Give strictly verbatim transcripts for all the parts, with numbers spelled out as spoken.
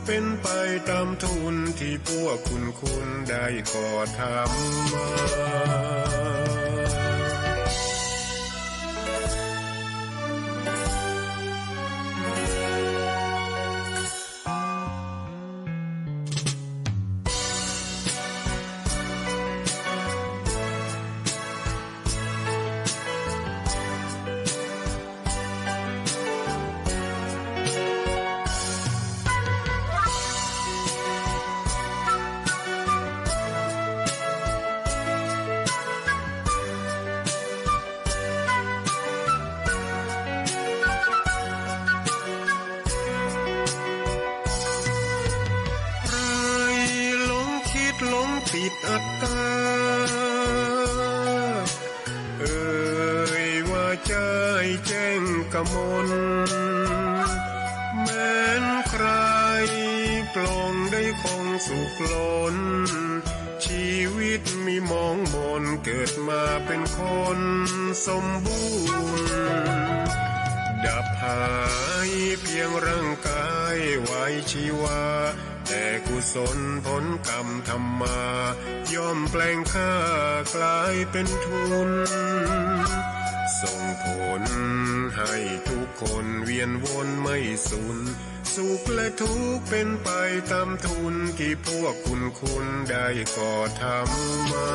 เป๋นไปต๋ามทุนตี้พวกคุณคุณได้ก่อทำมา ใผหลงกึ๊ดหลงปิดอัตต๋า เอ่ยว่าใจ๋แจ้งกมล แม้นใคร่ปลงได้คงสุขล้น ชีวิตมีหมองหมน เกิดมาเป๋นคนสมบูรณ์ ดับหายเพียงร่างก๋ายไว้ชีวา แต่กุศลผลกรรมทำมา ย่อมแปลงค่ากลายเป๋นทุน ส่งผลให้ทุกคนเวียนวนไม่สูญ สุขและทุกข์เป๋นไปต๋ามทุนตี้พวกคุณคุณได้ก่อทำมา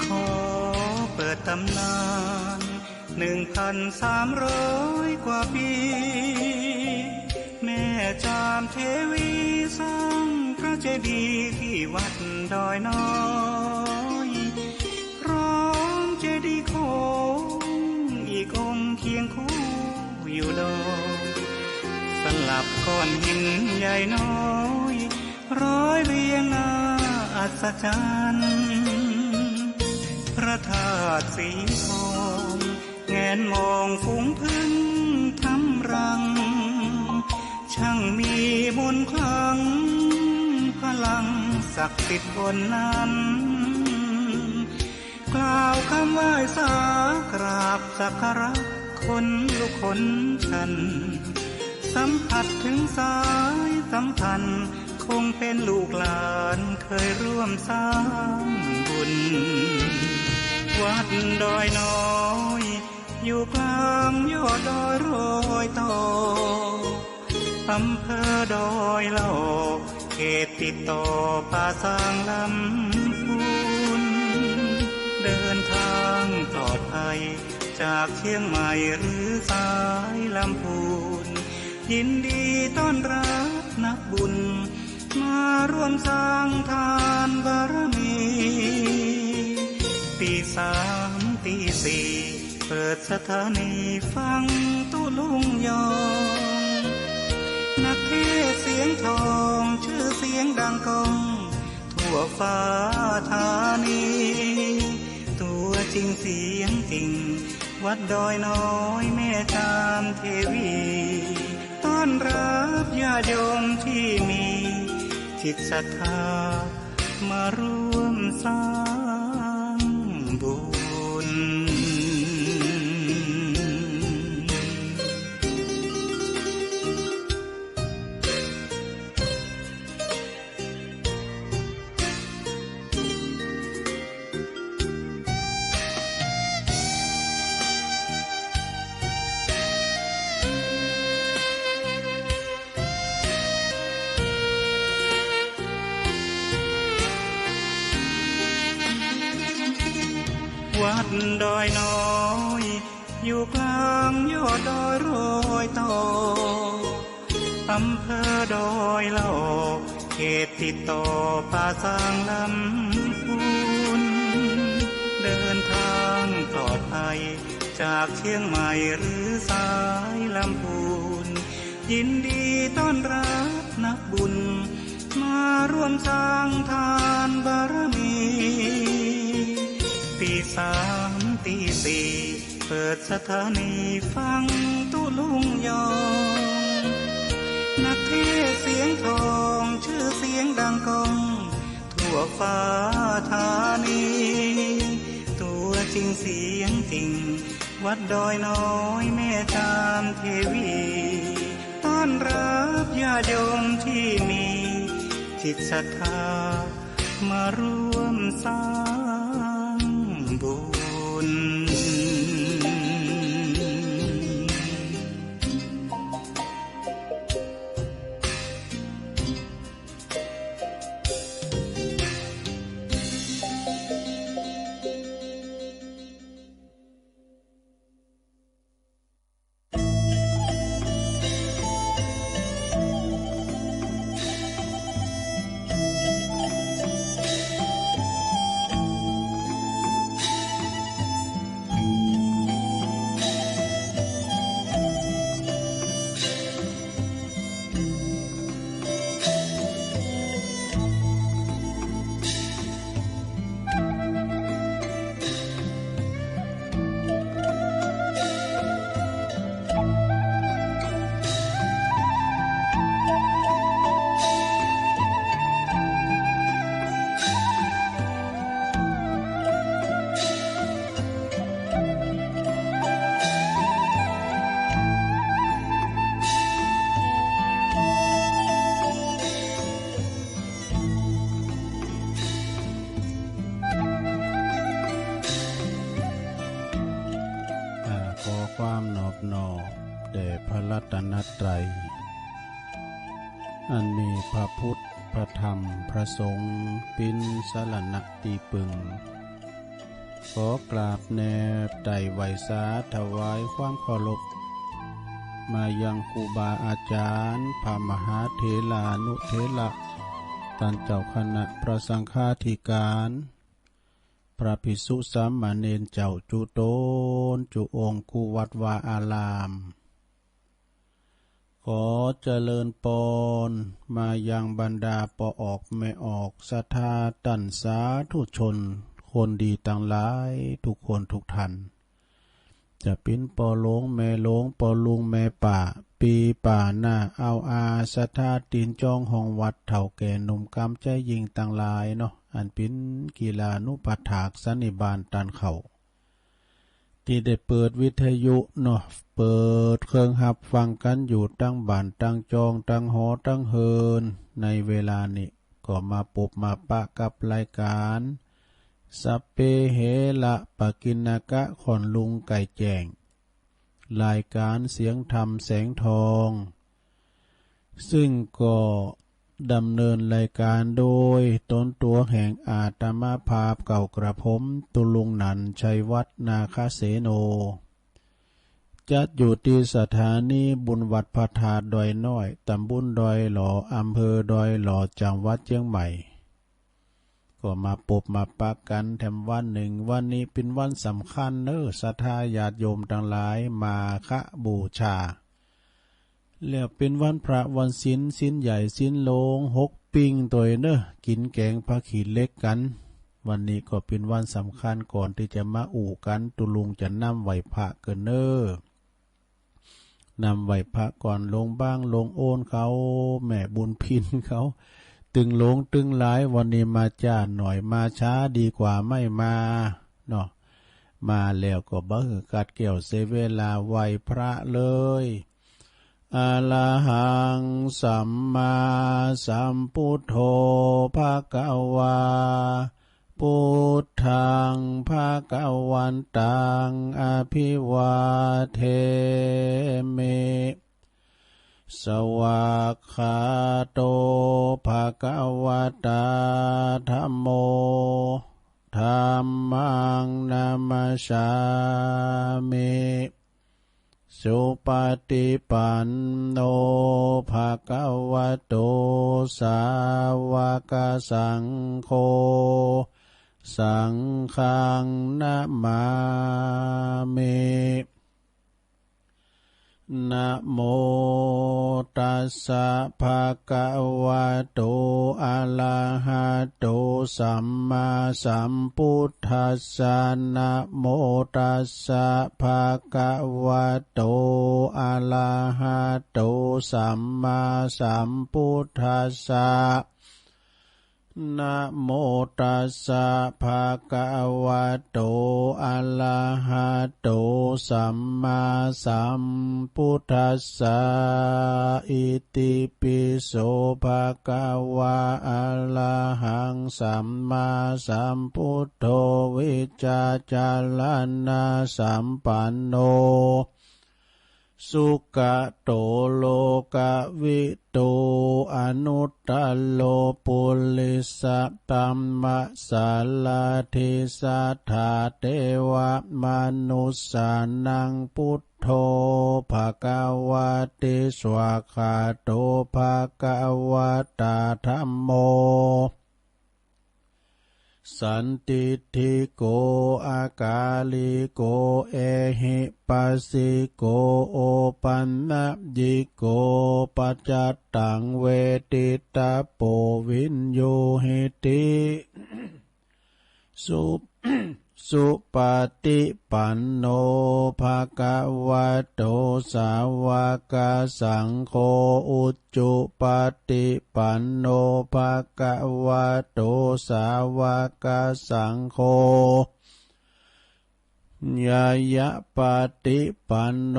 ขอเปิดต๋ำนาน หนึ่งพันสามร้อยกว่าปี๋ แม่จามเทวีสร้างพระเจดีย์ตี้วัดดอยน้อย พร้อมเจดีย์โขงอีกองค์เคียงคู่อยู่ดอย สลับก้อนหินใหญ่น้อย ร้อยเรียงน่าอัศจรรย์ พระธาตุสีทอง แงนมองฝูงผึ้งทำรัง ช่างมีมนต์ขลัง พลังศักดิ์สิทธิ์บนนั้น กล่าวกำไหว้สากราบสักการะ ขนลุกขนชัน สัมผัสถึงสายสัมพันธ์ คงเป๋นลูกหลานเคยร่วมสร้างบุญ วัดดอยน้อย อยู่กลางยอดดอยรอยต่อ อำเภอดอยหล่อ เขตติดต่อป่าซางลำพูน เดินทางปลอดภัย จากเชียงใหม่หรือสายลำพูน ยินดีต้อนรับนักบุญ มาร่วมสร้างทานบารมี ตีสามตีสี่ เปิดสถานีฟังตุ๊ลุงยอง นักเทศน์เสียงทอง ชื่อเสียงดังก้อง ทั่วฟ้าธานี ตัวจริงเสียงจริง วัดดอยน้อยแม่จามเทวี ต้อนรับญาติโยมที่มีจิตศรัทธา มาร่วมสร้างบุญ ดอยน้อย อยู่กลางยอดดอยรอยต่อ อำเภอดอยหล่อ เขตติดต่อป่าซางลำพูน เดินทางปลอดภัย จากเชียงใหม่หรือสายลำพูน ยินดีต้อนรับนักบุญ มาร่วมสร้างทานบารมี ตีสามตีสี่ เปิดสถานีฟังตุ๊ลุงยอง นักเทศน์เสียงทอง ชื่อเสียงดังก้อง ทั่วฟ้าธานี ตัวจริงเสียงจริง วัดดอยน้อยแม่จามเทวี ต้อนรับญาติโยมที่มีจิตศรัทธา มาร่วมสร้างบุญ อ่า ขอความนอบน้อมแด่พระรัตนตรัย อันมีพระพุทธ พระธรรม พระสงฆ์ เป๋นสรณะตี้ปึง ขอกราบแนบไต่ไหว้สาถวายความเคารพ มายังครูบาอาจารย์ พระมหาเถรานุเถระ ต้านเจ้าคณะพระสังฆาธิการ พระภิกษุสามเณรเจ้าจุ๊ต๋นจุ๊องค์กู้วัดวาอาราม ขอเจริญปอนมายังบรรดาป้อออกแม่ออกศรัทธาต้านสาธุชนคนดีตังหลายกู้คนกู้ต้าน จะเป๋นป้อหลวงแม่หลวง ป้อลุงแม่ป้า ปี้ป้าน้า อ่าวอา ศรัทธาตี๋นจองห้องวัด เฒ่าแก่หนุ่มกำใจ๊ยิ่งตังหลายเนาะ อันเป๋นกิลานุปัฏฐากสันนิบาตต้านเฮา ตี้ได้เปิดวิทยุเนาะ เปิดเครื่องฮับฟังกั๋นอยู่ตังบ้านตังจอง ตังหอตังเฮือน ในเวลานี้ก็มาปบมาปะกับรายก๋าน สัพเพเหระปะกิณณกะ ค่อนลุงใก้แจ้ง รายก๋านเสียงธรรมแสงทอง ซึ่งก็ดำเนินรายก๋านโดยต๋นตั๋วแห่งอาตมาภาพเก่ากระผม ตุ๊ลุงหนัน ชัยวัฒน์ นาคเสโน จัดอยู่ตี้สถานีบุญวัดพระธาตุดอยน้อย ต๋ำบลดอยหล่อ อำเภอดอยหล่อ จังหวัดเจียงใหม่ ก็มาปบมาปะกั๋นแถมวันนึ่ง วันนี้เป๋นวันสำคัญเน้อ ศรัทธาญาติโยมตังหลาย มาฆบูชา แล้วเป๋นวันพระวันศีล ศีลใหญ่ศีลหลวง หกปิ้งตวยเน้อ กิ๋นแก๋งผ้าขี้เหล็กกั๋น วันนี้ก็เป๋นวันสำคัญ ก่อนตี้จะมาอู้กั๋น ตุ๊ลุงจะนำไหว้พระเกินเน้อ นำไหว้พระก่อน หลวงบาง หลวงโอนเขา แม่บุญพินเขา ตึงหลวงตึงหลาย วันนี้มาจ๊าหน่อย มาช้าดีกว่าไม่มาเนาะ มาแล้วก็บ่หื้อกัดแก้วเสียเวลา ไหว้พระเลย อะระหังสัมมาสัมพุทโธ ภะคะวา พุทธัง ภะคะวันตัง อะภิวาเทมิ สวากขาโต ภะคะวะตา ธัมโม ธัมมัง นะมัสสามิ สุปะติปันโน ภะคะวะโต สาวะกะสังโฆ สังฆัง นะมามิ นะโมตัสสะ ภะคะวะโต อะระหะโต สัมมาสัมพุทธัสสะ นะโมตัสสะ ภะคะวะโต อะระหะโต สัมมาสัมพุทธัสสะ นะโมตัสสะ ภะคะวะโต อะระหะโต สัมมาสัมพุทธัสสะ อิติปิโส ภะคะวะ อะระหัง สัมมาสัมพุทโธ วิชชาจารณะสัมปันโน สุขะโต โลกะวิทู อนุตตะโร ปุริสะธัมมะสารถิ สัทธาเทวะมนุสสานัง พุทโธ ภะคะวะติ สวากขาโต ภะคะวะตา ธัมโม สันทิฏฐิโก อากาลิโก เอหิปัสสิโก โอปันนยิโก ปัจจตัง เวทิตะโป วิญญูหิติ สุ สุปะติปันโน ภะคะวะโต สาวะกะสังโฆ อุจจุปะติปันโน ภะคะวะโต สาวะกะสังโฆ ญาญะปะติปันโน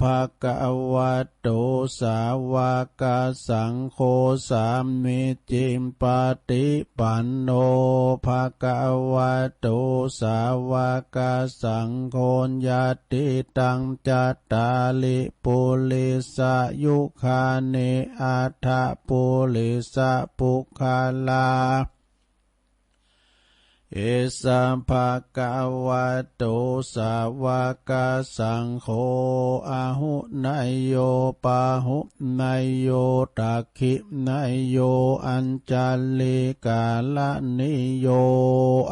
ภะคะวะโต สาวะกะสังโฆ สามีจิปะติปันโน ภะคะวะโต สาวะกะสังโฆ ญาติตัง จัตตาริ ปุริสายุคานิ อัฏฐะปุริสะปุคคลา เอสะ ภะคะวะโต สาวะกะสังโฆ อาหุเนยโย ปาหุเนยโย ตักขิเนยโย อัญชลีกะรณีโย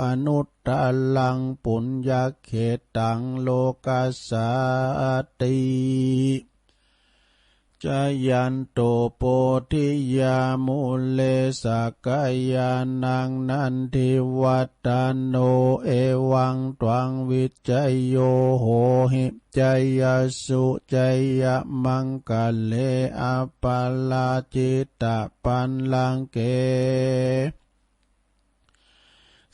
อนุตตะรัง ปุญญะเขตัง โลกัสสาติ จายันโต โพธิยา มูเล สะกะยานัง นันทิวัฏฏะโน เอวังตวัง วิจโย โหหิ จายะสุ จายะมังคะเล อัปปะราจิตะปัลลังเก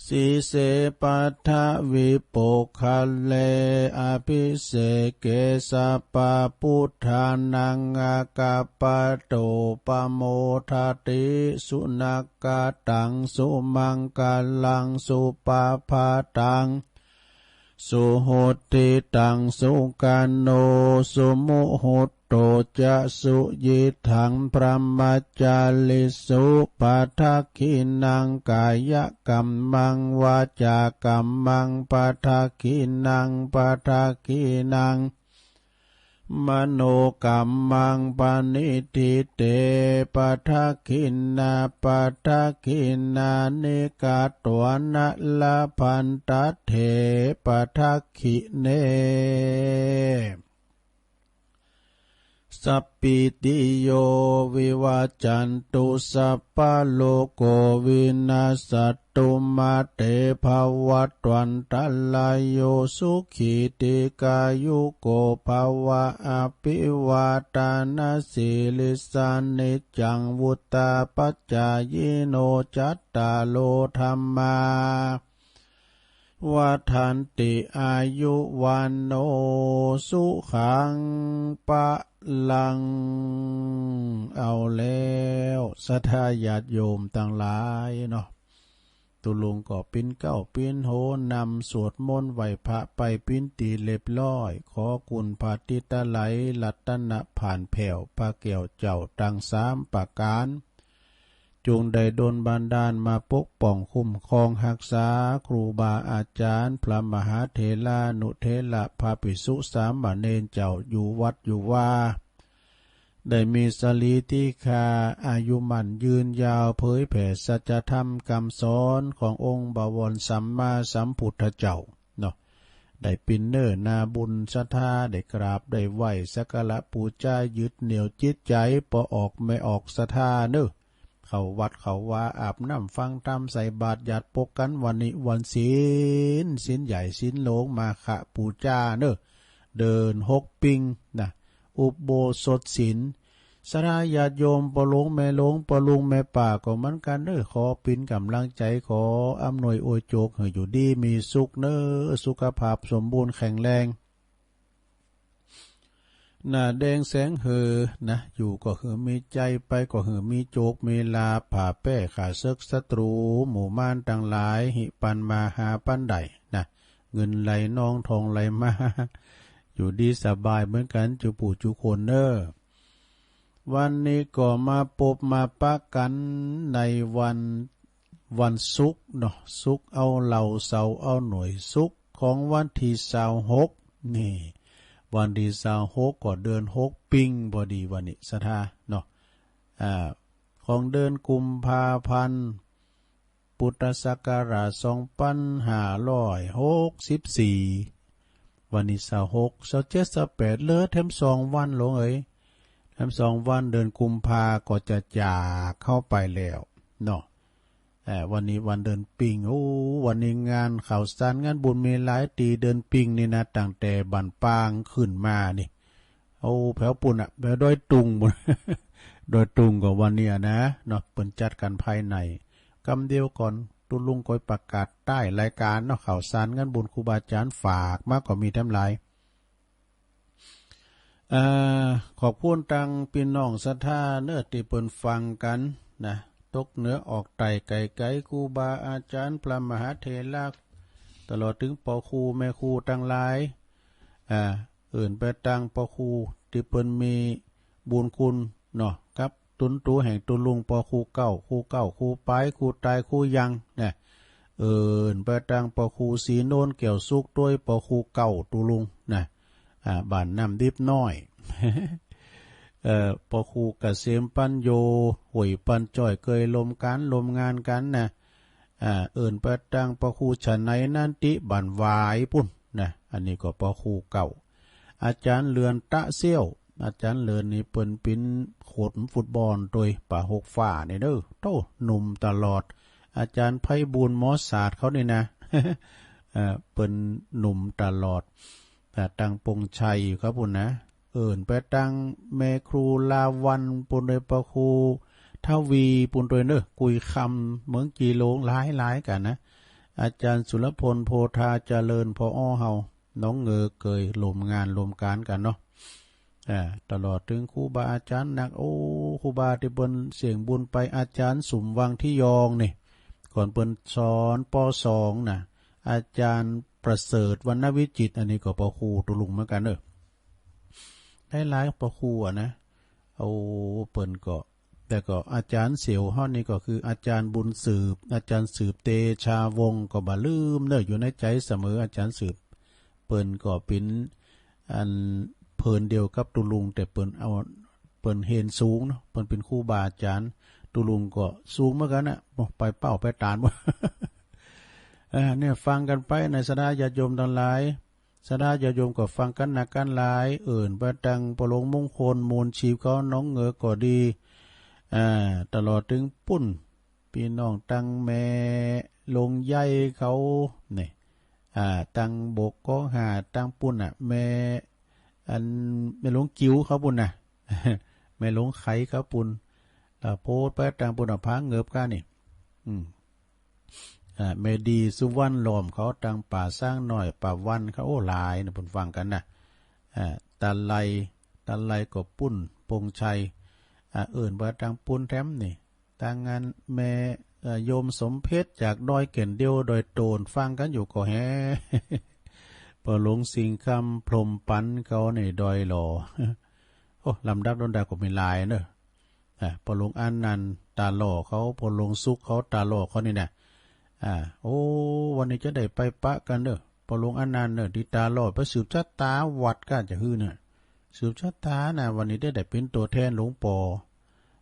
สีเส ปัทวิโปคคะเล อภิเสเก สัพพะพุทธานัง อากาปะโต ปะโมทะติ สุนักขะตัง สุมังคะลัง สุปะพะตัง สุหุตติตัง สุขะโน สุมุหุตโต จะ สุยิตถัง บรหมจาริสุ ปะทักขิณัง กายะกัมมัง วาจากัมมัง ปะทักขิณัง ปะทักขิณัง มโนกัมมัง ปะณิฏฐิเต ปะทักขิณา ปะทักขิณานิ กัตถวานะ ลพันทัตเถ ปะทักขิเณ สัพพีติโย วิวัจจันตุ สัพพะโรโค วินัสสัตตุ มาเต ภะวัตวันตะราโย สุขี ทีฆายุโก ภะวะ อภิวาทะนะสีลิสสะ นิจจัง วุฑฒาปะจายิโน จัตตาโร ธัมมา วัฑฒันติ อายุ วัณโณ สุขัง พะลัง เอาแล้ว ศรัทธาญาติโยมตังหลายเนาะ ตุ๊ลุงก็ปิ๊นเก๊าปิ๊นโฮ นำสวดมนต์ไหว้พระไปปิ๊นตี๋เรียบร้อย ขอคุณพระติตะไลย รัตนะผ่านแผ้ว พระแก้วเจ้าตังสามประก๋าน จุ่งได้ดลบันดาลมาปกป้องคุ้มครองฮักษาครูบาอาจ๋ารย์ พระมหาเถรานุเถระ พระภิกษุสามเณรเจ้าอยู่วัดอยู่วา ได้มีสรีติคาอายุมั่นยืนยาว เผยแผ่สัจธรรมกำสอนขององค์บวรสัมมาสัมพุทธเจ้าเนาะ ได้ปิ่นเน้อนาบุญศรัทธา ได้กราบได้ไหว้สักการะปู๋จา ยึดเหนี่ยวจิตใจ๋ ปอออกแม่ออกศรัทธาเน้อ เข้าวัดเข้าวา อาบน้ำฟังธรรม ใส่บาตรหยาดปกกั๋น วันนี้วันศีล ศีลใหญ่ศีลหลวง มาฆปู๋จาเน้อ เดือนหกปิงนะ อุโบสถศีล ศรัทธาญาติโยม ป้อหลวงแม่หลวง ป้อลุงแม่ป้าก็เหมือนกั๋นเน้อ ขอปิ่นก๋ำลังใจ๋ ขออำนวยอวยโจกหื้ออยู่ดีมีสุขเน้อ สุขภาพสมบูรณ์แข็งแรง หน้าแดงแสงเหือนะ อยู่ก็หื้อมีชัย ไปก็หื้อมีโจกมีลาภ ผ่าแป้ข้าเสิกศัตรู๋ หมู่มารตังหลาย หิปันมาหาปันได้นะ เงินไหลนองทองไหลมา อยู่ดีสบายเหมือนกั๋น จุผู้จุคนเน้อ วันนี้ก็มาปบมาปะกั๋นในวัน วันศุกร์เนาะ ศุกร์เอาเหล้า เสาร์เอาหน่วย ศุกร์ของวันตี้ซาวหก นี่ วันตี้ซาวหกก็เดือนหกปิงพอดีวันนี้ศรัทธาเนาะ อ่า ของเดือนกุมภาพันธ์ พุทธศักราชสองปันห้าร้อยหกสิบสี่ วันนี้ซาวหก ซาวเจ็ด ซาวแปด เหลือแถมสองวันหลวงเอ๋ย แถมสองวันเดือนกุมภาก็จะจากเข้าไปแล้วเนาะ เอ่อ วันนี้วันเดือนปิง โอ้ วันนี้งานข้าวสารงานบุญมีหลายตี้เดือนปิงนี่นะ ตั้งแต่บ้านปางขึ้นมานี่ เอาแผวปู๋นน่ะ แผวดอยตุงปู๋น ดอยตุงก็วันนี้อะนะเนาะ เปิ้นจัดกั๋นภายใน กำเดียวก่อน ตุ๊ลุงก็ประกาศใต้รายก๋านเนาะ ข้าวสารงานบุญครูบาอาจ๋ารย์ฝากมาก็มีแถมหลาย เอ่อ ขอบคุณตังปี้น้องศรัทธาเน้อ ตี้เปิ้นฟังกั๋นนะ ตกเหนือออกใต้ ไก๋ๆ ครูบาอาจ๋ารย์ พระมหาเถระ ตลอดเถิงป้อครูแม่ครูตังหลาย อ่า เอิ้นไปตังป้อครูตี้เปิ้นมีบุญคุณเนาะ กับตุ๊นตั๋วแห่งตุ๊ลุง ป้อครูเก่า ครูเก่า ครูป๋าย ครูต๋าย ครูยังนะ เอิ้นไปตังป้อครูศรีโนน แก้วสุขตวย ป้อครูเก่าตุ๊ลุงนะ อ่า บ้านน้ำดิบน้อย เอ่อ ป้อครูเกษมปัญโญ ห้วยปัญจ้อย เกยร่วมก๋านร่วมงานกั๋นนะ อ่า เอิ้นไปตังป้อครูฉะไหน นันติ บ้านหวายปู๋นนะ อันนี้ก็ป้อครูเก่า อาจ๋ารย์เรือนตะเสี้ยว อาจ๋ารย์เรือนนี่เปิ้นเป๋นโขดฟุตบอลตวย ป่าหกฟ้านี่เน้อ โต้ หนุ่มตลอด อาจ๋ารย์ไพบูลย์ หมอศาสตร์เขานี่นะ เอ่อ เปิ้นหนุ่มตลอด แต่ตังปงชัยครับปู๋นนะ เอิ้นไปตังแม่ครูลาวัณปู๋นตวย ป้อครูทวีปู๋นตวยเน้อ กุยคำ เมืองจีหลง หลายๆ กั๋นนะ อาจ๋ารย์สุรพล โพธาเจริญ ผอ.เฮา หนองเงอ เกยร่วมงานร่วมก๋านกั๋นเนาะ อ่า ตลอดเถิงครูบาอาจ๋ารย์นัก โอ้ ครูบาตี้เปิ้นเสี้ยงบุญไป อาจ๋ารย์สุมวังทิยองนี่ ก่อนเปิ้นสอน ป.สอง นะ อาจ๋ารย์ประเสริฐ วรรณวิจิตร อันนี้ก็ป้อครูตุ๊ลุงเหมือนกั๋นเน้อ หลายๆ ป้อครูอะนะ โอ้ เปิ้นก็ แล้วก็อาจ๋ารย์เสียวเฮานี่ก็คืออาจ๋ารย์บุญสืบ อาจ๋ารย์สืบเตชาวงศ์ ก็บ่ลืมเน้อ อยู่ในใจ๋เสมอ อาจ๋ารย์สืบ เปิ้นก็เป๋นอันเผินเดียวกับตุ๊ลุง แต่เปิ้นเอา เปิ้นเฮนสูงเนาะ เปิ้นเป๋นครูบาอาจ๋ารย์ ตุ๊ลุงก็สูงเหมือนกั๋นนะ ไปเป้าไปตานหมด อ่า เนี่ยฟังกั๋นไปนะ ศรัทธาญาติโยมตังหลาย ศรัทธาญาติโยมก็ฟังกั๋นนักกั๋นหลาย เอิ้นไปตังป้อหลวงมงคล มูลชีพเขา หนองเงอก็ดี อ่า ตลอดเถิงปู๋น ปี้น้องตังแม่หลวงใหญ่เขานี่ อ่า ตังบกกองห้า ตังปู๋นน่ะ แม่ อัน แม่หลวงกิ๋วเขาปู๋นน่ะ แม่หลวงไขเขาปู๋น แล้วโพดไปตังปู๋นน่ะ ผาเงิบก้านี่ อืม อ่า แม่ดีสุวรรณล้อมเขา ตังป่าซ้างน้อย ป่าวันเขา โอ้ หลายนะ เปิ้นฟังกั๋นนะ อ่า ตะไล ตะไลก็ปู๋น ปงชัย อ่า เอิ้นไปตังปู๋นแถมนี่ ตังอันแม่ เอ่อ โยมสมเพชรจากดอยแก่นเดียว ดอยโตน ฟังกั๋นอยู่ก็แฮ ป้อหลวงสิงห์คำ พรหมปันเขานี่ ดอยหล่อ โอ้ ลำดับลำดับก็มีหลายเน้อ อ่า ป้อหลวงอานันต์ต๋าหล่อเขา ป้อหลวงสุขเขาต๋าหล่อเขานี่นะ อ่า โอ้ วันนี้จะได้ไปปะกั๋นเน่อ ป้อหลวงอานันต์เน่อ ตี้ต๋าหล่อ ไปสืบชะตาวัดก้าจะหื้อเน่อ สืบชะตานะ วันนี้จะได้เป๋นตั๋วแทนหลวงป้อ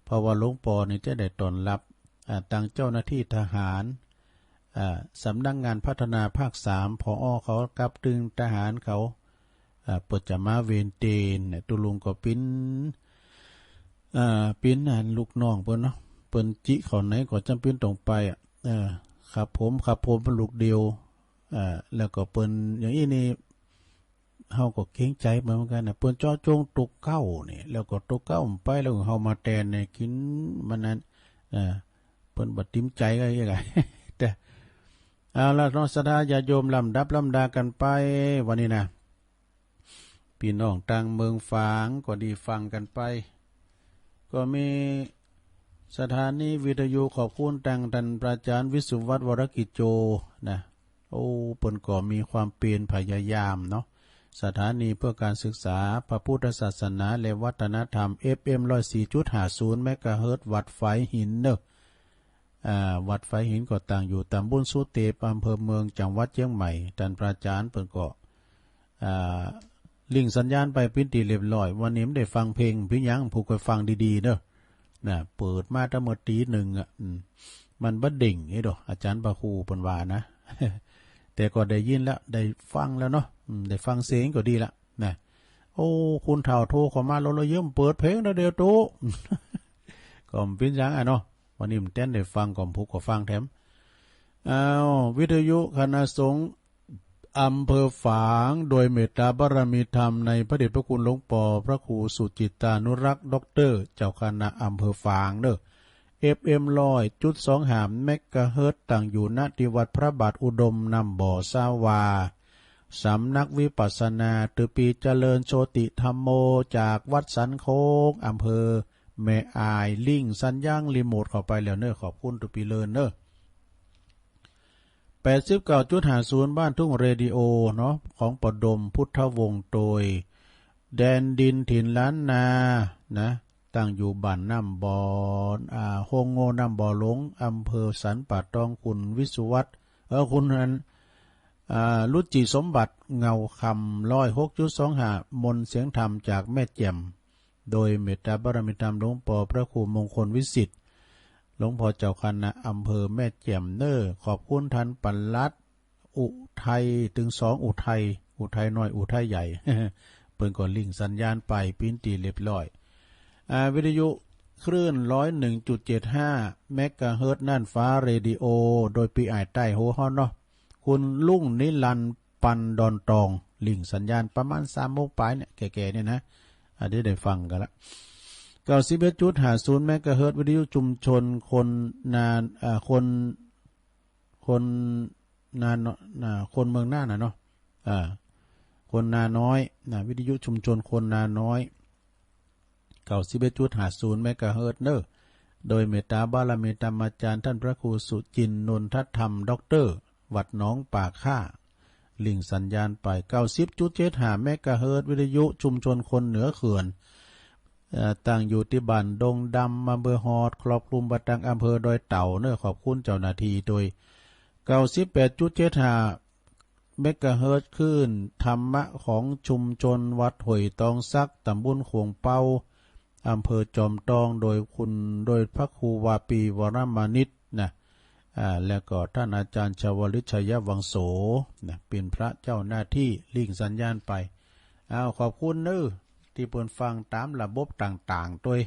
เพราะว่าหลวงป้อนี่จะได้ต้อนฮับ อ่า ตังเจ้าหน้าตี้ทหาร อ่า สำนักงานพัฒนาภาคสาม ผอ.เขากับตึงทหารเขา อ่า เปิ้นจะมาเวนเตนเนี่ย ตุ๊ลุงก็ปิ๊น อ่า ปิ๊นอันลูกน้องเปิ้นเนาะ เปิ้นจิเขาไหนก็จ๋ำเป๋นต้องไปอะ เออ ครับผม ครับผม ลูกเดียว อ่า แล้วก็เปิ้นอย่างอี้นี่ เฮาก็เกรงใจ๋เปิ้นเหมือนกั๋นนะ เปิ้นเจาะจงตั๋วเก่านี่ แล้วก็ตั๋วเก่าบ่ไป แล้วเฮามาแตนเนี่ย กิ๋นมันนั้น เออ เปิ้นบ่ติ๋มใจ๋ก็อย่างไง แต่ เอาละเนาะ ศรัทธาญาติโยม ลำดับลำดากั๋นไป วันนี้นะ ปี้น้องต่างเมืองฝางก็ดีฟังกั๋นไป ก็มีสถานีวิทยุ ขอบคุณตังต้านพระอาจ๋ารย์วิสุวัฒน์ วรกิจโจ นะ โอ้ เปิ้นก็มีความเพียรพยายามเนาะ สถานีเพื่อการศึกษาพระพุทธศาสนาและวัฒนธรรม เอฟเอ็ม ร้อยสี่จุดห้าศูนย์ เมกะเฮิรตซ์ วัดฝายหินเนาะ อ่า วัดฝายหินก็ตั้งอยู่ตำบลสุเตป อำเภอเมือง จังหวัดเจียงใหม่ ต้านพระอาจ๋ารย์เปิ้นก็ อ่า ลิงก์สัญญาณไปเป๋นตี้เรียบร้อย วันนี้บ่ได้ฟังเพลง เป๋นหยัง ผู้ใดฟังดีๆ เนาะ นะ เปิดมาตั้งเมื่อตี๋หนึ่งอะ อืม มันบ่เด้งไอ้ดอก อาจ๋ารย์พระครูเปิ้นว่านะ แต่ก็ได้ยินแล้ว ได้ฟังแล้วเนาะ อืม ได้ฟังเสียงก็ดีละ นะ โอ้ คนเฒ่าโทรเข้ามาแล้ว แล้วเยิ่มเปิดเพลงแล้วเดี๋ยวโต ก็บ่เป๋นหยังอะเนาะ วันนี้บ่แตนได้ฟัง ก็ผู้ก็ฟังแถม อ้าว วิทยุคณะสงฆ์อำเภอฝาง โดยเมตตาบารมีธรรมในพระเดชพระคุณหลวงป้อพระครูสุจิตตานุรักษ์ ด็อกเตอร์ เจ้าคณะอำเภอฝางเนาะ เอฟเอ็ม ร้อยจุดสองห้า เมกะเฮิรตซ์ ตั้งอยู่ ณ ตี้วัดพระบาทอุดมน้ำบ่อสาวา สำนักวิปัสสนา ตุ๊ปี้เจริญโชติธัมโม จากวัดสันโค้ง อำเภอแม่อาย ลิงก์สัญญาณรีโมทเข้าไปแล้วเนาะ ขอบคุณตุ๊ปี้เลินเนาะ แปดสิบเก้าจุดห้าศูนย์ บ้านทุ่งเรดิโอเนาะ ของป้อดมพุทธวงศ์ โตยแดนดินถิ่นล้านนา นะ ตั้งอยู่บ้านน้ำบ่อ อ่า โฮงโง่น้ำบ่อหลวง อำเภอสันป่าตอง คุณวิสุวัฒน์ เออ คุณอัน อ่า รุจิสมบัติ เงาคำ ร้อยหกจุดสองห้า มนต์เสียงธรรมจากแม่แจ่ม โดยเมตตาบารมีธรรมหลวงป้อพระครูมงคลวิสิทธิ์ หลวงป้อเจ้าคณะอำเภอแม่แจ่มเนาะ ขอบคุณต้านปลัดอุทัย ตึงสองอุทัย อุทัยน้อย อุทัยใหญ่ เปิ้นก็ลิงก์สัญญาณไปเป๋นตี้เรียบร้อย อ่า วิทยุคลื่น ร้อยหนึ่งจุดเจ็ดห้า เมกะเฮิรตซ์ น่านฟ้าเรดิโอ โดยปี้อ้ายใต้หัวเฮาเนาะ คุณลุงนิรันดร์ ปันดอนตอง ลิงก์สัญญาณประมาณสามโมงป๋ายเนี่ย แก่ๆ เนี่ยนะ อ่า ได้ ได้ฟังกั๋นละ เก้าสิบเอ็ดจุดห้าศูนย์ เมกะเฮิรตซ์ วิทยุชุมชนคนนา อ่า คน คนนาเนาะ อ่า คนเมืองน่านน่ะเนาะ อ่า คนนาน้อยนะ วิทยุชุมชนคนนาน้อย เก้าสิบเอ็ดจุดห้าศูนย์ เมกะเฮิรตซ์เนาะ โดยเมตตาบารมีธรรมอาจ๋ารย์ต้านพระครูสุจินต์ นนทธรรม ด็อกเตอร์ วัดหนองป่าข้า ลิงก์สัญญาณไป เก้าสิบจุดเจ็ดห้า เมกะเฮิรตซ์ วิทยุชุมชนคนเหนือเขื่อน เอ่อ ตั้งอยู่ตี้บ้านดงดำ อำเภอฮอด ครอบคลุมไปตังอำเภอดอยเต่าเนาะ ขอบคุณเจ้าหน้าตี้โตย เก้าสิบแปดจุดเจ็ดห้า เมกะเฮิรตซ์ คลื่นธรรมะของชุมชนวัดห้วยตองสัก ตำบลขวงเปา อำเภอจอมตอง โดยคุณ โดยพระครูวาปี วรมานิช นะ อ่า แล้วก็ต้านอาจ๋ารย์ชวลิต ชัยวังโส นะ เป๋นพระเจ้าหน้าตี้ ลิงก์สัญญาณไป อ้าว ขอบคุณเนาะ ตี้เปิ้นฟังต๋ามระบบต่างๆ โตย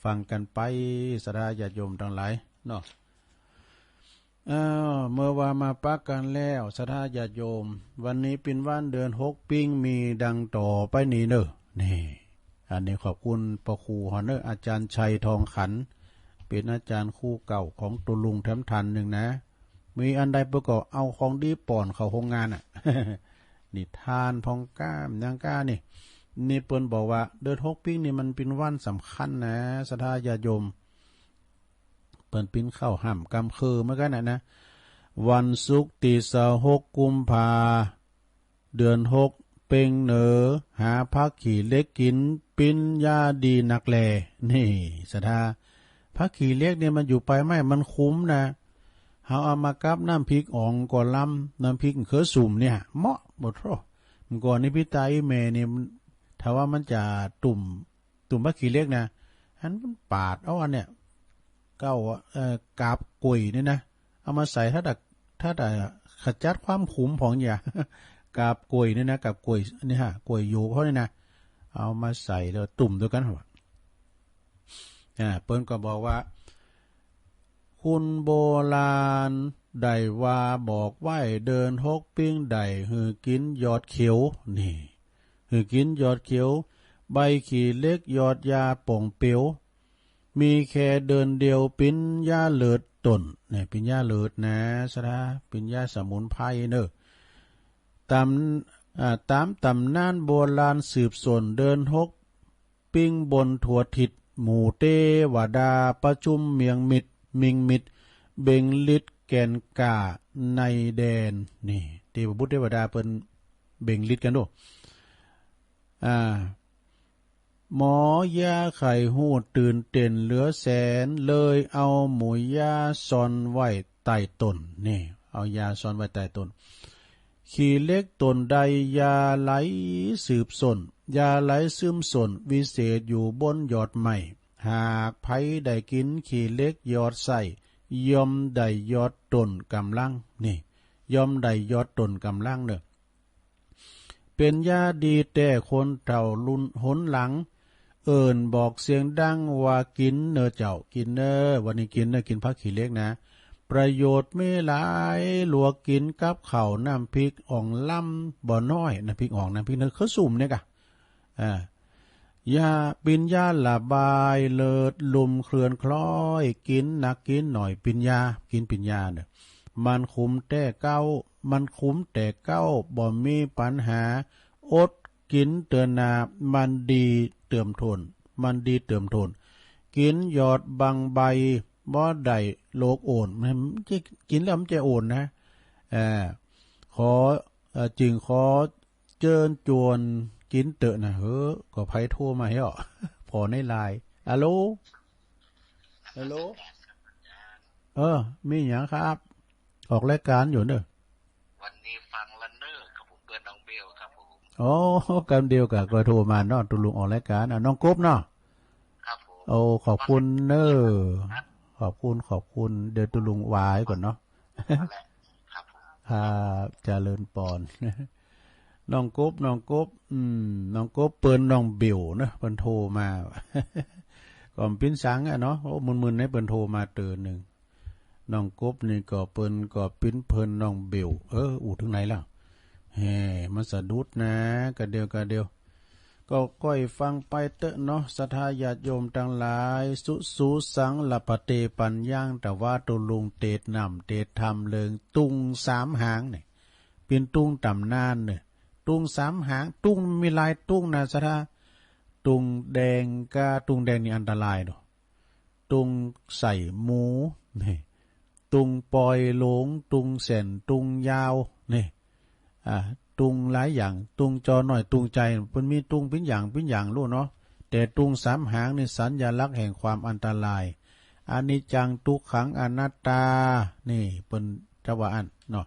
ฟังกั๋นไป ศรัทธาญาติโยมตังหลายเนาะ อ้าว เมื่อว่ามาปะกั๋นแล้ว ศรัทธาญาติโยม วันนี้เป๋นวันเดือนหก ปิ๊งมีดังต่อไปนี้เนาะ นี่ อันนี้ขอบคุณป้อครูเฮาเนาะ อาจ๋ารย์ชัย ทองขัน เป๋นอาจ๋ารย์ครูเก่าของตุ๊ลุงแถมต้านนึ่งนะ มีอันใดเปิ้นก็เอาของดีป้อนเข้าโฮงงานน่ะ นิทานพ่องก้า หยังก้านี่ นี่เปิ้นบอกว่าเดือนหกปิ๊งนี่มันเป๋นวันสำคัญนะ ศรัทธาญาติโยม เปิ้นเป๋นเข้าฮ่ำกำคือเหมือนกั๋นน่ะนะ วันศุกร์ตี้ซาวหกกุมภา เดือนหก เพ็งเน่อ หาผักขี้เหล็กกิ๋น ปิ๋นยาดีนักแล นี่ศรัทธา ผักขี้เหล็กเนี่ยมันอยู่ป๋ายไม้ มันขมนะ เฮาเอามากับน้ำพริกอ่องก็ลำ น้ำพริกเขือส้มเนี่ย เหมาะ โอ้โธ่ เมื่อก่อนนี้ปี้ต๋าอี้แม่นี่ ถ้าว่ามันจะตุ่ม ตุ่มผักขี้เหล็กนะ อันมันปาดเอาอันเนี่ย เก้า เอ่อ กาบกล้วยเนี่ยนะ เอามาใส่ถ้าดัก ถ้าดักขจัดความขมของยา กาบกล้วยเนี่ยนะ กาบกล้วยเนี่ยฮะ กล้วยโยกเขาเนี่ยนะ เอามาใส่แล้วตุ่มตวยกั๋น อ่า เปิ้นก็บอกว่า คนโบราณได้ว่าบอกไว้ เดือนหกปิ้งได้หื้อกิ๋นยอดเขียว นี่ หื้อกิ๋นยอดเขียว ใบขี้เหล็กยอดยาป่องเปียว มีแค่เดือนเดียว ปิ๋นยาเลิศต้น เนี่ย ปิ๋นยาเลิศนะศรัทธา ปิ๋นยาสมุนไพรเน่อ ต๋าม อ่า ต๋ามต๋ำนานโบราณสืบส้น เดือนหก ปิ้งบนทั่วทิศ หมู่เตวดาประชุมเมียงมิตร มิงมิตร เบ่งฤทธิ์แก่นกล้าในแดน นี่ เตวบุตรเตวดาเปิ้นเบ่งฤทธิ์กั๋นโด อ่า หมอยาไข้ฮู้ตื่นเต้นเหลือแสน เลยเอาหมู่ยาซ่อนไว้ใต้ต้น นี่ เอายาซ่อนไว้ใต้ต้น ขี้เหล็กต้นใดยาไหลสืบส้น ยาไหลสืบส้น วิเศษอยู่บนยอดไม้ หากใผได้กิ๋นขี้เหล็กยอดใส้ ย่อมได้ยอดต้นกำลัง นี่ ย่อมได้ยอดต้นกำลังเน่อ เป๋นยาดีแต๊คนเฒ่ารุ่นหนหลัง เอิ้นบอกเสียงดังว่ากิ๋นเน่อเจ้า กิ๋นเน่อ วันนี้กิ๋นเน่อ กิ๋นผักขี้เหล็กนะ ประโยชน์มีหลาย ลวกกิ๋นกับข้าว น้ำพริกอ่องลำบ่น้อย น้ำพริกอ่อง น้ำพริกเน่อ คือส้มเนี่ยกะ อ่า ยา ปิ๋นยาระบายเลือดลุ่มเคลื่อนคล้อย กิ๋นนักกิ๋นน้อย ปิ๋นยา กิ๋นปิ๋นยาเน่อ มันขมแต๊เก๊า มันขมแต๊เก๊า บ่มีปัญหา อดกิ๋นเตื้อนา มันดีเติมโทน มันดีเติมโทน กิ๋นยอดบางใบ บ่ได้โรคโอน มันจะกิ๋นแล้วมันจะโอนนะ เอ่อ ขอ เอ่อ จึงขอ เจิญจวนกิ๋นเต๊อะนะ เฮ้อ ก็ใผโทรมาเฮ้อ ผ่อในไลน์ ฮัลโหล ฮัลโหล เออ มีหยังครับ ออกรายก๋านอยู่เน่อ วันนี้ฟังละเน่อครับผม เปิ้นน้องเบลครับผม โอ้ กำเดียวกะก็โทรมาเนาะ ตุ๊ลุงออกรายก๋าน อ่ะ น้องกบเนาะ ครับผม โอ้ ขอบคุณเน่อ ครับ ขอบคุณ ขอบคุณ เดี๋ยวตุ๊ลุงวายก่อนเนาะ ครับผม ครับ เจริญปอน น้องกบ น้องกบ อืม น้องกบเปิ้นน้องเบลเนาะ เปิ้นโทรมา ก็ปิ้นสังอะเนาะ โอ้ มึนๆ ให้เปิ้นโทรมาเตื้อนึ่ง น้องกบนี่ก็เปิ้นก็ปิ้นเปิ้นน้องเบล เออ อู้เถิงไหนแล้ว แหม มันสะดุดนะ กะเดียว กะเดียว ก็ก้อยฟังไปเต๊อะเนาะ ศรัทธาญาติโยมตังหลาย สุ สุสัง ละพะเต ปัญญัง ตะวา ตุ๊ลุงเตสน์น้ำเตสน์ธรรมเลิง ตุงสามหางเนี่ย เป๋นตุงต๋ำนานเนี่ย ตุงสามหาง ตุงมีหลายตุงนะ ศรัทธา ตุงแดงกา ตุงแดงนี่อันตรายเนาะ ตุงใส่หมู นี่ ตุงปอยหลง ตุงแส้น ตุงยาว นี่ อ่า ตุงหลายอย่าง ตุงจอน้อย ตุงใจ๋ เปิ้นมีตุงเป๋นอย่างเป๋นอย่างลูกเนาะ แต่ตุงสามหางนี่สัญลักษณ์แห่งความอันตราย อนิจจัง ทุกขัง อนัตตา นี่เปิ้นจะว่าอั้นเนาะ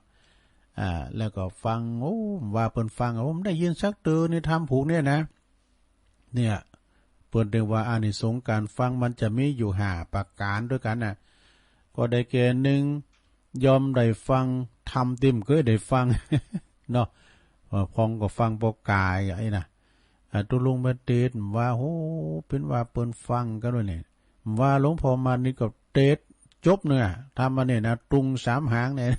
อ่า แล้วก็ฟัง โอ้ ว่าเปิ้นฟัง โอ้ บ่ได้ยินสักเตื้อในธรรมผูกเนี่ยนะ เนี่ย เปิ้นเรียกว่าอานิสงส์ก๋านฟังมันจะมีอยู่ห้าประก๋านตวยกั๋นน่ะ ก็ได้แก่ นึ่ง ย่อมได้ฟังธรรมตี้บ่เกยได้ฟัง เนาะ เอ่อ พ่องก็ฟังปอกายอะ ไอ้น่ะ อ่า ตุ๊ลุงมาเตสน์ว่า โห เป๋นว่าเปิ้นฟังกั๋นตวยเนี่ย ว่าหลวงพ่อมานิตรก็เตสน์จบเน่อ ธรรมะเนี่ยนะ ตุงสามหางเนี่ย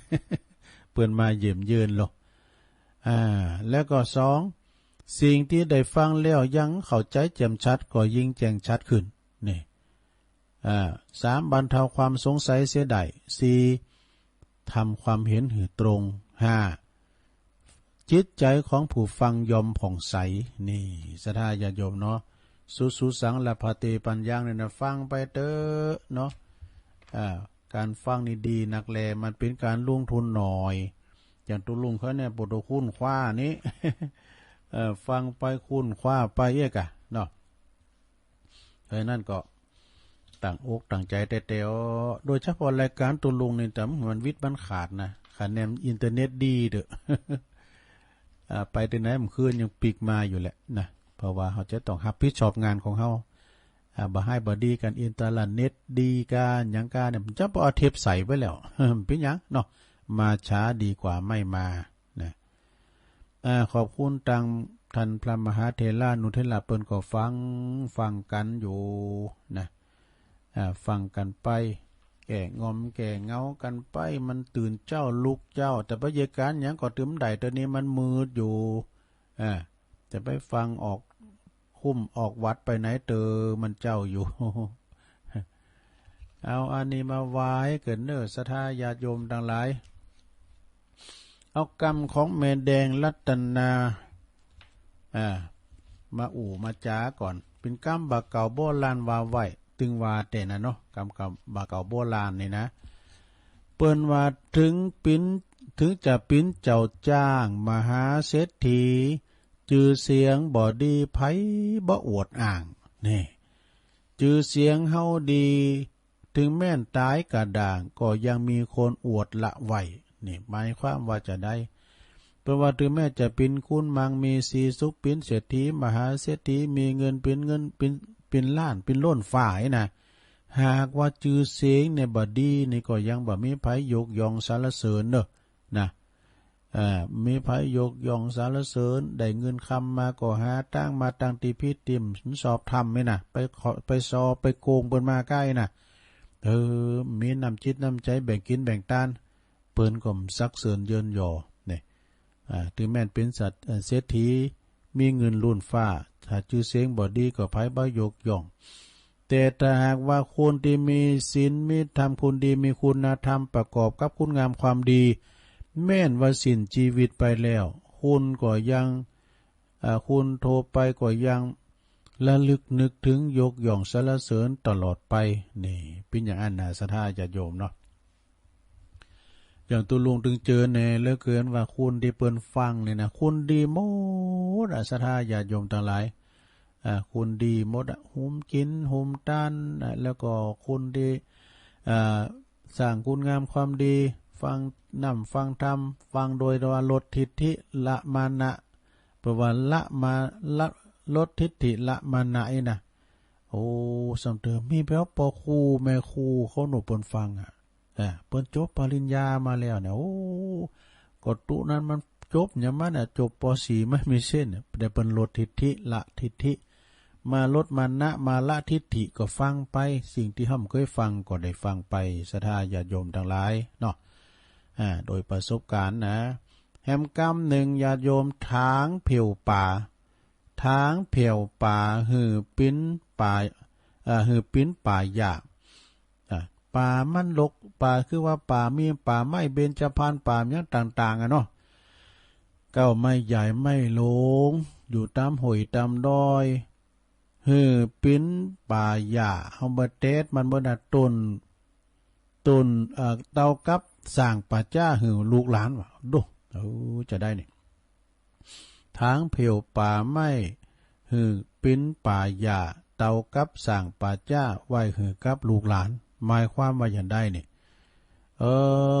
เปิ้นมาเยี่ยมเยือนโลก อ่า แล้วก็สอง สิ่งตี้ได้ฟังแล้วยังเข้าใจ๋แจ่มชัดก็ยิ่งแจ้งชัดขึ้น นี่ อ่า สาม บรรเทาความสงสัยเสียได้ สี่ ทำความเห็นหื้อตรง ห้า จิตใจ๋ของผู้ฟังย่อมผ่องใส นี่ ศรัทธาญาติโยมเนาะ สุ สุสัง ละพะเต ปัญญัง เนี่ยนะ ฟังไปเต๊อะเนาะ อ่า ก๋านฟังนี่ดีนักแล มันเป๋นก๋านลงทุนน้อย อย่างตุ๊ลุงเขาเนี่ย บ่ต้องค้นคว้านี่ เอ่อ ฟังไปค้นคว้าไปเอี้ยกะเนาะ เพราะฉะนั้นก็ตั้งอกตั้งใจ๋แต๊ๆ โดยเฉพาะรายก๋านตุ๊ลุงนี่ แต่มันวิทย์มันขาดนะ คะแนนอินเทอร์เน็ตดีเต๊อะ อ่า ไปตี้ไหนเมื่อคืนยังปิ๊กมาอยู่แหละนะ เพราะว่าเฮาจะต้องฮับผิดชอบงานของเฮา อ่า บ่ฮ้ายบ่ดีกั๋น อินเทอร์เน็ตดีก้าหยังก้าเนี่ย มันจะบ่เอาเทปใส่ไปแล้ว เป๋นหยังเนาะ มาช้าดีกว่าไม่มานะ อ่า ขอบคุณตังท่านพระมหาเถรานุเถระ เปิ้นก็ฟัง ฟังกั๋นอยู่นะ อ่า ฟังกั๋นไป แก้ง่อมแก้เหงากั๋นไป มันตื่นเจ๊าลุกเจ๊า แต่บ่เยียะก๋านหยังก็ตึงได้ ต๋อนนี้มันมืดอยู่ อ่า จะไปฟังออกคุ้มออกวัดไปไหนเต๊อะ มันเจ๊าอยู่ เอาอันนี้มาไหว้กั๋นเน่อ ศรัทธาญาติโยมตังหลาย เอากำของแม่แดงรัตนา อ่า มาอู้มาจ๋าก่อน เป๋นกำบ่าวเก่าโบราณว่าไว้ ตึงว่าแต๊นะเนาะ กำ กำบ่าวเก่าโบราณนี่นะ เปิ้นว่า ถึงเป๋น ถึงจะเป๋นเจ้าจ้างมหาเศรษฐี จื้อเสียงบ่ดีใผบ่อวดอ้าง นี่ จื้อเสียงเฮาดี ถึงแม้นต๋ายกะด้าง ก็ยังมีคนอวดละไว้ นี่หมายความว่าจาใด เปิ้นว่า ถึงแม้จะเป๋นคุณมังมีสีสุข เป๋นเศรษฐีมหาเศรษฐี มีเงินเป๋นเงิน เป๋น เป๋นล้าน เป๋นล้นฟ้านี่นะ หากว่าจื้อเสียงเนี่ยบ่ดีนี่ ก็ยังบ่มีใผยกย่องสรรเสริญเน่อ นะ เอ่อ มีใผยกย่องสรรเสริญ ได้เงินคำมาก็หาตางมาตังตี้ผิดตี้บ่ชอบธรรมนี่นะ ไปขอ ไปซอ ไปโกงเปิ้นมาก้านี่นะ เออ มีน้ำจิตน้ำใจ๋แบ่งกิ๋นแบ่งตาน เปิ้นก็บ่สรรเสริญเยินยอ นี่ อ่า ถึงแม้นเป๋นสัตว์ เอ่อ เศรษฐี มีเงินล้นฟ้า ถ้าจื้อเสียงบ่ดีก็ใผบ่ยกย่อง แต่ถ้าหากว่าคนตี้มีศีลมีธรรม คนดีมีคุณธรรมประกอบกับคุณงามความดี แม้นว่าสิ้นจีวิตไปแล้ว คนก็ยัง อ่า คนทั่วไปก็ยังระลึกนึกถึงยกย่องสรรเสริญตลอดไป นี่ เป๋นอย่างอั้นนะ ศรัทธาญาติโยมเนาะ อย่างตุ๊ลุงตึงเจิญแหน่เหลือเกินว่าคนตี้เปิ้นฟังนี่นะ คนดีหมดอะ ศรัทธาญาติโยมตังหลาย อ่า คนดีหมดอะ หุมกิ๋นหุมตานอะ แล้วก็คนตี้ อ่า สร้างคุณงามความดี ฟังน้ำฟังธรรม ฟังโดยว่าลดทิฏฐิละมานะ เปิ้นว่าละมา ละ ลดทิฏฐิละมานะนี่นะ โอ้ ส่ำเติมมีแบบป้อครูแม่ครูเขาหนูเปิ้นฟังอะ อ่า เปิ้นจบปริญญามาแล้วเนี่ย โอ้ ก็ตุ๊นั้นมันจบหยังมันน่ะ จบ ป.สี่ ไม่มีเส้นน่ะ แต่เปิ้นลดทิฏฐิ ละทิฏฐิ มาลดมานะ มาละทิฏฐิ ก็ฟังไป สิ่งตี้เฮาบ่เกยฟังก็ได้ฟังไป ศรัทธาญาติโยมตังหลายเนาะ อ่า โดยประสบการณ์นะ แหมกำนึ่งญาติโยม ถางเผียวป่า ถางเผียวป่าหื้อเป๋นป่า เอ่อ หื้อเป๋นป่าหญ้า อ่ะ ป่ามันรก ป่าคือว่าป่ามีป่าไม้เบญจพรรณ ป่าหยังต่างๆ อะเนาะ เก๊าไม้ใหญ่ไม้หลง อยู่ต๋ามห้วยต๋ามดอย หื้อเป๋นป่าหญ้า เฮาบ่เตะมันบ่นะ ต้น ต้น เอ่อ เต้ากับสร้างป่าจ๊าหื้อลูกหลานว่า ดู เออ จะได้นี่ ถางเผียวป่าไม้หื้อเป๋นป่าหญ้า เต้ากับสร้างป่าจ๊าไว้หื้อกับลูกหลาน หมายความว่าอย่างใดนี่ เอ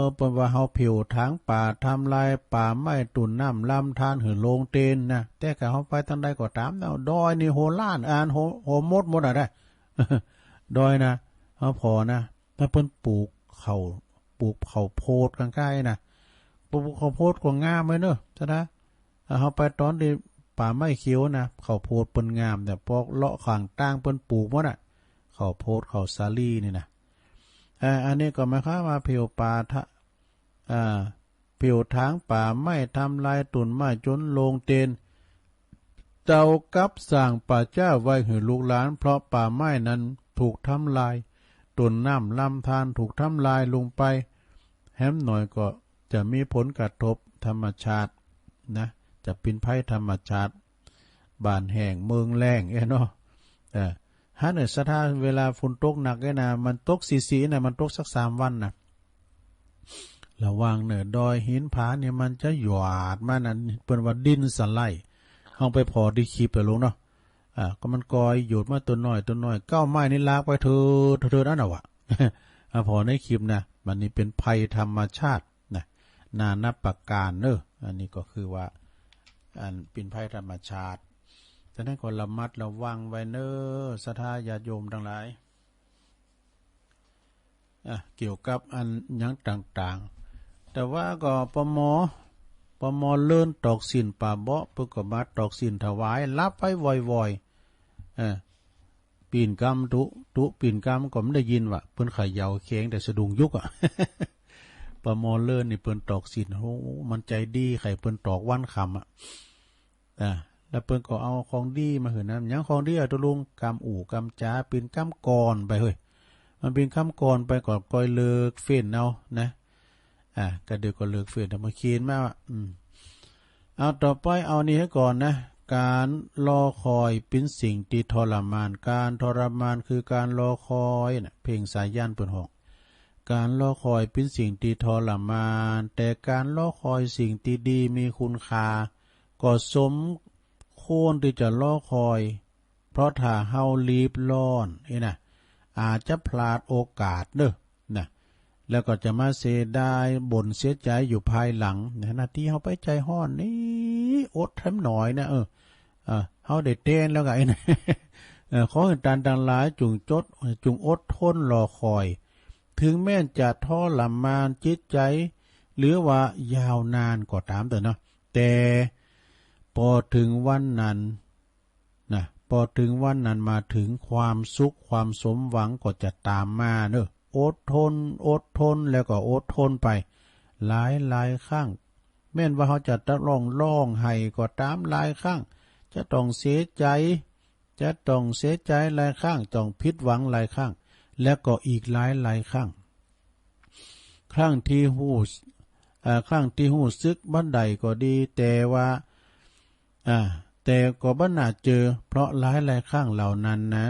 อ เปิ้นว่าเฮาเผียวถางป่า ทำลายป่าไม้ ตุ่นน้ำลำธารหื้อโลงเต็นนะ แต่กะเฮาไปตางใดก็ต๋ามนะ ดอยนี่โหล้าน อ่านโห โหมดหมดอะได้ ดอยนะ เฮาผ่อนะ ถ้าเปิ้นปลูกข้าว ปลูกข้าวโพดกั๋งก้ายนะ ปลูกข้าวโพดก็งามไว้เนอะ ศรัทธา ถ้าเฮาไปต๋อนตี้ป่าไม้เขียวนะ ข้าวโพดเปิ้นงาม แต่ปอเลาะข้างตางเปิ้นปลูกหมดอะ ข้าวโพดข้าวสาลีนี่นะ อ่า อันนี้ก็หมายความว่าเผียวป่าทะ อ่า เผียวถางป่าไม้ ทำลายต้นไม้จ๋นโลงเต็น เต้ากับสร้างป่าจ๊าไว้หื้อลูกหลาน เพราะป่าไม้นั้นถูกทำลาย ต้นน้ำลำธารถูกทำลายลงไป แหมหน่อยก็จะมีผลกระทบธรรมชาตินะ จะเป๋นภัยธรรมชาติ บ้านแห้งเมืองแล้งเอ้ยเนาะ เออ หันเน่อศรัทธา เวลาฝนตกหนักเนี่ยนะ มันตกสี่ๆ นะ มันตกสักสามวันนะ ระวังเน่อ ดอยหินผาเนี่ยมันจะหยาดมานะ เปิ้นว่าดินสไลด์ เฮาไปผ่อตี้คลิปเปิ้นลงเนาะ อ่า ก็มันก่อหยุดมาตั๋วน้อย ตั๋วน้อย เก๊าไม้นี่ลากไปเถิด เถิด เถิดอั้นน่ะวะ อ่า ผ่อในคลิปนะ บัดนี้เป๋นภัยธรรมชาตินะ นานับประก๋านเนาะ อันนี้ก็คือว่า อันเป๋นภัยธรรมชาติ ฉะนั้นก็ระมัดระวังไว้เนาะ ศรัทธาญาติโยมตังหลาย อ่ะ เกี่ยวกับอันหยังต่างๆ แต่ว่าก็ปม ปม เลินตอกศีลป๋าเบาะ เปิ้นก็มาตอกศีลถวาย รับไว้บ่อยๆ เออ ปี๋นกำตุ๊ ตุ๊ปี๋นกำก็บ่ได้ยินว่า เปิ้นเขย่าแขงแต่สะดุ้งยุกอะ ปม เลินนี่เปิ้นตอกศีล โอ้ มันใจ๋ดี ใค่เปิ้นตอกวันค่ำอะ อ่า แล้วเปิ้นก็เอาของดีมาหื้อนะ หยังของดีอะตุ๊ลุง กำอู้กำจ๋า เป๋นกำก่อนไปเฮ้ย มันเป๋นกำก่อนไป ก็ก้อยเลิกเฟ้นเอานะ อ่า ก็เดี๋ยวก็เลิกเฟ้นเอามาเขียนมาว่ะ อืม เอาต่อไป เอานี่หื้อก่อนนะ ก๋านรอคอยเป๋นสิ่งตี้ทรมาน ก๋านทรมานคือก๋านรอคอยน่ะ เพลงสายัณเปิ้นฮ้อง ก๋านรอคอยเป๋นสิ่งตี้ทรมาน แต่ก๋านรอคอยสิ่งตี้ดีมีคุณค่า ก็สมควรตี้จะรอคอย เพราะถ้าเฮารีบร้อนนี่นะ อาจจะพลาดโอกาสเนาะ นะ แล้วก็จะมาเสียดายบ่นเสียใจ๋อยู่ภายหลัง ในขณะตี้เฮาไปใจ๋ฮ้อนนี่ อดแถมหน่อยนะ เออ เออ เฮาได้เต้นแล้วไงนะ เออ ขอหื้อต้านตังหลายจุ่งจด จุ่งอดทนรอคอย ถึงแม้จะทรมานจิตใจ๋ หรือว่ายาวนานก็ต๋ามเต๊อะเนาะ แต่ปอเถิงวันนั้น นะ ปอเถิงวันนั้นมาเถิง ความสุขความสมหวังก็จะต๋ามมาเนาะ อดทน อดทน แล้วก็อดทนไป หลายๆ ครั้ง แม้นว่าเฮาจะต้องร้องไห้ก็ต๋ามหลายครั้ง จะต้องเสียใจ๋ จะต้องเสียใจ๋หลายครั้ง ต้องผิดหวังหลายครั้ง และก็อีกหลายๆ ครั้ง ครั้งตี้ฮู้ อ่า ครั้งตี้ฮู้สึกบ่าใดก็ดี แต่ว่า อ่า แต่ก็บ่น่าเจอ เพราะหลายๆ ครั้งเหล่านั้นนะ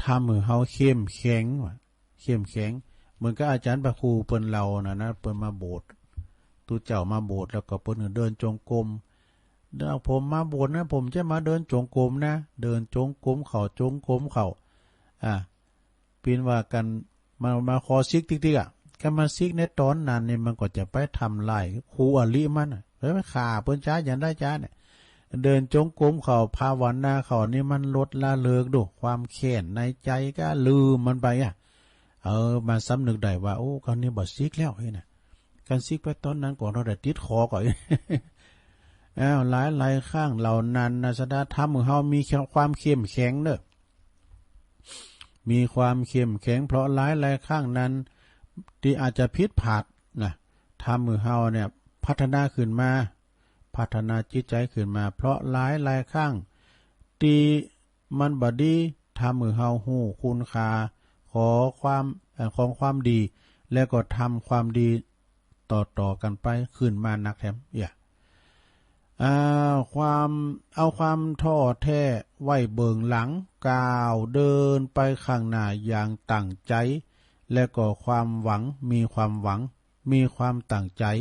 ทำหื้อเฮาเข้มแข็งว่ะ เข้มแข็ง เหมือนกับอาจ๋ารย์พระครูเปิ้นเล่านะ นะ เปิ้นมาโบสถ์ ตุ๊เจ้ามาโบสถ์ แล้วก็เปิ้นหื้อเดินจงกรม เดี๋ยวผมมาโบสถ์นะ ผมจะมาเดินจงกรมนะ เดินจงกรมเข้า จงกรมเข้า อ่า เปิ้นว่ากั๋น มา มาขอซิกติ๊กๆ อะ กั๋นมาซิกในต๋อนนั้นนี่ มันก็จะไปทำลายคู่อริมันน่ะ ไป ไปฆ่าเปิ้นจ๊าอย่างใดจ๊าเนี่ย เดินจงกรมเข้า ภาวนาเข้านี่ มันลดละเลิกดู ความแค้นในใจ๋ก็ลืมมันไปอะ เออ มาสำนึกได้ว่า โอ้ คราวนี้บ่ซิกแล้วนี่นะ กั๋นซิกไปต๋อนนั้นก่อน เฮาได้ติดคอก่อน อ้าว หลายๆ ครั้งเหล่านั้นนะ ศรัทธา ทำหื้อเฮามีความเข้มแข็งเนาะ มีความเข้มแข็ง เพราะหลายๆ ครั้งนั้น ตี้อาจจะผิดพลาดนะ ทำหื้อเฮาเนี่ย พัฒนาขึ้นมา พัฒนาจิตใจ๋ขึ้นมา เพราะหลายๆ ครั้ง ตี้มันบ่ดี ทำหื้อเฮาฮู้คุณค่า ขอความ เอ่อ ของความดี และก็ทำความดีต่อๆ กั๋นไป ขึ้นมานักแถม เอี้ย อ่า ความ เอาความท้อแท้ไว้เบื้องหลัง ก้าวเดินไปข้างหน้าอย่างตั้งใจ๋ และก็ความหวัง มีความหวัง มีความตั้งใจ๋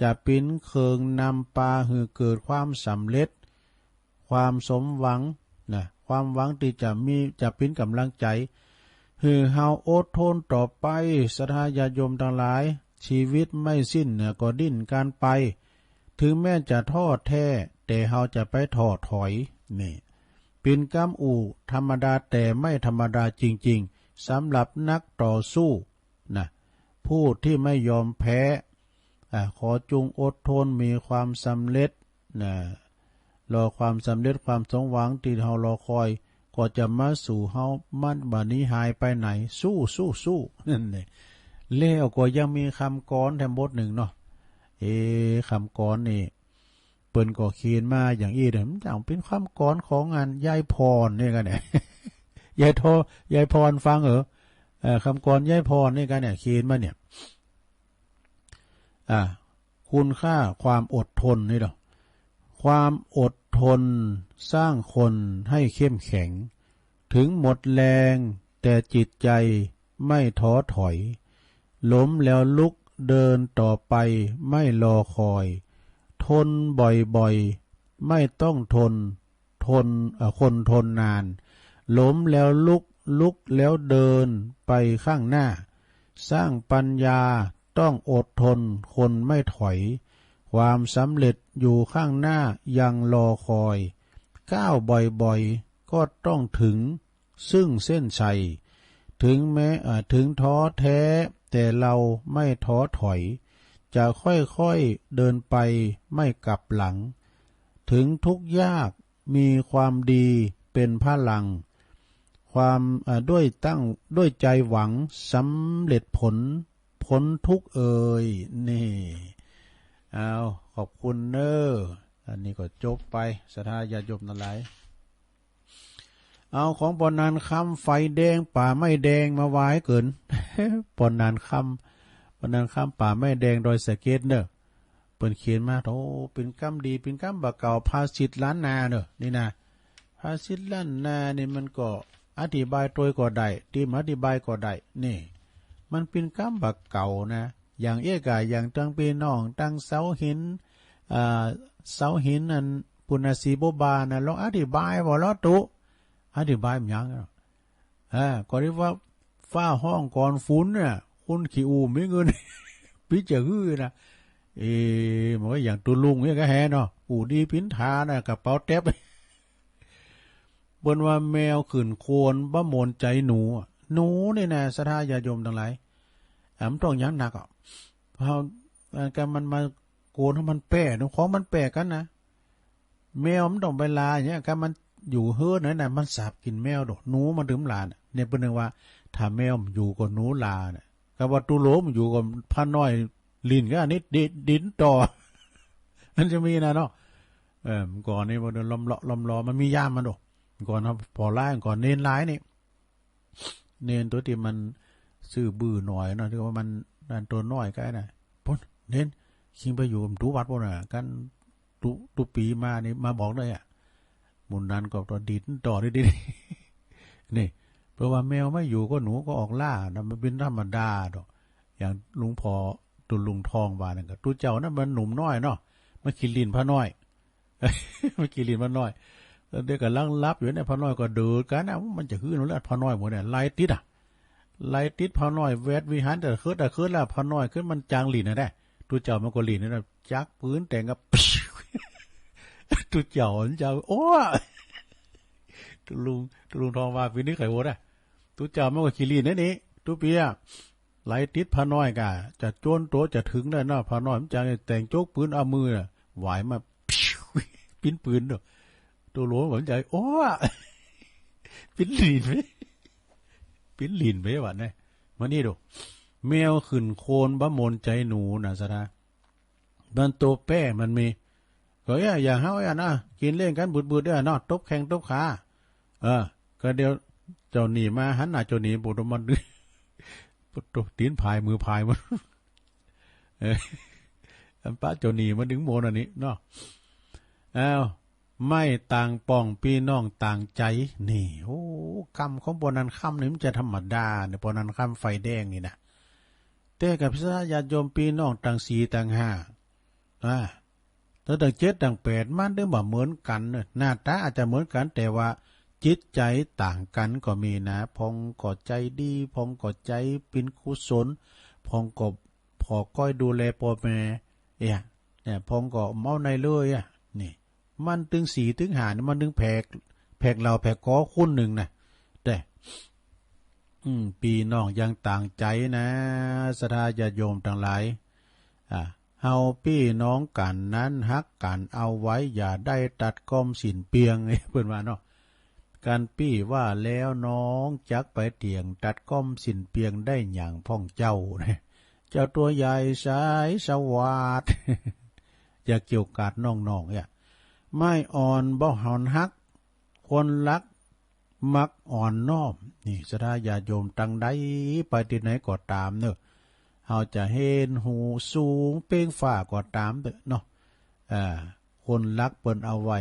จะเป๋นเครื่องนำปาหื้อเกิดความสำเร็จ ความสมหวังนะ ความหวังตี้จะมี จะเป๋นก๋ำลังใจ๋ หื้อเฮาอดทนต่อไป ศรัทธาญาติโยมตังหลาย ชีวิตไม่สิ้นเนี่ยก็ดิ้นกันไป ถึงแม้จะท้อแท้ แต่เฮาจะไปท้อถอย นี่ เป๋นกำอู้ธรรมดา แต่ไม่ธรรมดาจริงๆ สำหรับนักต่อสู้นะ ผู้ที่ไม่ยอมแพ้ อ่ะ ขอจงอดทน มีความสำเร็จนะ รอความสำเร็จ ความสมหวังตี้เฮารอคอย ก็จะมาสู่เฮา มันบ่หนีหายไปไหน สู้ สู้ สู้ นั่นแหละ แล้วก็ยังมีกำกลอนแถมบทนึ่งเนาะ เอ๊ะ กำกลอนนี่ เปิ้นก็เขียนมาอย่างอี้เด้อ มันจะเป๋นกำกลอนของอันยายพรนี่กั๋นเนี่ย ยายทอ ยายพรฟังเหรอ เอ่อ กำกลอนยายพรนี่กั๋นเนี่ย เขียนมาเนี่ย อ่า คุณค่าความอดทนนี่เนาะ ความอดทนสร้างคนให้เข้มแข็ง ถึงหมดแรงแต่จิตใจไม่ท้อถอย ล้มแล้วลุกเดินต่อไปไม่รอคอย ทนบ่อยๆ ไม่ต้องทน ท ทน เอ่อ คนทนนาน ล้มแล้วลุก ลุกแล้วเดินไปข้างหน้า สร้างปัญญาต้องอดทน คนไม่ถอย ความสำเร็จอยู่ข้างหน้ายังรอคอย ก้าวบ่อยๆ ก็ต้องถึงซึ่งเส้นชัย ถึงแม้ เอ่อ ถึงท้อแท้ แต่เราไม่ท้อถอย จะค่อยๆ เดินไปไม่กลับหลัง ถึงทุกข์ยากมีความดีเป็นพลัง ความ เอ่อ ด้วยตั้ง ด้วยใจหวังสำเร็จผล พ้นทุกข์เอ่ย นี่ เอา ขอบคุณเน้อ อันนี้ก็จบไป ศรัทธาญาติโยมตังหลาย เอาของป้อนันคำ ไฟแดงป่าไม้แดง มาว่าหื้อเกิน ป้อนันคำ ป้อนันคำ ป่าไม้แดง ดอยสะเก็ดเน้อ เปิ้นเขียนมา โอ้ เป๋นกำดี เป๋นกำบ่าเก่า ภาษิตล้านนาเน้อ นี่นะ ภาษิตล้านนานี่มันก็อธิบายตวยก็ได้ ตี้บ่อธิบายก็ได้ นี่ มันเป๋นกำบ่าเก่านะ อย่างเอี้ยก่า อย่างตังปี้น้อง ตังเสาหิน อ่า เสาหินอันปุณณสีโบบานะ ลองอธิบายบ่ลอตุ๊ อธิบายบ่หยัง อ่า ก็เรียกว่า ฟ้าฮ้องก่อนฝนเนี่ย คนขี้อู้มีเงิน ปิ๊จะหื้อนะ เอ มันก็อย่างตุ๊ลุงเนี่ยก็แฮเนาะ อู้ดีปิ๊นถานะ กระเป๋าแต๊บ เปิ้นว่าแมวขึ้นโคนบ่หมนใจ๋หนูอะ หนูนี่นะ ศรัทธาญาติโยมตังหลาย อ่ะ มันต้องหยังหนักอ่ะ เฮา อันกะมันมาโกนหื้อมันแป้เนาะ ของมันแป้กั๋นนะ แมวมันต้องไปลาอย่างเงี้ย กะมันอยู่เฮือนนั่นน่ะ มันสาบกิ๋นแมวโดด หนูมันตึงบ่ลาน่ะ เนี่ย เปิ้นเอิ้นว่า ถ้าแมวบ่อยู่ก็หนูลาน่ะ กะว่าตุ๊ลุงบ่อยู่ก็พระน้อยหลิ้นกั๋นอันนี้ ดิน ดินต่อ มันจะมีนะเนาะ เออ เมื่อก่อนนี่มันล้อมเลาะล้อมลอ มันมียามมันโดด เมื่อก่อนเนาะ ผ่อหลาย เมื่อก่อนเณรหลายนี่ เณรตั๋วตี้มันซื่อบื้อหน่อยเนาะ ตี้ว่ามันนั่นตั๋วน้อยก้านะ ปุ้น เณร คิงไปอยู่กับตุ๊วัดปุ้นน่ะ กั๋นตุ๊ ตุ๊ปี๋มานี่ มาบอกเลยอะ หมู่นั้นก็ตั๋วดินต่อนี่ นี่ เปิ้นว่าแมวบ่อยู่ก็หนูก็ออกล่านะ มันเป๋นธรรมดาดอก อย่างหลวงพ่อตุ๊ลุงทองว่านั่นก็ ตุ๊เจ้านั้นมันหนุ่มน้อยเนาะ มันขี้หลิ้นพระน้อย มันขี้หลิ้นพระน้อย แล้วเดี๋ยวก่ำลังหลับอยู่เนี่ย พระน้อยก็เดินกั๋นนะ มันจะหื้อหนูแล้ว พระน้อยหมู่เนี่ย ไล่ติดอะ ไล่ติดพระน้อยแวดวิหาร แต่เคิดแต่เคิดแล้ว พระน้อยขึ้นมันจางหลิ้นนะแน่ ตุ๊เจ้ามันก็หลิ้นนะ จักปืนแต่งกับ ตุ๊เจ้ามันจะ โอ้ ตุ๊ลุง ตุ๊ลุงทองว่า ปี๋นี้ใผหัวนะ ตุ๊เจ้ามันก็ขี้หลิ้นนะนี่ ตุ๊ปี๋อะ ไล่ติดพระน้อยก่า จะโจ้นตั๋วจะเถิงได้เนาะ พระน้อยมันจะแต่งจกปืน เอามือน่ะหวายมา ปิ๊นปืนเนาะ ตุ๊ลุงมันจะ โอ้ ปิ๊นหลิ้นไป ปิ๊นหลิ้นไปวะเนี่ย มานี่ดู แมวขึ้นโคนบ่หมนใจ๋หนูนะ ศรัทธา มันตั๋วแป้มันมี ก็เอี้ย อย่างเฮาเอี้ยนะ กิ๋นเล่นกั๋นบึดๆ เอี้ยเนาะ ตบแข้งตบขา เออ ก็เดี๋ยวเจ้าหนี้มา หันหน้าเจ้าหนี้ ปุ้นมัน ปุ้น ตี๋นผายมือผายมัน เออ อันปะเจ้าหนี้มันดึงโมนอันนี้เนาะ อ้าว ไม้ต่างป้องปี้น้องต่างใจ๋ นี่ โอ้ กำของป้อนันคำนี่มันจะธรรมดาเนี่ย ป้อนันคำไฟแดงนี่นะ แต่กับศรัทธาญาติโยมปี้น้องตังสี่ตังห้า อ่า ตังเจ็ดตังแปด มันเรียกว่าเหมือนกั๋นเนอะ หน้าต๋าอาจจะเหมือนกั๋น แต่ว่าจิตใจ๋ต่างกั๋นก็มีนะ พ่องก็ใจ๋ดี พ่องก็ใจ๋เป๋นกุศล พ่องก็ผ่อก้อยดูแลป้อแม่ เอี้ย เนี่ย พ่องก็เมาในเลยอะ นี่ มันตึงสี่ตึงห้านี่ มันตึงแผก แผกเหล่าแผกก๋อคนนึ่งนะ แต่ อืม ปี้น้องยังต่างใจ๋นะ ศรัทธาญาติโยมตังหลาย อ่า เฮาปี้น้องกั๋นนั้นฮักกั๋นเอาไว้ อย่าได้ตัดก้อมสิ้นเปียง เปิ้นว่าเนาะ กั๋นปี้ว่าแล้วน้องจักไปเถียง ตัดก้อมสิ้นเปียงได้หยังพ่องเจ้า เจ้าตั๋วใหญ่สายสวาท อย่าเกี่ยวกาดน้องๆ เนี่ย ไม้อ่อนบ่หอนฮัก คนฮัก มักอ่อนน้อม นี่ ศรัทธาญาติโยมตังใดไปตี้ไหนก็ต๋ามเนอะ เฮาจะเห็นหูสูงเป๊งฟ้าก็ต๋ามเต๊อะเนาะ อ่า คนฮักเปิ้นเอาไว้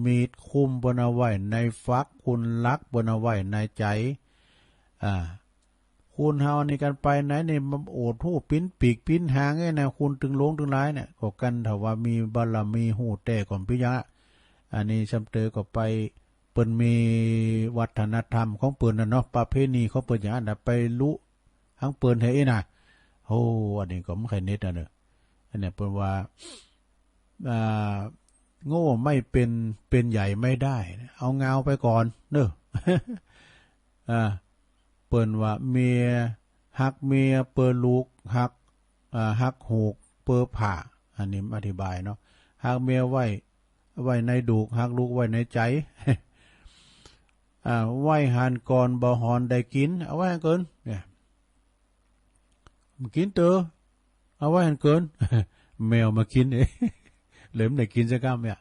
มีดคมเปิ้นเอาไว้ในฝัก คนฮักเปิ้นเอาไว้ในใจ๋ อ่า คนเฮานี่กั๋นไปไหนนี่ มันโอดฮู้ปิ๊นปีกปิ๊นหางไอ้นะ คนตึงหลงตึงหลายเนี่ย ก็กั๋นถ้าว่ามีบารมีฮู้แต๊ก่อนปี้ยังอะ อันนี้ซ้ำเต๋อก็ไป เปิ้นมีวัฒนธรรมของเปิ้นน่ะเนาะ ประเพณีของเปิ้นอย่างนั้นน่ะ ไปลุหังเปิ้นแฮะอี้น่ะ โอ้ อันนี้ก็บ่ใค่เน็ตอะเนาะ อันเนี้ยเปิ้นว่า อ่า โง่ไม่เป็น เป็นใหญ่ไม่ได้ เอางาวไปก่อนเนาะ อ่า เปิ้นว่าเมียฮักเมียเป๋อลูกฮัก อ่า ฮักฮูกเป๋อผ้า อันนี้อธิบายเนาะ ฮักเมียไว้ ไว้ในดูก ฮักลูกไว้ในใจ๋ อ่า ไว้หั้นก่อนบ่ฮอนได้กิ๋น เอาไว้หั้นเกิน เนี่ย บ่กิ๋นเต๋อ เอาไว้หั้นเกิน แมวมากิ๋นเอง เลยบ่ได้กิ๋นสักกำเนี่ย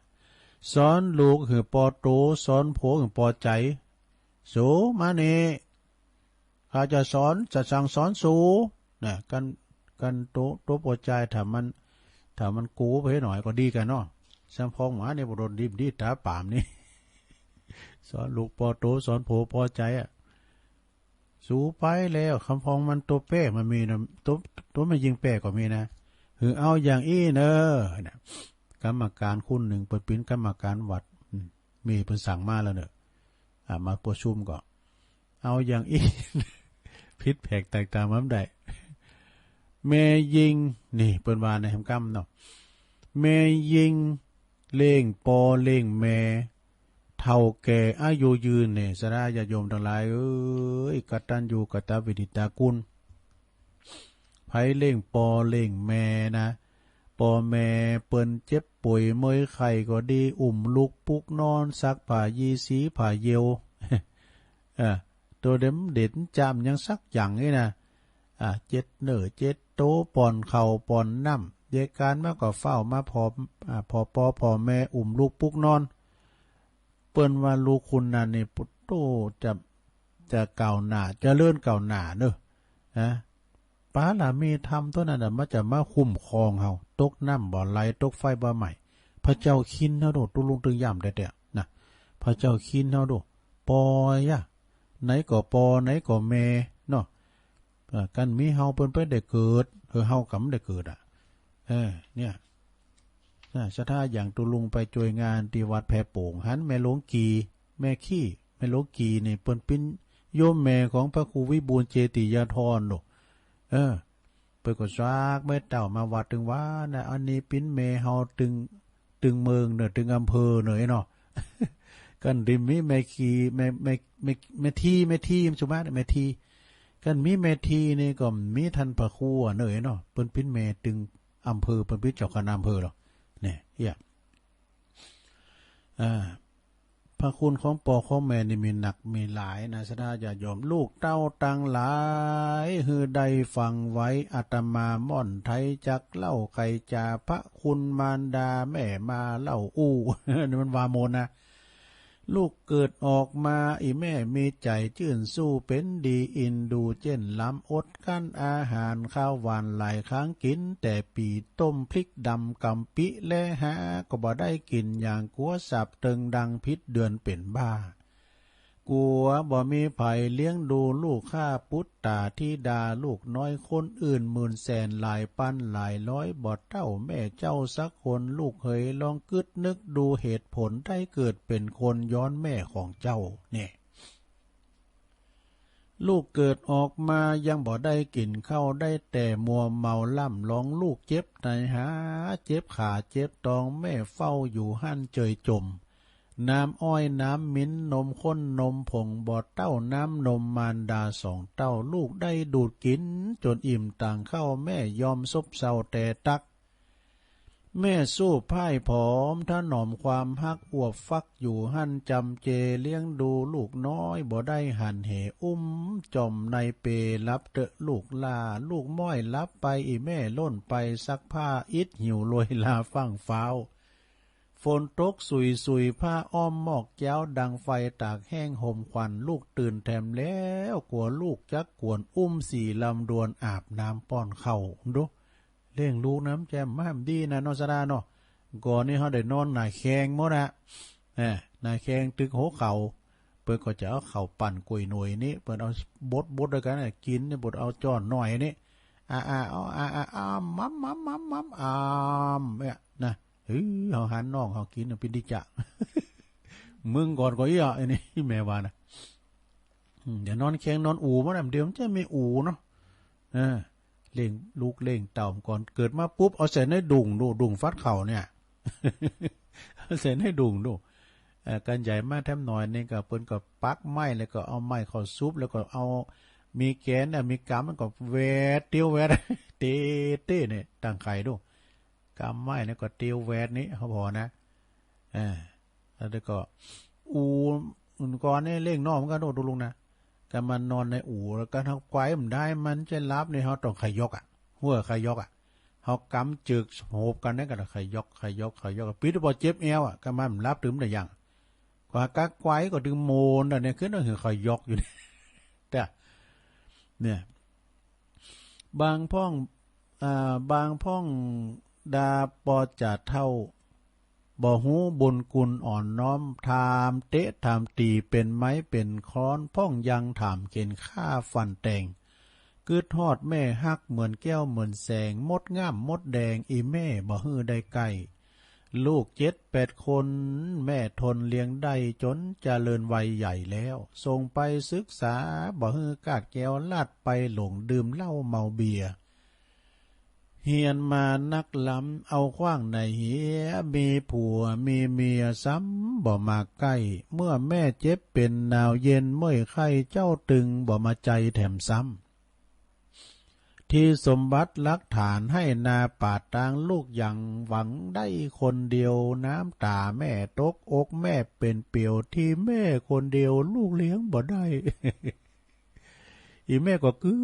สอนลูกหื้อปอโต สอนผัวหื้อปอใจ๋ สูมานี่ ข้าจะสอน จะสั่งสอนสู นะ กัน กันโต โตปอใจ๋ ถ้ามัน ถ้ามันกูไปหน่อยก็ดีกั๋นเนาะ ซ้ำพ้องหมาเนี่ยบ่โดนดิบดีต๋าปามนี่ สอนลูกปอโต สอนผัวปอใจ๋อะ สูไปแล้ว คำพ้องมันโตแป้มันมีนะ โต โตแม่ญิงแป้ก็มีนะ หื้อเอาอย่างอี้เน่อ นะ กรรมการคนนึ่งเปิ้นเป๋นกรรมการวัด อืม มีเปิ้นสั่งมาแล้วเน่อ อ่า มาประชุมก็ เอาอย่างอี้ ผิดแผกแตกต่างมาบ่ได้ แม่ญิง นี่เปิ้นว่าในแหมกำเนาะ แม่ญิงเลี้ยงปอเลี้ยงแม่ เฒ่าแก่อายุยืนเนี่ย ศรัทธาญาติโยมตังหลายเอ๋ย กตัญญูกตเวทิตากุณ ใผเลี้ยงปอเลี้ยงแม่นะ ปอแม่เปิ้นเจ็บป่วยเมยไข้ก็ดี อุ้มลูกปลุกนอน ซักผ้ายีสีผ้าเยียว เออ โตเด็มเด็ดจ๋ำยังสักอย่างนี่นะ อ่า เจ็ดเนื้อเจ็ดโต ป้อนข้าวป้อนน้ำ เยียะก๋านมาก็ฟ้าวมาผ่อ อ่า ผ่อปอผ่อแม่ อุ้มลูกปลุกนอน เปิ้นว่าลูกคนนั้นนี่ โต้ จะ จะก้าวหน้า เจริญก้าวหน้าเน่อ นะ ปารมีธรรมโตนั้นน่ะ มันจะมาคุ้มครองเฮา ตกน้ำบ่ไหล ตกไฟบ่ไหม้ พระเจ้าคินเฮาโด ตุ๊ลุงตึงย่ำแต๊ๆ นะ พระเจ้าคินเฮาโด ปอเยียะ ไหนก็ปอ ไหนก็แม่ เนาะ เออ กันมีเฮาเปิ้นไปได้เกิด เออ เฮาก็บ่ได้เกิดอะ เออ เนี่ย นะ ศรัทธาอย่างตุ๊ลุงไปจ้วยงานตี้วัดแพโป่ง หันแม่หลวงกี่ แม่ขี้ แม่หลวงกี่นี่เปิ้นเป๋นโยมแม่ของพระครูวิบูลย์เจติยาธรโด เออ เปิ้นก็ซักแม่เต้ามาวัดตึงวานะ อันนี้เป๋นแม่เฮาตึง ตึงเมืองเน่อ ตึงอำเภอเน่อเนาะ กันตี้มีแม่ขี้ แม่ แม่ แม่ แม่ที แม่ที สุมาแม่ที กันมีแม่ทีนี่ก็มีต้านพระครูเน่อเนาะ เปิ้นเป๋นแม่ตึงอำเภอ เปิ้นเป๋นเจ้าคณะอำเภอลอ เนี่ย เยียะ อ่า พระคุณของปอของแม่นี่มีนักมีหลายนะ ศรัทธาญาติโยม ลูกเต้าตังหลาย หื้อได้ฟังไว้ อาตมาม่อนไทยจักเล่าไขจ๋า พระคุณมารดาแม่มาเล่าอู้ นี่มันว่าโมนนะ ลูกเกิดออกมา อี่แม่มีใจ๋จื้นสู้ เป๋นดีอินดูเจ๊นลำ อดกั้นอาหารคาวหวานหลายครั้ง กิ๋นแต่ปี่ต้มพริกดำกำปิ และหาก็บ่ได้กิ๋นอย่างกั๋วสับ เติงดังผิดเดือนเป๋นบ้า กั๋วบ่มีใผเลี้ยงดูลูก ข้าปุตตาธิดาลูกน้อยคนอื่น หมื่นแสนหลายปันหลายร้อย บ่เต้าแม่เจ้าสักคน ลูกเหยลองกึ๊ดนึกดูเหตุผล ได้เกิดเป๋นคนย้อนแม่ของเจ้า เนี่ย ลูกเกิดออกมายังบ่ได้กิ๋นข้าว ได้แต่มัวเมาล่ำลอง ลูกเจ็บในหา เจ็บขาเจ็บตอง แม่เฝ้าอยู่หั้นเจยจม น้ำอ้อยน้ำมิ้น นมข้นนมผง บ่เต้าน้ำนมมารดาสองเต้า ลูกได้ดูดกิ๋นจ๋นอิ่มต่างข้าว แม่ยอมซบเซาแต่ตัก แม่สู้พ่ายผอม ถนอมความฮัก อวบฟักอยู่หั้นจำเจ เลี้ยงดูลูกน้อยบ่ได้หันเห อุ้มจ่อมในเปลหลับเต๊อะลูกหล้า ลูกม้อยหลับไป อี่แม่ล่นไปซักผ้า อิดหิวโรยลาฟั่งฟ้าว ฝนตกสุยๆ ผ้าอ้อมหมอกเจ๊า ดังไฟตากแห้งห่มขวัญ ลูกตื่นแถมแล้ว กั๋วลูกจักกวน อุ้มสี่ลำดวน อาบน้ำป้อนข้าว ดู เลี้ยงลูกน้ำแจ่มม่ำดีนะเนาะ ศรัทธาเนาะ ก่อนนี้เฮาได้นอนหน้าแข้งหมดอะ เออ หน้าแข้งตึกหัวเข่า เปิ้นก็จะเอาข้าวปั้นก๋วยหน่วยนี้ เปิ้นเอาบดๆ ตวยกั๋นน่ะ กิ๋นนี่บดเอาจ้อนหน่อยนี้ อ่าๆ เอา อ่าๆ อ้ำ ม้ำๆๆๆ อ้ำ เนี่ยนะ เออ เฮาหันน้องเฮากิ๋นน่ะ ปินดิจะ มึงก่อนก็อี้อ่ะ อันนี้แม่ว่านะ อืม เดี๋ยวนอนแข้งนอนอู่มันน่ะ เดี๋ยวมันจะมีอู่เนาะ เออ เลี้ยงลูกเลี้ยงเต้าก่อน เกิดมาปุ๊บ เอาใส่ในดุ่งดู ดุ่งฟัดเข่าเนี่ย เอาใส่ในดุ่งดู เอ่อ กันใหญ่มาแถมหน่อยนี่ก็ เปิ้นก็ปักไม้ แล้วก็เอาไม้เข้าซุบ แล้วก็เอามีแกนน่ะ มีกำมันก็แหวด เตียวแหวด เตะ เตะเนี่ย ตั้งไข่ดู กำไม้แล้วก็เตียวแหวดนี่ เขาพอนะ เออ แล้วก็อู่ อื่นก่อนนี่เลี้ยงนอกเหมือนกั๋นโอ้ ตุ๊ลุงนะ ก็มานอนในอู่ แล้วก็เฮาไกวบ่ได้ มันจะหลับนี่ เฮาต้องขยกอะ หัวขยกอะ เฮากำจึกโหบกั๋นเนี่ย ก็ขยก ขยก ขยก ปิ๊ด ปอเจ็บแอวอะ ก็มันบ่หลับ ตึงได้ยัง ก็หากะไกวก็ตึงโมนน่ะเนี่ย ขึ้นมาหือขยกอยู่เนี่ย แต่ เนี่ย บางพ่อง อ่า บางพ่องดาปอจะเฒ่า บ่ฮู้บุญคุณอ่อนน้อม ถามเตะถามตี๋ เป๋นไม้เป๋นค้อน พ่องยังถามเข็ญฆ่าฟันแตง กึ๊ดฮอดแม่ฮัก เหมือนแก้วเหมือนแสง มดงามมดแดง อี่แม่บ่หื้อได้ใก้ ลูกเจ็ดแปดคน แม่ทนเลี้ยงได้ จ๋นเจริญวัยใหญ่แล้ว ส่งไปศึกษา บ่หื้อคาดแคล้ว ลัดไปหลงดื่มเหล้าเมาเบียร์ เฮียนมานักล้ำ เอาขว้างในเหีย มีผัวมีเมียซ้ำบ่มาใก้ เมื่อแม่เจ็บเป๋นหนาวเย็นเมื่อยไข้ เจ้าตึงบ่มาใจแถมซ้ำ ที่สมบัติหลักฐาน ไฮ่นาป่าตาง ลูกยังหวังได้คนเดียว น้ำต๋าแม่ตก อกแม่เป๋นเปียว ตี้แม่คนเดียว ลูกเลี้ยงบ่ได้ อี่แม่ก็กึ๊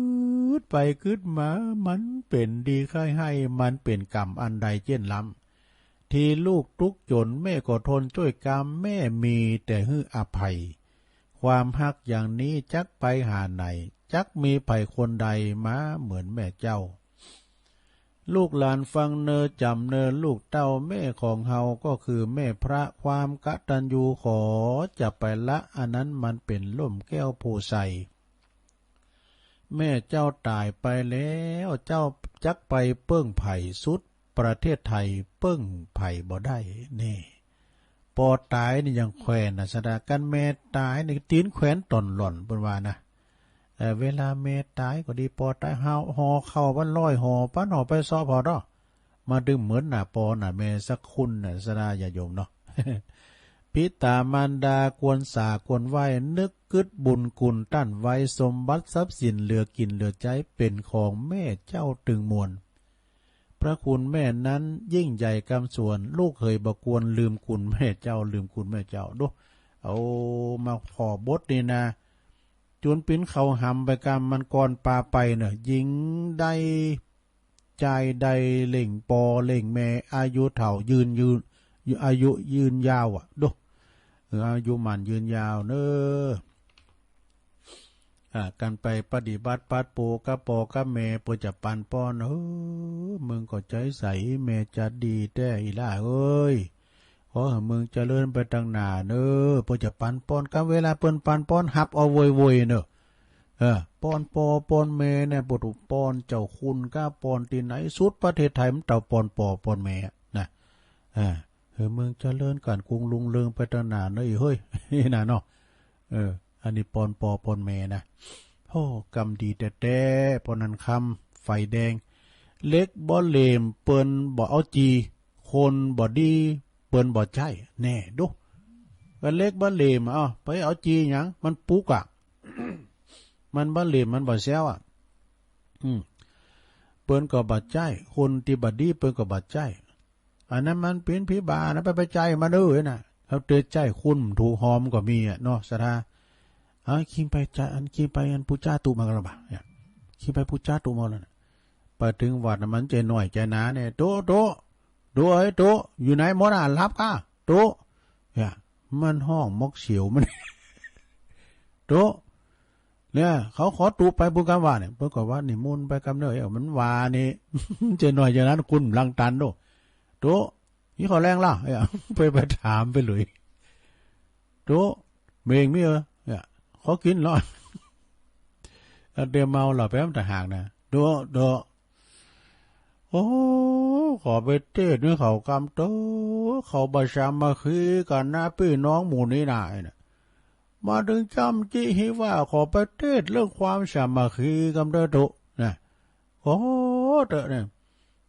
ดไปกึ๊ดมา มันเป๋นดีใค่ไฮ่ มันเป๋นกรรมอันใดเจ้นล้ำ ตี้ลูกตุ๊กจ๋น แม่ก็ทนจ้วยกรรม แม่มีแต่หื้ออภัย ความฮักอย่างนี้จักไปหาไหน จักมีใผคนใดมาเหมือนแม่เจ้า ลูกหลานฟังเน่อจ๋ำเน่อลูกเต้า แม่ของเฮาก็คือแม่พระ ความกตัญญูขอจะไปละ อันนั้นมันเป๋นล่มแก้วโพธิ์ไทร แม่เจ้าต๋ายไปแล้ว เจ้าจักไปเปิ้งใผ สุดประเทศไทยเปิ้งใผบ่ได้ นี่ ปอต๋ายนี่ยังแขวนนะ สะดา กันแม่ต๋ายนี่ตี๋นแขวนต่อนหล่อน เปิ้นว่านะ เอ่อ เวลาแม่ต๋ายก็ดี ปอต๋าย ห่อ ห่อข้าววันร้อยห่อ ปันห่อไปเซาะผ่อเนาะ มาตึงเหมือนหน้าปอหน้าแม่สักคนน่ะ สะดาญาติโยมเนาะ ปิต๋ามารดาควรสาควรไหว้ นึกกึ๊ดบุญคุณต้านไว้ สมบัติทรัพย์สินเหลือกิ๋นเหลือใจ๊ เป๋นของแม่เจ้าตึงมวล พระคุณแม่นั้นยิ่งใหญ่กำสวน ลูกเหยบ่ควรลืมคุณแม่เจ้า ลืมคุณแม่เจ้า ดู เอามาผ่อบทนี่นะ จ๋นปิ๊นเข้าหำไปกำ มันก่อนปาไปเน่อ หญิงได้ จายได้เล่งปอเล่งแม่ อายุเฒ่ายืนยืน อายุยืนยาวอะ ดู เออ อายุหมั้นยืนยาวเน่อ อ่า กันไปปฏิบัติปัดโปกับปอกับแม่ เปิ้นจะปันป้อน เออ มึงก็ใจ๋ใส แม่จะดีแต๊ อี่หล้าเอ้ย ขอหื้อมึงเจริญไปตังหน้าเน่อ เปิ้นจะปันป้อน กำเวลาเปิ้นปันป้อน หับเอาโวยๆ เน่อ เออ ป้อนปอป้อนแม่เนี่ย บ่ถูกป้อนเจ้าคุณก้า ป้อนตี้ไหน สุดประเทศไทยมันเต้าป้อนปอป้อนแม่อะนะ เออ หื้อมึงเจริญก้านกุงรุงเรืองไปตังหน้าเน่อ อี่เฮ้ย นี่นะเนาะ เออ อันนี้ป้อนปอป้อนแม่นะ โอ้ กำดีแต๊ๆ ป้อนั้นคำ ไฟแดง เหล็กบ่เหลมเปิ้นบ่เอาจี่ คนบ่ดีเปิ้นบ่ใจ๊ แน่ ดู ก็เหล็กบ่เหลม เอ้า ไปเอาจี่หยัง มันปุกอะ มันบ่เหลม มันบ่แซวอะ อืม เปิ้นก็บ่ใจ๊ คนตี้บ่ดีเปิ้นก็บ่ใจ๊ อันนั้นมันเป๋นผีบ้านะ ไป ไปใจ๊มันเน่อนะ แล้วเต๋อใจ๊คนถูกหอมก็มีอะเนาะ ศรัทธา เอ้า คิงไปใจ๊ อันคิงไปอันปู๋จ้าตุ๊มากั๋นละบ่า เนี่ย คิงไปปู๋จ้าตุ๊มาแล้วนะ ไปเถิงวัดน่ะ มันใจ๋น้อยใจ๋หนาเนี่ย ตุ๊ ตุ๊ ตุ๊เอ้ย ตุ๊ อยู่ไหนหมดอะ หลับก้า ตุ๊ เนี่ย มันฮ้องมกเสียวมัน ตุ๊ เนี่ย เขาขอตุ๊ไปปู๋กำว่าเนี่ย เปิ้นก็ว่านิมนต์ไปกำเน่อ เอ้า มันว่านี่ ใจ๋น้อยใจ๋หนา คนหลังตันโด ตุ๊ หิวข้าวแลงละ เอ้า ไป ไปถามไปเลย ตุ๊ เม่งมีเออ เนี่ย ขอกิ๋นละ อันเดียวเมาเหล้าไปมันต่างหากนะ ตุ๊ ตุ๊ โอ้ ขอไปเตศน์หื้อเขากำเต๊อะ เขาบ่สามัคคีกั๋นนะ ปี้น้องหมู่นี้นะ มาตึงจ้ำจี้หื้อว่าขอไปเตศน์เรื่องความสามัคคีกำเต๊อะ นะ ขอเต๊อะเนี่ย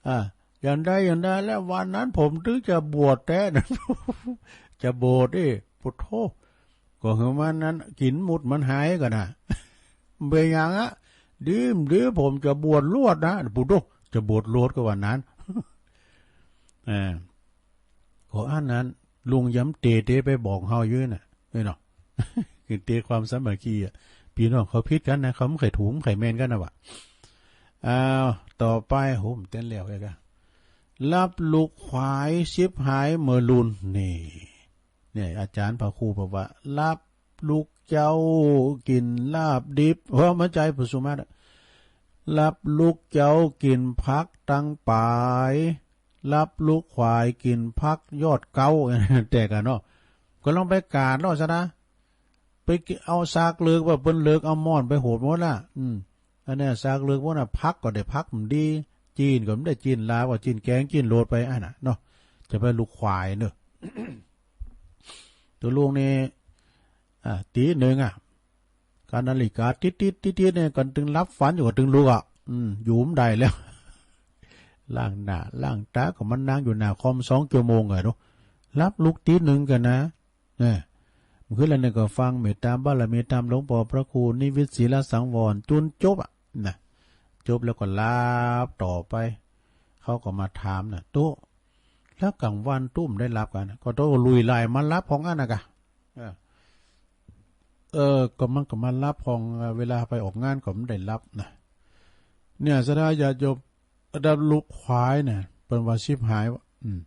อ่า อย่างใดอย่างใดแล้ว วันนั้นผมตึงจะบวชแต๊นะ จะบวชเอ้ ปุโธ ก็หื้อมันนั้น กิ๋นหมดมันหายก่อนนะ เป๋นหยังอะ ดีมดี ผมจะบวชลวดนะ ปุโธ จะบวชลวดก็วันนั้น อ่า ก็อันนั้น ลุงย้ำเตเตไปบอกเฮาอยู่น่ะ เอ้ยเนาะ คือเตความสามัคคีอะ ปี้น้องเขาผิดกั๋นนะ เขาบ่ใค่ถูกบ่ใค่แม่นกั๋นนะวะ อ้าว ต่อไป โห มันเต้นแล้วเอ้ยกะ ลับลุกขวาย สิบหายเมอลุน นี่ เนี่ย อาจ๋ารย์พระครูบอกว่า ลับลุกเจ๊ากิ๋นลาบดิบ เออ มันใจ๋ปุสุมาตรอะ ลับลุกเจ๊ากิ๋นผักตังป๋าย ลับลุกขวายกิ๋นผักยอดเก๊า แต่กั๋นเนาะ ก็ลองไปกาดเนาะซะนะ ไปเอาซากเลิกว่าเปิ้นเลิกเอาหม้อนไปโหดหมดละ อืม อันเนี้ยซากเลิกพวกน่ะ ผักก็ได้ผักบ่ดี จีนก็บ่ได้จีนลาว ก็จีนแกงจีนโลดไปอันน่ะเนาะ จะไปลุกขวายเนอะ ตุ๊ลุงนี่ อ่า ตี๋หนึ่งอะ กานาฬิกาติ๊ดๆๆๆ เนี่ย ก็ตึงหลับฝันอยู่ก็ตึงลุกอะ อืม อยู่บ่ได้แล้ว ล้างหน้าล้างต๋าก็มานั่งอยู่หน้าคอมสองจั่วโมงอะเนาะ หลับลุกตี๋หนึ่งกั๋นนะ เนี่ย เมื่อคืนแล้วเนี่ยก็ฟังเมตตาบารมีต๋ามหลวงป้อพระครูนิวิตศิลสังวรจุนจบอะนะ จบแล้วก็หลับต่อไป เขาก็มาถามน่ะ ตุ๊ แล้วก๋างวันตุ๊บ่ได้หลับกั๋น ก็ตุ๊ลุยไล่มาหลับห้องอั้นน่ะกะ เออ เออ ก็มันก็มาหลับห้อง เวลาไปออกงานก็บ่ได้หลับนะ เนี่ย ศรัทธาญาติโยม ลับลุกขวายเนี่ย เปิ้นว่าสิบหายวะ อืม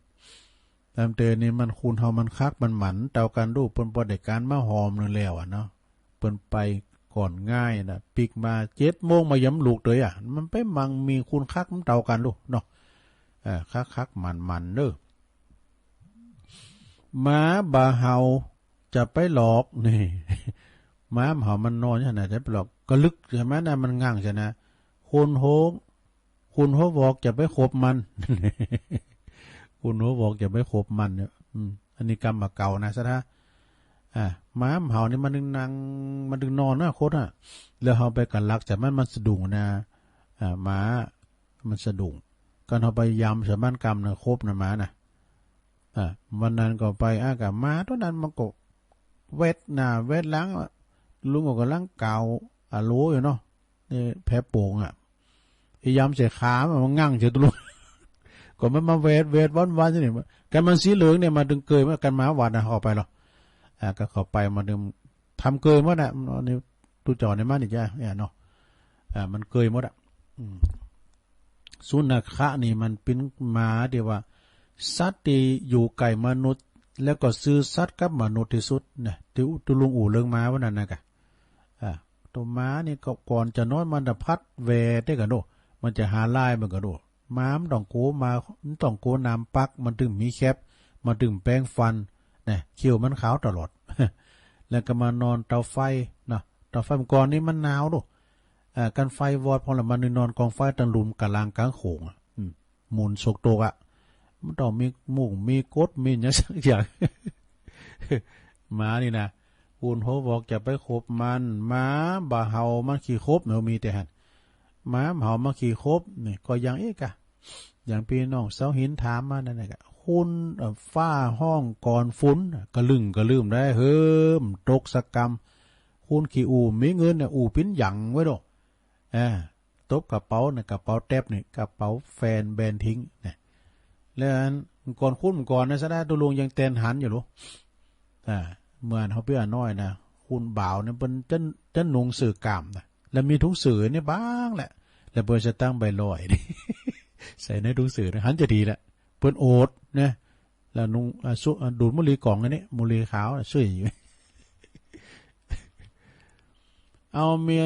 ต๋ามเต๋อนี่มันคนเฮามันคักมันหมันเต้ากั๋นดู เปิ้นบ่ได้ก๋านมาหอมหนึ่งแล้วอะเนาะ เปิ้นไปก่อนง่ายนะ ปิ๊กมาเจ็ดโมงบ่ยอมลุกเตยอะ มันไปมั่งมีคนคักมันเต้ากั๋นดูเนาะ เออ คักๆ หมันๆ เด้อ หมาบ่เห่าจะไปหลอก นี่ หมาบ่เห่ามันนอนอยู่หั้นน่ะ จะไปหลอก กะลึกใจ้ไหมนะ มันงั่งใจ้นะ คนโฮ คนหัววอกจะไปขบมัน คนหัววอกจะไปขบมันเนี่ย อืม อันนี้กำบ่าเก่านะ ศรัทธา อ่า หมาบ่เห่านี่มันตึงนั่ง มันตึงนอนนะ คดอะ แล้วเฮาไปกะลักใจ้มัน มันสะดุ้งนะ อ่า หมา มันสะดุ้ง กั๋นเฮาไปยำใส่มันกำนะ ขบนะหมานะ อ่ะ วันนั้นก็ไป อ่ะ กะหมาตั๋วนั้นมันก็แวดหน้าแวดหลังอะ ลุงก็ก่ำลังก๋าวอะโหลอยู่เนาะ นี่แผลโป่งอะ ไอ้ยำใส่ขามัน มันงั่งใส่ตุ๊ลุง ก็มันมาแวดแวดวันวันอยู่นี่ กั๋นมันสีเหลืองเนี่ย มาตึงเกย มากั๋นหมาหวัดนะ เข้าไปหรอ อ่ะ ก็เข้าไป มาตึงทำเกยหมดนะ นี่ตุ๊จอดในมันนี่จ้ะ เนี่ยเนาะ อ่ะ มันเกยหมดอะ อืม สุนัขะนี่มันเป๋นหมาตี้ว่า สัตว์ตี้อยู่ใก้มนุษย์ แล้วก็ซื่อสัตย์กับมนุษย์ตี้สุดนะ ตี้ตุ๊ลุงอู้เถิงหมาวันนั้นนะกะ อ่า ตั๋วหมานี่ก็ก่อนจะนอนมันจะพัดแหว่เต๊อะกั๋นโด มันจะหาลายมันกั๋นโด หมามันต้องกั๋ว หมามันต้องกั๋วน้ำปัก มันตึงมีแคป มันตึงแปรงฟันนะ เขี้ยวมันขาวตลอด แล้วก็มานอนเตาไฟนะ เตาไฟเมื่อก่อนนี่มันหนาวโด อ่า กั๋นไฟวอด พอละมันนอนกองไฟตังลุ่มกลางก๋างโขงอะ อืม หมุนสกตกอะ มันต้องมีมุ้งมีกดมีหยังสักอย่าง หมานี่นะ คนหัววอกจะไปขบมัน หมาบ่าเห่ามันขี้ขบเนาะ มีแต่หั้น หมาบ่าเห่ามันขี้ขบ นี่ก็ยังเอ๊ะกะ อย่างปี้น้องเสาหินถามมานั่นแหละกะ คน เอ่อ ฟ้าฮ้องก่อนฝน กะลึ่งกะลืมได้ เหิม ตกสักกำ คนขี้อู้มีเงินเนี่ยอู้ปิ้นหยังไว้โด อ่า ตบกระเป๋าเนี่ย กระเป๋าแต๊บเนี่ย กระเป๋าแฟนแบรนด์ทิ้งเนี่ย แล้วอันก่อน คนก่อนนะ ศรัทธาตุ๊ลุงยังแตนหันอยู่โล อ่า เหมือนเฮาปี้อาน้อยนะ คนบ่าวเนี่ยเปิ้นจะ จะนุ่งเสื้อกล้ามนะ แล้วมีถุงเสื้อเนี่ยบางแหละ แล้วเปิ้นจะตั้งใบลอย ใส่ในถุงเสื้อนะ หันจะดีแหละ เปิ้นโอดนะ แล้วนุ่ง อ่า สุ อ่า ดูดมุหลีก๋องอันนี้ มุหลีขาวนะ ช่วยอยู่ เอาเมีย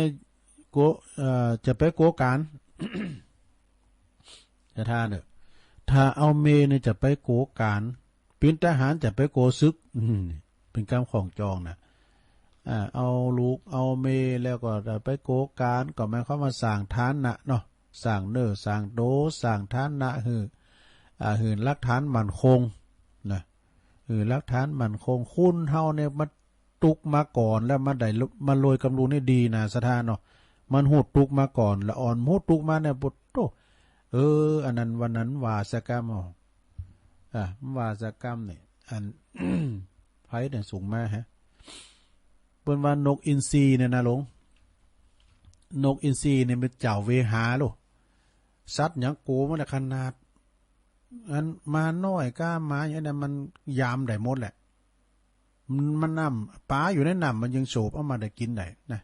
โก เอ่อ จะไปโกก๋าน ศรัทธาเน่อ ถ้าเอาเมียเนี่ยจะไปโกก๋าน เป๋นทหารจะไปโกศึก อืม เป๋นกำของจองนะ อ่า เอาลูกเอาเมียแล้วก็จะไปโกก๋าน ก็หมายความว่าสร้างฐานะเนาะ สร้างเนื้อสร้างโต สร้างฐานะหื้อ อ่า หื้อหลักฐานมั่นคงนะ หื้อหลักฐานมั่นคง คนเฮาเนี่ยมัน ตุ๊กมาก่อนแล้วมาได้ มารวยกำลุงนี่ดีนะศรัทธาเนาะ มันฮู้ตุ๊กมาก่อน ละอ่อนฮู้ตุ๊กมาเนี่ย โอ้โธ่ เออ อันนั้นวันนั้นว่าสะกำ อ้อ อ่ะ ว่าสะกำเนี่ย อัน ไผเนี่ยส่งมาฮะ เปิ้นว่านกอินทรีเนี่ยนะหลวง นกอินทรีเนี่ยเป๋นเจ้าเวหาโล สัตว์หยังกั๋วมันขนาด อันหมาน้อยก้าหมาหยังเนี่ยมันยามได้หมดแหละ มัน มันน้ำ ป๋าอยู่ในน้ำมันยังโสบเอามาได้กิ๋นได้นะ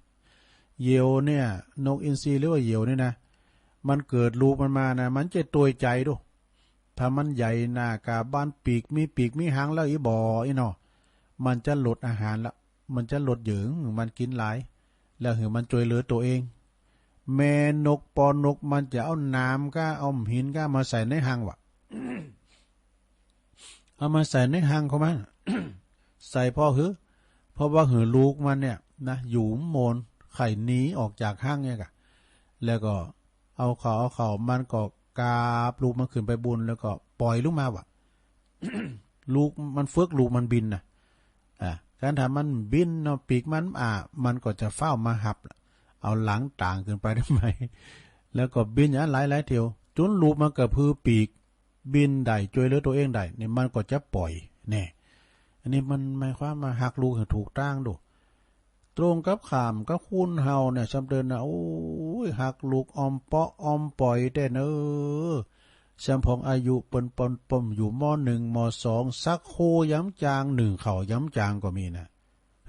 เหยี่ยวเนี่ย นกอินทรีหรือว่าเหยี่ยวเนี่ยนะ มันเกิดลูกมันมานะ มันจะตวยใจ๋ดู ถ้ามันใหญ่หน้ากาบานปีก มีปีกมีหางแล้วอีบ่ออี้เนาะ มันจะลดอาหารละ มันจะลดเหยื่อ มันกิ๋นหลาย แล้วหื้อมันจ้วยเหลือตั๋วเอง แม่นกปอนกมันจะเอาหนามก้า เอาหินก้ามาใส่ในฮังวะ เอามาใส่ในฮังของมัน ใส่เพราะหื้อ เพราะว่าหื้อลูกมันเนี่ยนะ อยู่โมน ใค่หนีออกจากฮังเนี่ยกะ แล้วก็เอาเข้า เอาเข้า มันก็กาบลูกมันขึ้นไปบุญ แล้วก็ปล่อยลูกมาวะ ลูกมันฝึกลูกมันบินนะ อ่า การทำมันบินเนาะ ปีกมัน อ่า มันก็จะฟ้าวมาฮับ เอาหลังต่างขึ้นไปได้ไหม แล้วก็บินอย่างนั้นหลายๆ เที่ยว จ๋นลูกมันกระพือปีก บินได้ จ้วยเหลือตั๋วเองได้ นี่มันก็จะปล่อย แน่ อันนี้มันหมายความว่าฮักลูกหื้อถูกตางดู ตรงกับข้ามกับคนเฮาเนี่ย ซ้ำเติมนะ โอ้ย ฮักลูกอ่อมเปาะอ่อมป๋อยแต๊เน่อ ซ้ำพ่องอายุเปิ้นปนปมอยู่ ม.หนึ่ง ม.สอง ซักโครยังบ่จาง นึ่งข้าวยังบ่จางก็มีนะ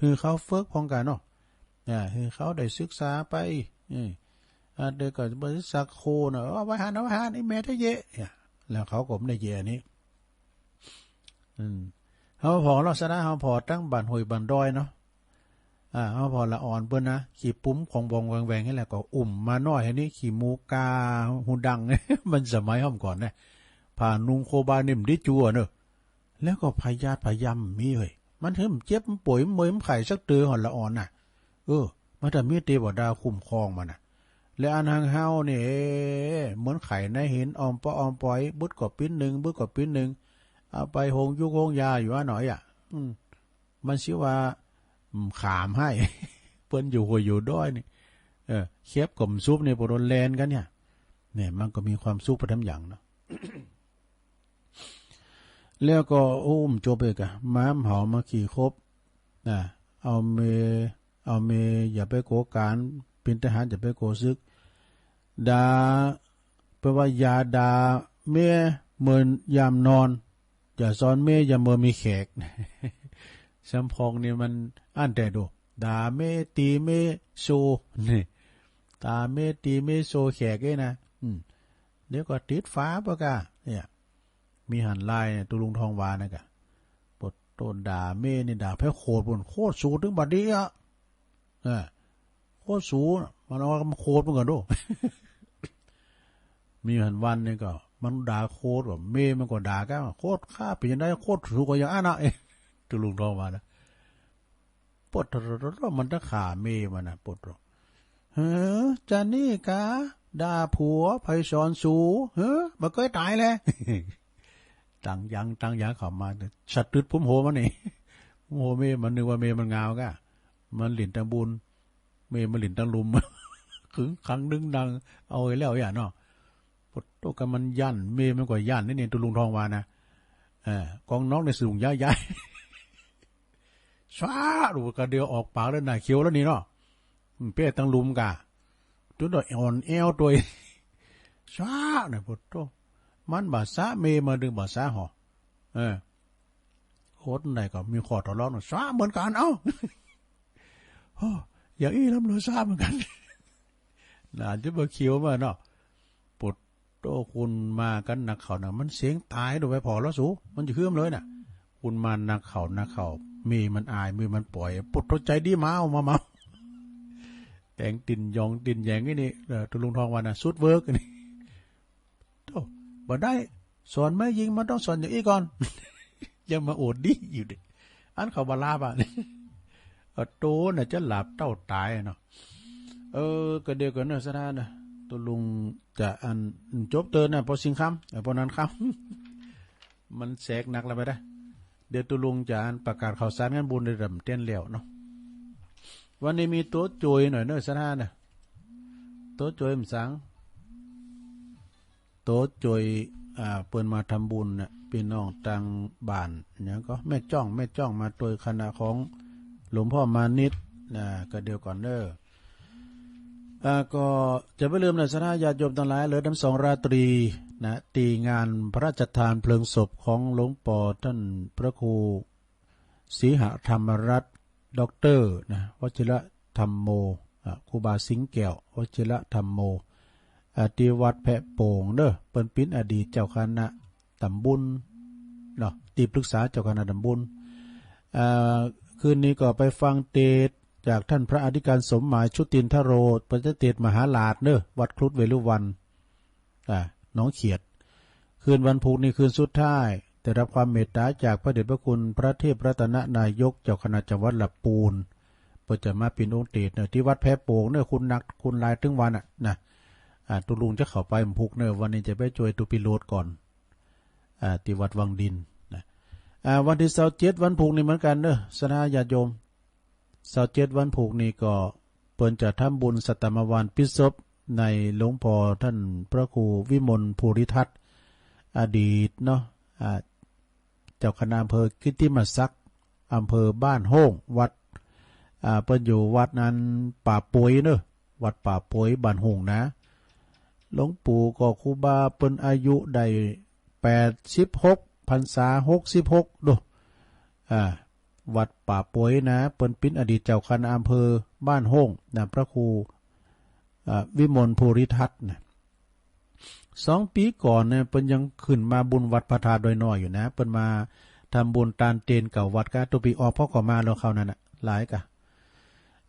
หื้อเขาฝึกพ่องกาเนาะ อ่า หื้อเขาได้ศึกษาไป อืม อ่า เดี๋ยวก็บ่ซักโครนะ เอาไว้หั้น เอาไว้หั้น ไอ้แม่ตะเยะ เนี่ย แล้วเขาก็บ่ได้เยะอันนี้ อืม เฮาผ่อลักษณะ เฮาผ่อตังบ้านห้วยบ้านดอยเนาะ อ่า เฮาผ่อละอ่อนเปิ้นนะ ขี้ปุ๋มของบองแหว่งๆ นี่แหละ ก็อุ้มมาน้อยอันนี้ ขี้หมูกา ฮูดัง มันสมัยฮ้อมก่อนนะ ผ้านุ่งโคบานิ่มดิจั่วเนาะ แล้วก็พยาธิพยามมีเฮ้ย มันหื้อมันเจ็บมันป่วยมันเมื่อยมันไข้สักเตื้อ ฮ้อนละอ่อนน่ะ เออ มันจะมีเตวดาคุ้มครองมันน่ะ และอันหังเฮานี่ เอ๊ะ เหมือนไข่ในหิน อ่อมเปาะอ่อมป๋อย บึดก็ปิ๊นหนึ่ง บึดก็ปิ๊นหนึ่ง เอาไปโฮงยุกโฮงยาอยู่อะหนออะ อืม มันสิว่า อืม ขามไห้ เปิ้นอยู่ห้วยอยู่ดอยนี่ เออ เข็บก็บ่สุบนี่ ปะโดนแล่นกั๋นเนี่ย เนี่ย มันก็มีความสุขไปตามอย่างเนาะ แล้วก็ โอ้ บ่จบอีกอะ หมาเห่ามาขี้คบ นะ เอาเมย์ เอาเมย์อย่าไปกั๋วก๋าน เป๋นทหารอย่าไปกั๋วศึก ด่า เปิ้นว่าอย่าด่าเมียเมื่อยามนอน อย่าสอนเมียยามเมื่อมีแขก ซ้ำพ่องนี่มันอั้นแต๊ดู ด่าเมีย ตี๋เมีย โซ่ นี่ ด่าเมีย ตี๋เมีย โซ่แขกเอ้ยนะ อืม เดี๋ยวก็ติดฝาเปิ้นก้า เนี่ย มีหันไลน์เนี่ย ตุ๊ลุงทองวานะกะ ปะโตด่าเมียนี่ด่าแผลโขดปู๊น โขดสูตึงบัดนี้อะ เออ โขดสูน่ะ มันเอามาโขดมันก่อนดู มีหันวันหนึ่งก็ มันด่าโขด ก็เมียมันก็ด่าก้า โขดข้าเป๋นจังใด โขดสูก็อย่างอั้นนะ เอ๊ะ ตุ๊ลุงทองวานะ ปะโต มันตะฆ่าเมียมันนะ ปะโต เฮ้อ จานี่กา ด่าผัว ใผสอนสู เฮ้อ บ่เกยต๋ายแล ตังยัง ตังยังเข้ามา สะตึดปุ้มหัวมันนี่ ปุ้มหัวเมียมัน นึกว่าเมียมันงาวก้า มันหลิ้นตังบุญ เมียมันหลิ้นตังลุ่ม ขึงขังดึงดัง เอาไว้แล้วอย่าเนาะ ปะโต กะมันยั้น เมียมันก็ยั้นนี่ นี่ ตุ๊ลุงทองวานะ เออ กองนอกในสูงย้ายๆ ซ้า ดูกะเดียวออกปากแล้ว หน้าเขียวแล้วนี่เนาะ อืม เป้ตังลุ่มกะ จุดอ่อนแอวตวย ซ้า เนี่ย ปะโต มันบ่าซ้า เมียมันดึงบ่าซ้าหอ เออ โคตรไหนก็มีข้อต่อรองเนาะ ซ้าเหมือนกั๋น เอ้า โอ้ อย่างอี้ลำเหลือซ้าเหมือนกั๋น หน้าจะบ่เขียวมาเนาะ ปะโต คนมากั๋นนักข่าวน่ะ มันเสียงต๋ายดูไปผ่อแล้วสู มันจะเฮือมเลยน่ะ คนมานักข่าว นักข่าว เมียมันอาย เมียมันป๋อย ปะโต ใจดี มาเอามา มา แต่งติ่นหยองติ่นแหยงอี้นี่ เออ ตุ๊ลุงทองวานะ สุดเวิร์กอี้นี่ โธ่ บ่ได้ สอนแม่ญิงมันต้องสอนอย่างอี้ก่อน ยังมาอวดดีอยู่ดิ อันเขาบ่หลาบอะ ปะโต น่าจะหลาบเต้าต๋ายเนาะ เออ กะเดียวกั๋นเนาะ ศรัทธาเนาะ ตุ๊ลุงจะอันจบเตินนะ ปอสิงห์คำ เออ ปอนันคำ มันแสกหนักแล้วไปได้ เดี๋ยวตุ๊ลุงจะอันประกาศข่าวสารงานบุญได้ดำเต้นแล้วเนาะ วันนี้มีตั๋วจ่วยหน่อยเนอะ ศรัทธาเนอะ ตั๋วจ่วยมันสัง ตั๋วจ่วย อ่า เปิ้นมาทำบุญน่ะ ปี้น้องตางบ้าน หยังก็ แม่จ้อง แม่จ้องมาตวยคณะของหลวงพ่อมานิตย์นะ ก็เดี๋ยวก่อนเด้อ อ่า ก็จะบ่ลืมนะ ศรัทธาญาติโยมตังหลาย เลิกดำสองราตรีนะ ตี้งานพระราชทานเพลิงศพของหลวงปอต้านพระครู ศรีหธรรมรัตน์ ด็อกเตอร์ นะ วชิรธรรมโม อ่า ครูบาสิงห์แก้ว วชิรธรรมโม อ่า ตี้วัดแพะโป่งเนอะ เปิ้นเป๋นอดีตเจ้าคณะต๋ำบลเนาะ ตี้ปรึกษาเจ้าคณะต๋ำบล อ่า คืนนี้ก็ไปฟังเตสน์จากต้านพระอธิการสมหมาย ชุตินทโร เปิ้นจะเตสน์มหาราชเนอะ วัดครุฑเวฬุวัณ อ่า หนองเขียด คืนวันพูกนี้คืนสุดท้าย ได้ฮับความเมตต๋าจากพระเดชพระคุณพระเทพรัตนนายก เจ้าคณะจังหวัดละปูน เปิ้นจะมาเป๋นองค์เตสน์เนอะ ตี้วัดแพะโป่งเนอะ คุณหนักคุณหลายตึงวันน่ะนะ อ่า ตุ๊ลุงจะเข้าไปวันพูกเนอะ วันนี้จะไปจ่วยตุ๊ปีโลดก่อน อ่า ตี้วัดวังดินนะ อ่า วันตี้ซาวเจ็ดวันพูกนี้เหมือนกั๋นเนอะ ศรัทธาญาติโยม ซาวเจ็ดวันพูกนี้ก็เปิ้นจะทำบุญสัตตมวานปิดศพในหลวงปอต้านพระครูวิมลภูริทัตน์ อดีตเนาะ อ่า เจ้าคณะอำเภอกิตติมศักดิ์ อำเภอบ้านโฮ่ง วัด อ่า เปิ้นอยู่วัดนั้นป่าปวยเนอะ วัดป่าปวยบ้านโฮ่งนะ หลวงปู่ก็ครูบาเปิ้นอายุได้แปดสิบหก พรรษาหกสิบหก ดู อ่า วัดป่าปวยนะ เปิ้นเป๋นอดีตเจ้าคณะอำเภอบ้านโฮ่งนะ พระครู อ่า วิมลภูริทัตน์นะ สองปี๋ก่อนเนี่ย เปิ้นยังขึ้นมาบุญวัดพระธาตุดอยน้อยอยู่นะ เปิ้นมาทำบุญตานเตนเก่าวัดกา ตุ๊ปีออก เปิ้นก็มาแล้วคราวนั้นน่ะ หลายกา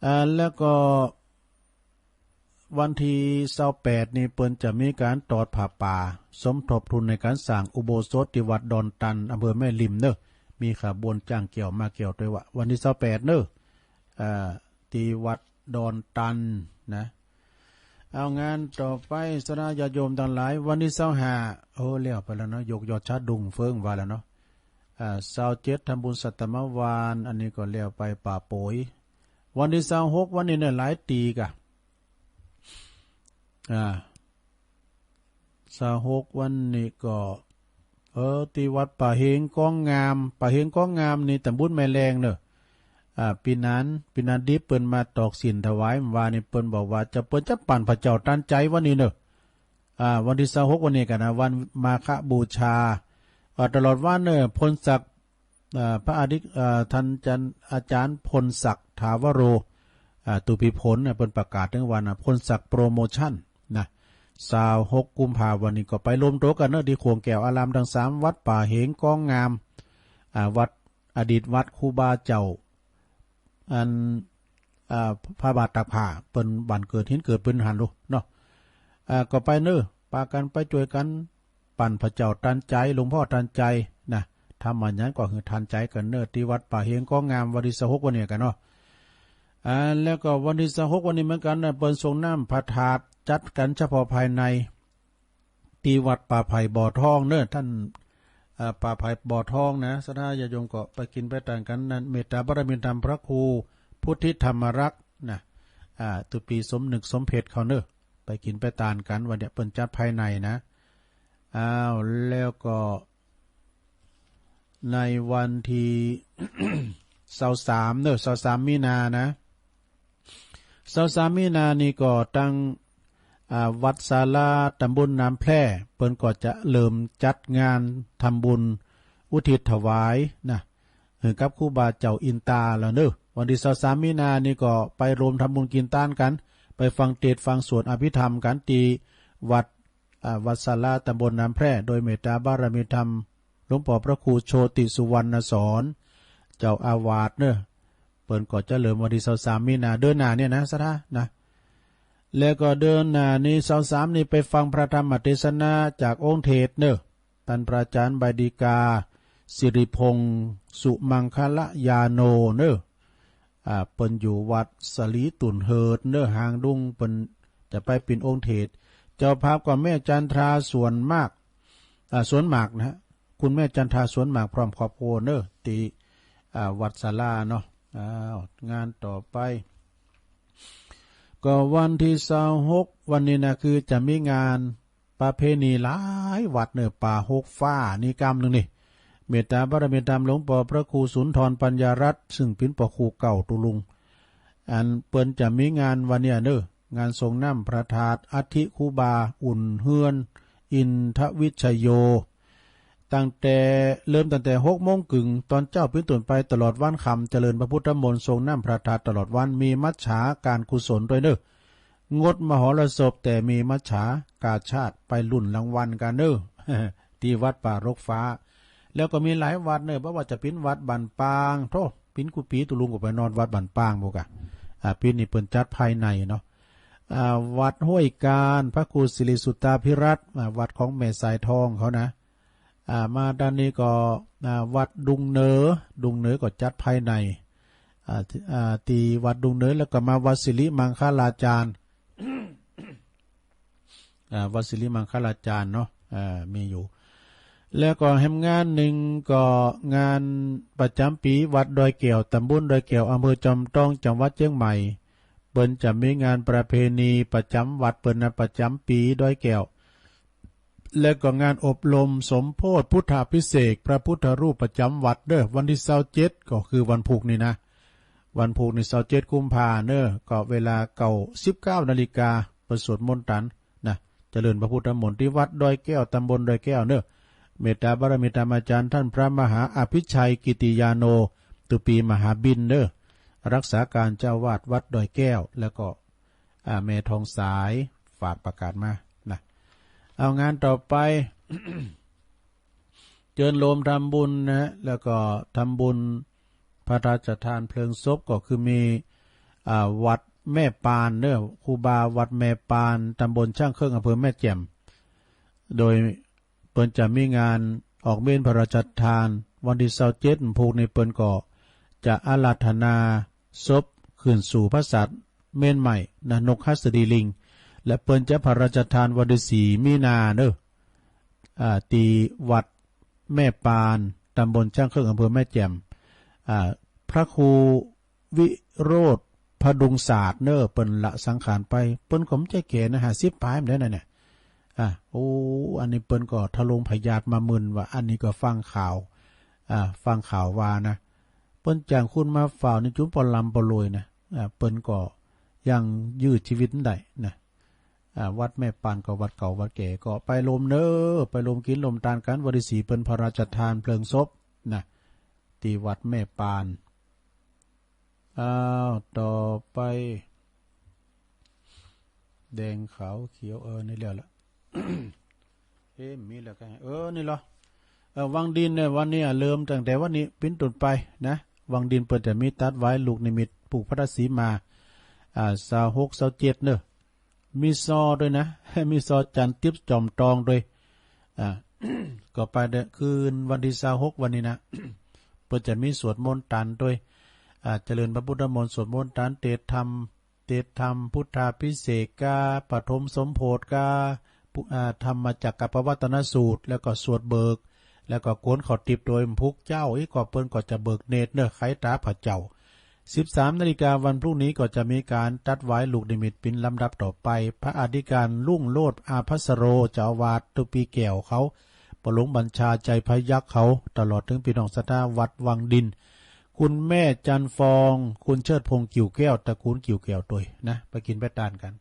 อ่า แล้วก็ วันตี้ซาวแปดนี้เปิ้นจะมีก๋านตอดผ้าป่า สมทบทุนในก๋านสร้างอุโบสถตี้วัดดอนตัน อำเภอแม่ริมเนอะ มีขบวนจ้างแก้วม้าแก้วตวยว่า วันตี้ซาวแปดเนอะ อ่า ตี้วัดดอนตันนะ เอา งานต่อไป ศรัทธาญาติโยมตังหลาย วันตี้ซาวห้า โอ้ แล้วไปแล้วเนาะ ยกยอดชาดุงเฟิงว่าแล้วเนาะ อ่า ซาวเจ็ดทำบุญสัตตมวาน อันนี้ก็แล้วไปป่าปวย วันตี้ซาวหกวันนี้เนี่ยหลายตี้กา อ่า ซาวหกวันนี้ก็ เออ ตี้วัดป่าเฮงก้องงาม ป่าเฮงก้องงามนี่ต๋ำบลแม่แลงเนอะ อ่า ปี๋นั้น ปี๋นั้นดิบเปิ้นมาตอกศีลถวาย ว่านี่เปิ้นบอกว่าจะ เปิ้นจะปั๋นพระเจ้าตันใจ๋วันนี้เนอะ อ่า วันตี้ซาวหกวันนี้กานะ วันมาฆบูชา อ่า ตลอดวันเนอะ พลศักดิ์ อ่า พระอธิ อ่า ต้านอาจ๋ารย์ อาจ๋ารย์พลศักดิ์ ถาวโร อ่า ตุ๊ปีผลเนี่ย เปิ้นประกาศตึงวันนะ พลศักดิ์โปรโมชั่นนะ ซาวหกกุมภาวันนี้ก็ไปรวมตั๋วกั๋นเนอะ ตี้ขวงแก้วอารามตังสามวัด ป่าเฮงก้องงาม อ่า วัด อดีตวัดครูบาเจ้า อัน อ่า พระบาทตากผ้า เปิ้นบ้านเกิดถิ่นเกิดเปิ้นหั้นลูกเนาะ อ่า ก็ไปเนอะ ปากั๋นไปจ่วยกั๋น ปั๋นพระเจ้าตันใจ๋ หลวงพ่อตันใจ๋นะ ทำอะหยังก็หื้อตันใจ๋กั๋นเนอะ ตี้วัดป่าเฮงก้องงาม วันตี้ซาวหกวันนี้กาเนาะ อ่า แล้วก็วันตี้ซาวหกวันนี้เหมือนกั๋นนะ เปิ้นสรงน้ำพระธาตุ จัดกั๋นเฉพาะภายใน ตี้วัดป่าไผ่บ่อทองเนอะ ต้าน อ่า ป่าไผ่บ่อทองนะ ศรัทธาญาติโยมก็ไปกิ๋นไปตานกั๋นนะ เมตตาบารมีธรรมพระครูพุทธิธรรมรักษ์นะ อ่า ตุ๊ปีสมนึกสมเพชรเขาเนอะ ไปกิ๋นไปตานกั๋น วันนี้เปิ้นจัดภายในนะ อ้าว แล้วก็ ในวันตี้ ซาวสามเนอะ ซาวสามมีนานะ ซาวสามมีนานี่ก็ตัง อ่า วัดศาลาต๋ำบลน้ำแพร่ เปิ้นก็จะเริ่มจัดงานทำบุญอุทิศถวายนะ หื้อกับครูบาเจ้าอินตาแล้วเนอะ วันตี้ซาวสามมีนานี่ก็ไปรวมทำบุญกิ๋นตานกั๋น ไปฟังเตสน์ฟังสวดอภิธรรมกั๋นตี้วัด อ่า วัดศาลาต๋ำบลน้ำแพร่ โดยเมตตาบารมีธรรมหลวงปอพระครูโชติสุวรรณสอน เจ้าอาวาสเนอะ เปิ้นก็จะเริ่มวันตี้ซาวสามมีนา เดือนหน้าเนี่ยนะ ศรัทธานะ แล้วก็เดือนหน้านี้ซาวสามนี่ไปฟังพระธรรมเตสนาจากองค์เทศน์เนอะ ต้านพระอาจ๋ารย์ใบดีกา สิริพงษ์สุมังคลญาโณเนอะ อ่า เปิ้นอยู่วัดสลีตุ่นเฮิดเนอะ ฮางดุ้ง เปิ้นจะไปเป๋นองค์เทศน์ เจ้าภาพก็แม่จันทราสวนหมาก อ่า สวนหมากนะฮะ คุณแม่จันทราสวนหมากพร้อมครอบครัวเนอะ ตี้ อ่า วัดศาลาเนาะ อ้าว งานต่อไป ก็วันตี้ซาวหก วันนี้นะ คือจะมีงานประเพณีหลายวัดเนอะ ป่าหกฟ้านี่กำนึ่งนี่ เมตตาบารมีตามหลวงป้อพระครูสุนทรปัญญารัตน์ ซึ่งเป๋นป้อครูเก่าตุลุง อันเปิ้นจะมีงานวันเนี้ยเนอะ งานส่งน้ำพระธาตุอัฐิครูบาอุ่นเฮือน อินทวิชโย ตั้งแต่ เริ่มตั้งแต่หกโมงครึ่งตอนเจ๊าเป๋นต้นไปตลอดวันค่ำ เจริญพระพุทธมนต์ ส่งน้ำพระธาตุตลอดวัน มีมัจฉาการกุศลตวยเนอะ งดมหรสพ แต่มีมัจฉากาชาดไปลุ้นรางวัลกั๋นเนอะ ตี้วัดป่าหกฟ้า แล้วก็มีหลายวัดเนอะ บ่ว่าจะเป๋นวัดบ้านปาง โธ่ เป๋นกู้ปี๋ตุลุงก็ไปนอนวัดบ้านปางปู้นก่ะ อ่า ปี๋นี้เปิ้นจัดภายในเนาะ อ่า วัดห้วยกาญ พระครูสิริสุตตาภิรัตน์ อ่า วัดของแม่สายทองเขานะ อ่า มาด้านนี้ก็ อ่า วัดดุงเหนือ ดุงเหนือก็จัดภายใน อ่า อ่า ตี้วัดดุงเหนือ แล้วก็มาวัดสิริมังคลาจารย์ อ่า วัดสิริมังคลาจารย์เนาะ อ่า มีอยู่ แล้วก็แหมงานนึ่งก็งานประจ๋ำปี๋วัดดอยแก้ว ตำบลดอยแก้ว อำเภอจอมตอง จังหวัดเจียงใหม่ เปิ้นจะมีงานประเพณีประจ๋ำวัดเปิ้นนะ ประจ๋ำปี๋ดอยแก้ว และก็งานอบรมสมโภชพุทธาภิเษกพระพุทธรูปประจ๋ำวัดเด้อ วันตี้ซาวเจ็ด ก็คือวันพูกนี้นะ วันพูกนี้ซาวเจ็ดกุมภาเนอะ ก็เวลาเก้า สิบเก้านาฬิกา เปิ้นสวดมนต์ตันนะ เจริญพระพุทธมนต์ตี้วัดดอยแก้ว ตำบลดอยแก้วเนอะ เมตตาบารมีตามอาจารย์ต้านพระมหาอภิชัยกิตติยาโน ตุปีมหาบิณเนอะ รักษาการเจ้าอาวาสวัดดอยแก้ว แล้วก็ อ่า แม่ทองสายฝากประกาศมานะ เอางานต่อไป เจิญโลมทำบุญนะฮะ แล้วก็ทำบุญพระราชทานเพลิงศพก็คือมี อ่า วัดแม่ปานเนอะ ครูบาวัดแม่ปาน ตำบลช่างเครื่อง อำเภอแม่แจ่ม โดยเปิ้นจะมีงานออกเมรุพระราชทาน วันตี้ซาวเจ็ดพูกนี้ เปิ้นก็จะอาราธนาศพขึ้นสู่ผาสาทเมรุใหม่นะ นกหัสดีลิง และเปิ้นจะพระราชทานวันตี้สี่มีนาเนอะ อ่า ตี้วัดแม่ปาน ตำบลช่างเครื่อง อำเภอแม่แจ่ม อ่า พระครูวิโรจน์พดุงศาสตร์เนอะ เปิ้นละสังขารไป เปิ้นก็บ่ใจ้แก่นะ ห้าสิบป๋ายมาแล้วนะเนี่ย อ่ะ โอ้ อันนี้เปิ้นก็ทะลงพยาธิมามึนว่า อันนี้ก็ฟังข่าว อ่า ฟังข่าวว่านะ เปิ้นจ้างคนมาเฝ้านี่จุ่มปอลำปอลวยนะ อ่า เปิ้นก็ยังยื้อจีวิตได้นะ อ่า วัดแม่ปานก็วัดเก่าวัดแก่ ก็ไปโลมเนอะ ไปโลมกิ๋นโลมตานกั๋น วันตี้สี่เปิ้นพระราชทานเพลิงศพนะ ตี้วัดแม่ปาน อ้าว ต่อไป แดงขาวเขียว เออ นี่แล้วละ เอ๊ะ มีแล้วกั๋น เออ นี่เหรอ เออ วังดินเนี่ย วันนี้ เริ่มตั้งแต่วันนี้เป๋นต้นไปนะ วังดินเปิ้นจะมีตัดวายลูกนิมิตผูกพัทธสีมา อ่า ซาวหก ซาวเจ็ดเนอะ มีซอด้วยนะ มีซอจันทร์ติ๊บจอมตองด้วย อ่า ก็ไปเด้อ คืนวันตี้ซาวหกวันนี้นะ เปิ้นจะมีสวดมนต์ตันด้วย อ่า เจริญพระพุทธมนต์ สวดมนต์ตัน เตศน์ธรรม เตศน์ธรรม พุทธาภิเษกกา ปฐมสมโภชกา ปุ- อ่า ธรรมจักกัปปวัตตนสูตร แล้วก็สวดเบิก แล้วก็กรวดข้าวติ๊บโตยหมู่เจ้า อีกก็เปิ้นก็จะเบิกเนตรเนอะ ไขต๋าผะเจ้า สิบสามนาฬิกาวันพรุ่งนี้ก็จะมีก๋านตัดวายลูกนิมิตเป๋นลำดับต่อไป พระอธิการรุ่งโรจน์ อาภัสโร เจ้าอาวาสตุปีแก้วเขา ป้อหลวงบัญชา ชัยพยัคฆ์เขา ตลอดเถิงปี้น้องศรัทธาวัดวังดิน คุณแม่จันทร์ฟอง คุณเชิดพงษ์ กิ่วแก้ว ตระกูลกิ่วแก้วโตยนะ ไปกิ๋นไปตานกั๋น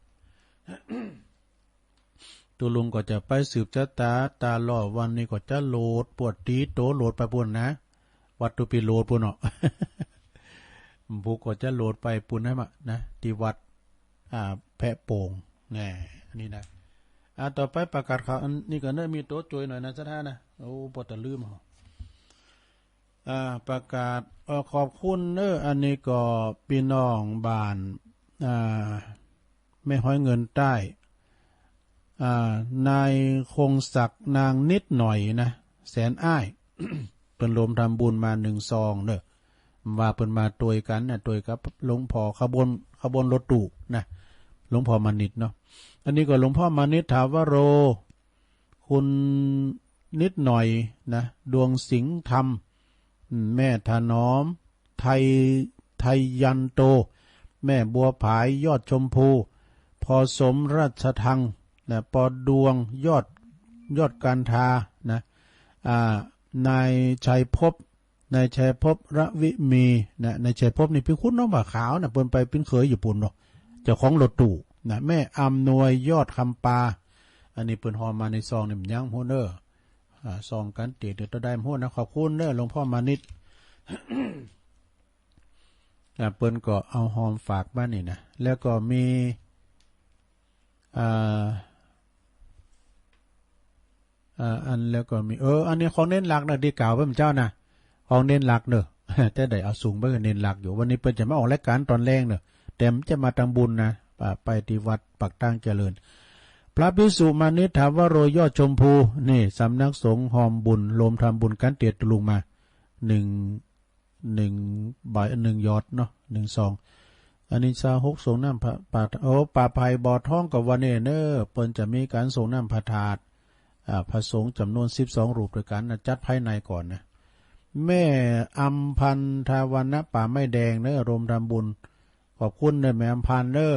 ตุ๊ลุงก็จะไปสืบจะต๋า ต๋าล่อวันนี้ก็จะโหลด ปวดตี๋โตโหลดไปปู้นนะ วัดตุปีโหลดปู้นเนาะ ผู้ก็จะโหลดไปปู้นนะมะนะ ตี้วัด อ่า แพะโป่ง แน่ อันนี้นะ อ่า ต่อไปประกาศข่าวอันนี้ก่อนเนอะ มีตั๋วจวยหน่อยนะศรัทธานะ โอ้ ปอตะลืมเหรอ อ่า ประกาศ เอ่อ ขอบคุณเนอะ อันนี้ก็ปี้น้องบ้าน อ่า แม่ฮ้อยเงินใต้ อ่า นายคงศักดิ์ นางนิดหน่อยนะ แสนอ้าย เปิ้นรวมทำบุญมาหนึ่งซองเนอะ ว่าเปิ้นมาตวยกั๋นนะ ตวยกับหลวงพ่อขบวน ขบวนรถตู้นะ หลวงพ่อมานิตเนาะ อันนี้ก็หลวงพ่อมานิต ถาวโร คุณนิดหน่อยนะ ดวงสิงห์ธรรม อืม แม่ถนอม ไทย ไทยันโต แม่บัวผาย ยอดชมพู พอสม ราชทังนะ ปอดวง ยอด ยอดการทานะ อ่า นายชัยภพ นายชัยภพ ระวิมีนะ นายชัยภพนี่ปิ้นคุ้นน้องบ่าขาวนะ เปิ้นไปปิ้นเขยอยู่ปู๊นเนาะ เจ้าของรถตู้นะ แม่อำนวย ยอดคำปา อันนี้เปิ้นฮอมมาในซองนี่มันยังฮู้เน้อ อ่า ซองก๋านเตศน์เดี๋ยวต้องได้ฮู้นะ ขอบคุณเน้อหลวงพ่อมานิต อ่า เปิ้นก็เอาฮอมฝากมานี่นะ แล้วก็มี อ่า อ่า อันแล้วก็มี เออ อันนี้ของเณรหลักเน้อ ตี้กล่าวไปเมื่อเจ๊านะ ของเณรหลักเน้อ แต่ได้เอาสูงไปกับเณรหลักอยู่ วันนี้เปิ้นจะมาออกรายก๋านตอนแลงเน้อ แต่มันจะมาตางบุญนะ อ่า ไปตี้วัดปากตางเจริญ พระภิกษุมานิต ถาวโร ยอดชมพู นี่ สำนักสงฆ์ฮอมบุญ รวมทำบุญก๋านเตศน์ตุลุงมา หนึ่ง หนึ่งใบ หนึ่งหยอดเนาะ หนึ่งซอง อันนี้ซาวหก สรงน้ำพระ ป่า โอ้ ป่าไผ่บ่อทองก็วันนี้เน้อ เปิ้นจะมีก๋านสรงน้ำพระธาตุ อ่า พระสงฆ์จ๋ำนวนสิบสองรูปตวยกั๋นนะ จัดภายในก่อนนะ แม่อำพันธ์ ทาวรรณะ ป่าไม้แดงเน้อ รวมทำบุญ ขอบคุณเน้อแม่อำพันธ์เน้อ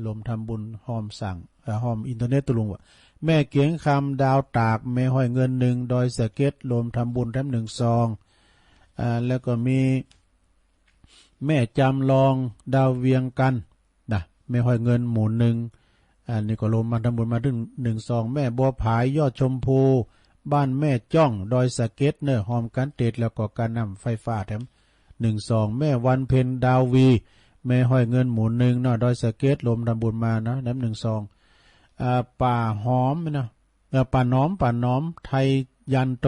รวมทำบุญฮอมสั่ง เอ่อ ฮอมอินเทอร์เน็ตตุลุงว่ะ แม่เกียงคำ ดาวตาก แม่ฮ้อยเงินหนึ่ง ดอยสะเก็ด รวมทำบุญแถมหนึ่งซอง อ่า แล้วก็มีแม่จำลอง ดาวเวียงจันทน์นะ แม่ฮ้อยเงินหมู่หนึ่ง อันนี้ก็รวมมาทำบุญมาถึงหนึ่งซอง แม่บัวผาย ยอดชมพู บ้านแม่จ้อง ดอยสะเก็ดเน้อ ฮอมก๋านเตศน์แล้วก็ก๋านน้ำไฟฟ้าแถม หนึ่งซอง แม่วันเพ็ญ ดาววี แม่ฮ้อยเงินหมู่หนึ่งเนาะ ดอยสะเก็ด รวมทำบุญมานะ แถมหนึ่งซอง อ่า ป้าหอมนะ เอ่อ ป้าหนอม ป้าหนอม ไทยันโต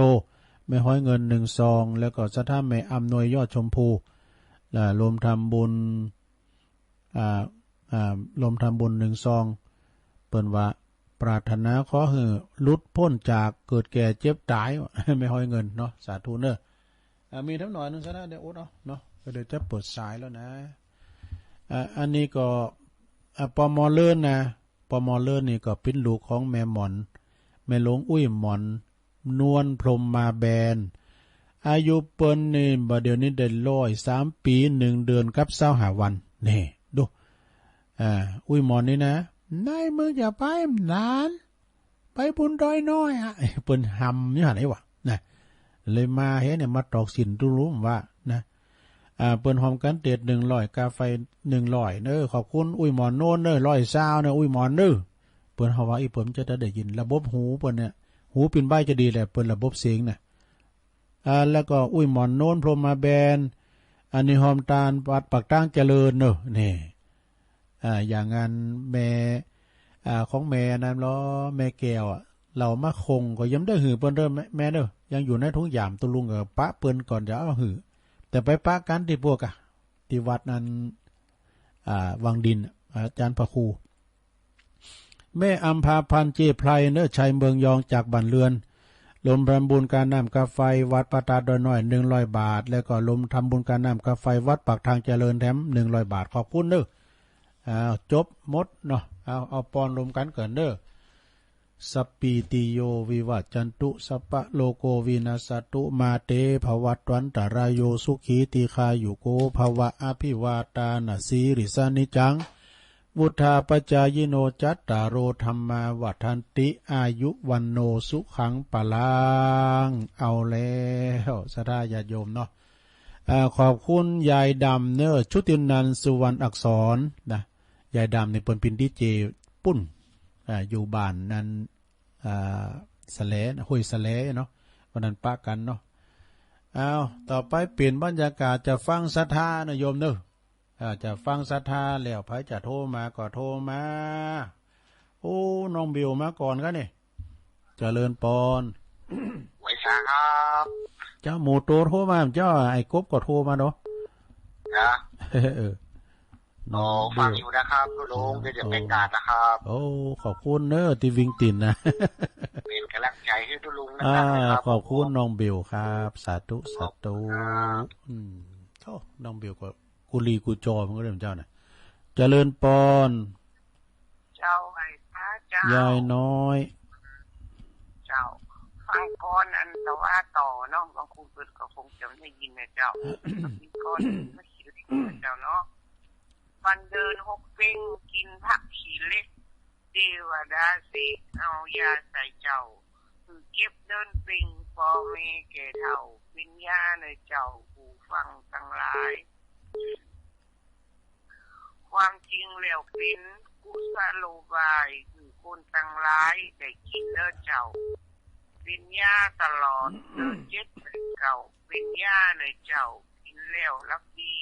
แม่ฮ้อยเงินหนึ่งซอง แล้วก็ศรัทธาแม่อำนวย ยอดชมพู อ่า รวมทำบุญ อ่า อ่า รวมทำบุญหนึ่งซอง เปิ้นว่า ปรารถนาขอหื้อหลุดป๊นจากเกิดแก่เจ็บต๋าย แม่ฮ้อยเงินเนาะ สาธุเน้อ อ่า มีแถมหน่อยนึ่งซะนะ เดี๋ยวอดเอาเนาะ เดี๋ยวจะเปิดสายแล้วนะ อ่า อันนี้ก็ อ่า ปม.เลิศนะ ปม.เลิศนี่ก็ปิ้นลูกของแม่หมอน แม่หลวงอุ้ยหมอน นวลพรหมมาแบน อายุเปิ้นนี่บ่าเดี่ยวนี้ได้ร้อยสามปี๋ หนึ่งเดือนกับซาวห้าวัน นี่ ดู อ่า อุ้ยหมอนนี่นะ นายมึงจะไปหนาน ไปบุญดอยน้อยอะ เปิ้นหำอยู่หั้นไอ้หวา นะ เลยมาเฮ้เนี่ย มาตอกสินตุลุงว่า นะ อ่า เปิ้นฮอมก๋านเตศน์หนึ่งร้อย กาไฟหนึ่งร้อยเน้อ ขอบคุณอุ้ยหมอนโน้นเน้อ ร้อยซาวเน้อ อุ้ยหมอนเน้อ เปิ้นเฮาว่า อีเปิ้นจะได้ยิน ระบบหูเปิ้นเนี่ย หูปิ้นใบ้จะดีแหละ เปิ้นระบบเสียงน่ะ อ่า แล้วก็อุ้ยหมอนโน้น พรหมมาแบน อันนี้ฮอมตานวัดปากตางเจริญเน้อ นี่ อ่า อย่างนั้นแม่ อ่า ของแม่นั้นลอ แม่แก้วอะ เหล่ามาคงก็ยังได้หื้อเปิ้นเน้อ แม่ แม่เน้อ ยังอยู่ในถุงหยาม ตุลุงก็ปะเปิ้นก่อนจะเอาหื้อ แต่ไปปะกั๋นตี้พวกอะ ตี้วัดนั้น อ่า วังดิน อาจ๋ารย์พระครู แม่อำภาพันธ์ เจ้ยไพรเน้อ ชัยเมืองยอง จากบ้านเรือน รวมทำบุญก๋านน้ำกาไฟ วัดป่าตาดดอยน้อย หนึ่งร้อยบาท แล้วก็รวมทำบุญก๋านน้ำกาไฟ วัดปากตางเจริญ แถมหนึ่งร้อยบาท ขอบคุณเน้อ อ้าว จบหมดเนาะ เอา เอาปอนรวมกั๋นก่อนเน้อ สัพพีติโย วิวัจจันตุ สัพพะโรโค วินัสสะตุ มาเต ภวัตวันตะราโย สุขี ทีฆายุโก ภวะ อภิวาทานะสีลิสสะ นิจจัง วุฑฒาปจายิโน จัตตาโร ธัมมา วัฑฒันติ อายุ วัณโณ สุขัง พลัง เอาแล้ว ศรัทธาญาติโยมเนาะ อ่า ขอบคุณยายดำเน้อ ชุตินันท์ สุวรรณอักษร นะ ยายดำนี่เปิ้นปิ้นดีเจปุ้น อ่า อยู่บ้านนั้น อ่า สะแหล ห้วยสะแหลเนาะ วันนั้นปะกั๋นเนาะ อ้าว ต่อไปเปลี่ยนบรรยากาศ จะฟังศรัทธานะโยมเน้อ อ่า จะฟังศรัทธาแล้ว ใผจะโทรมาก็โทรมา โอ้ น้องบิวมาก่อนกะนี่ เจริญปอน ไหว้สาครับ เจ้าหมูโตโทรมา เจ้าไอ้กบก็โทรมาเนาะ นะ เออ อ๋อ น้องบิว ฟังอยู่นะครับ ตุลุง เดี๋ยวจะไปกราบนะครับ โอ้ ขอบคุณเน้อ ตี้วิ่งตินนะ เป๋นก๋ำลังใจ๋หื้อตุลุงนะ อ่า ครับ ขอบคุณน้องบิวครับ สาธุ สาธุ ขอบคุณครับ อืม โธ่ น้องบิวก็ กุลีกุจอมันก็เรื่องเจ้าน่ะ เจริญปอน เจ้า ยายน้อย เจ้า ฟังก่อนอันตะวาต่อเนาะ บางคนเปิ้นก็คงจะได้ยินนะเจ้า ฟังก่อนมาคิดนะเจ้าเนาะ วันเดือนหกเพ็งกินผักขี้เหล็ก เตวดาเสกเอายาใส่เจ้า หื้อเก็บเดินเป่ง ป้อแม่แก่เฒ่า เป๋นยาเน่อเจ้า ผู้ฟังตังหลาย ความจริงแล้วเป๋นกุศโลบาย หื้อคนตังหลายได้กิ๋นเน่อเจ้า เป๋นยาตลอด เดือนเจ็ดเดือนเก้า เป๋นยาเน่อเจ้า กิ๋นแล้วหลับดี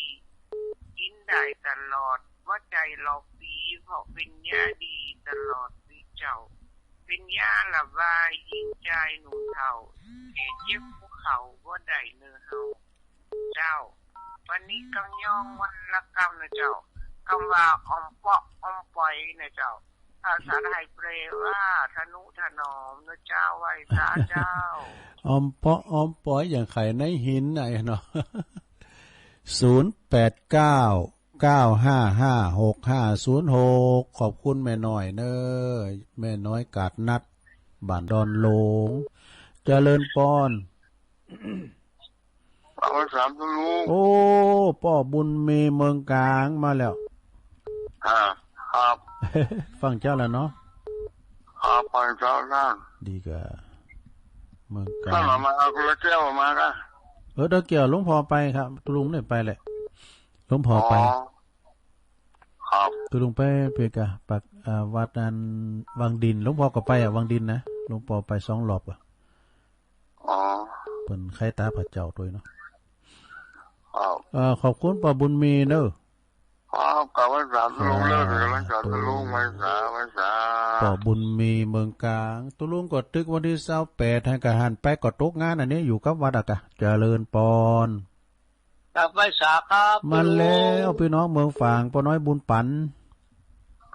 กิ๋นได้ตลอด หัวใจ๋หลอกปี เพราะเป๋นยาดีตลอดปีเจ้า เป๋นยาระบายหญิงจายหนุ่มเฒ่า แก่เจ็บหัวเข่าบ่ได้เน่อเฮา เจ้า วันนี้กำยองวันละกำเน่อเจ้า กำว่าอ่อมเปาะอ่อมป๋อยเน่อเจ้า ภาษาไทยแปลว่าทะนุถนอมเน่อเจ้า ไหว้สาเจ้า อ่อมเปาะอ่อมป๋อยอย่างไข่ในหินไหนเนาะ ศูนย์แปดเก้า เก้าห้าห้า หกห้าศูนย์หก ขอบคุณแม่น้อยเน่อ แม่น้อยกาดนัด บ้านดอนหลง เจริญปอน เอาสามตัวลูก โอ้ ป้อบุญมีเมืองกลางมาแล้ว อ่า ครับ ฟังเจ้าแล้วเนาะ ครับ ฟังเจ้านะ ดีกว่า เมืองกลาง ท่านออกมา เอาคนละแก้วออกมานะ เออ เดี๋ยวเกี่ยวหลวงพ่อไปครับ ตุลุงเนี่ยไปแหละ หลวงพ่อไป อ๋อ ครับ ตุลุงไป ไปกะ ปัก อ่า วัดอันวังดิน หลวงพ่อก็ไปอ่ะ วังดินนะ หลวงพ่อไปสองรอบอ่ะ อ๋อ เปิ้นไข้ตาพระเจ้าตวยเนาะ ครับ เอ่อ ขอบคุณป้อบุญมีเนอะ ครับ กราบไหว้สาธุลุงเนอะ สาธุ กราบไหว้สาธุลุง ไหว้สา ไหว้สา ป้อบุญมีเมืองกลาง ตุลุงก็ตึกวันตี้ซาวแปด หันกะหันไปก็ตกงานอันนี้ อยู่กับวัดอะกะ เจริญปอน กราบไหว้สาครับ มาแล้ว พี่น้องเมืองฝาง ป้อน้อยบุญปัน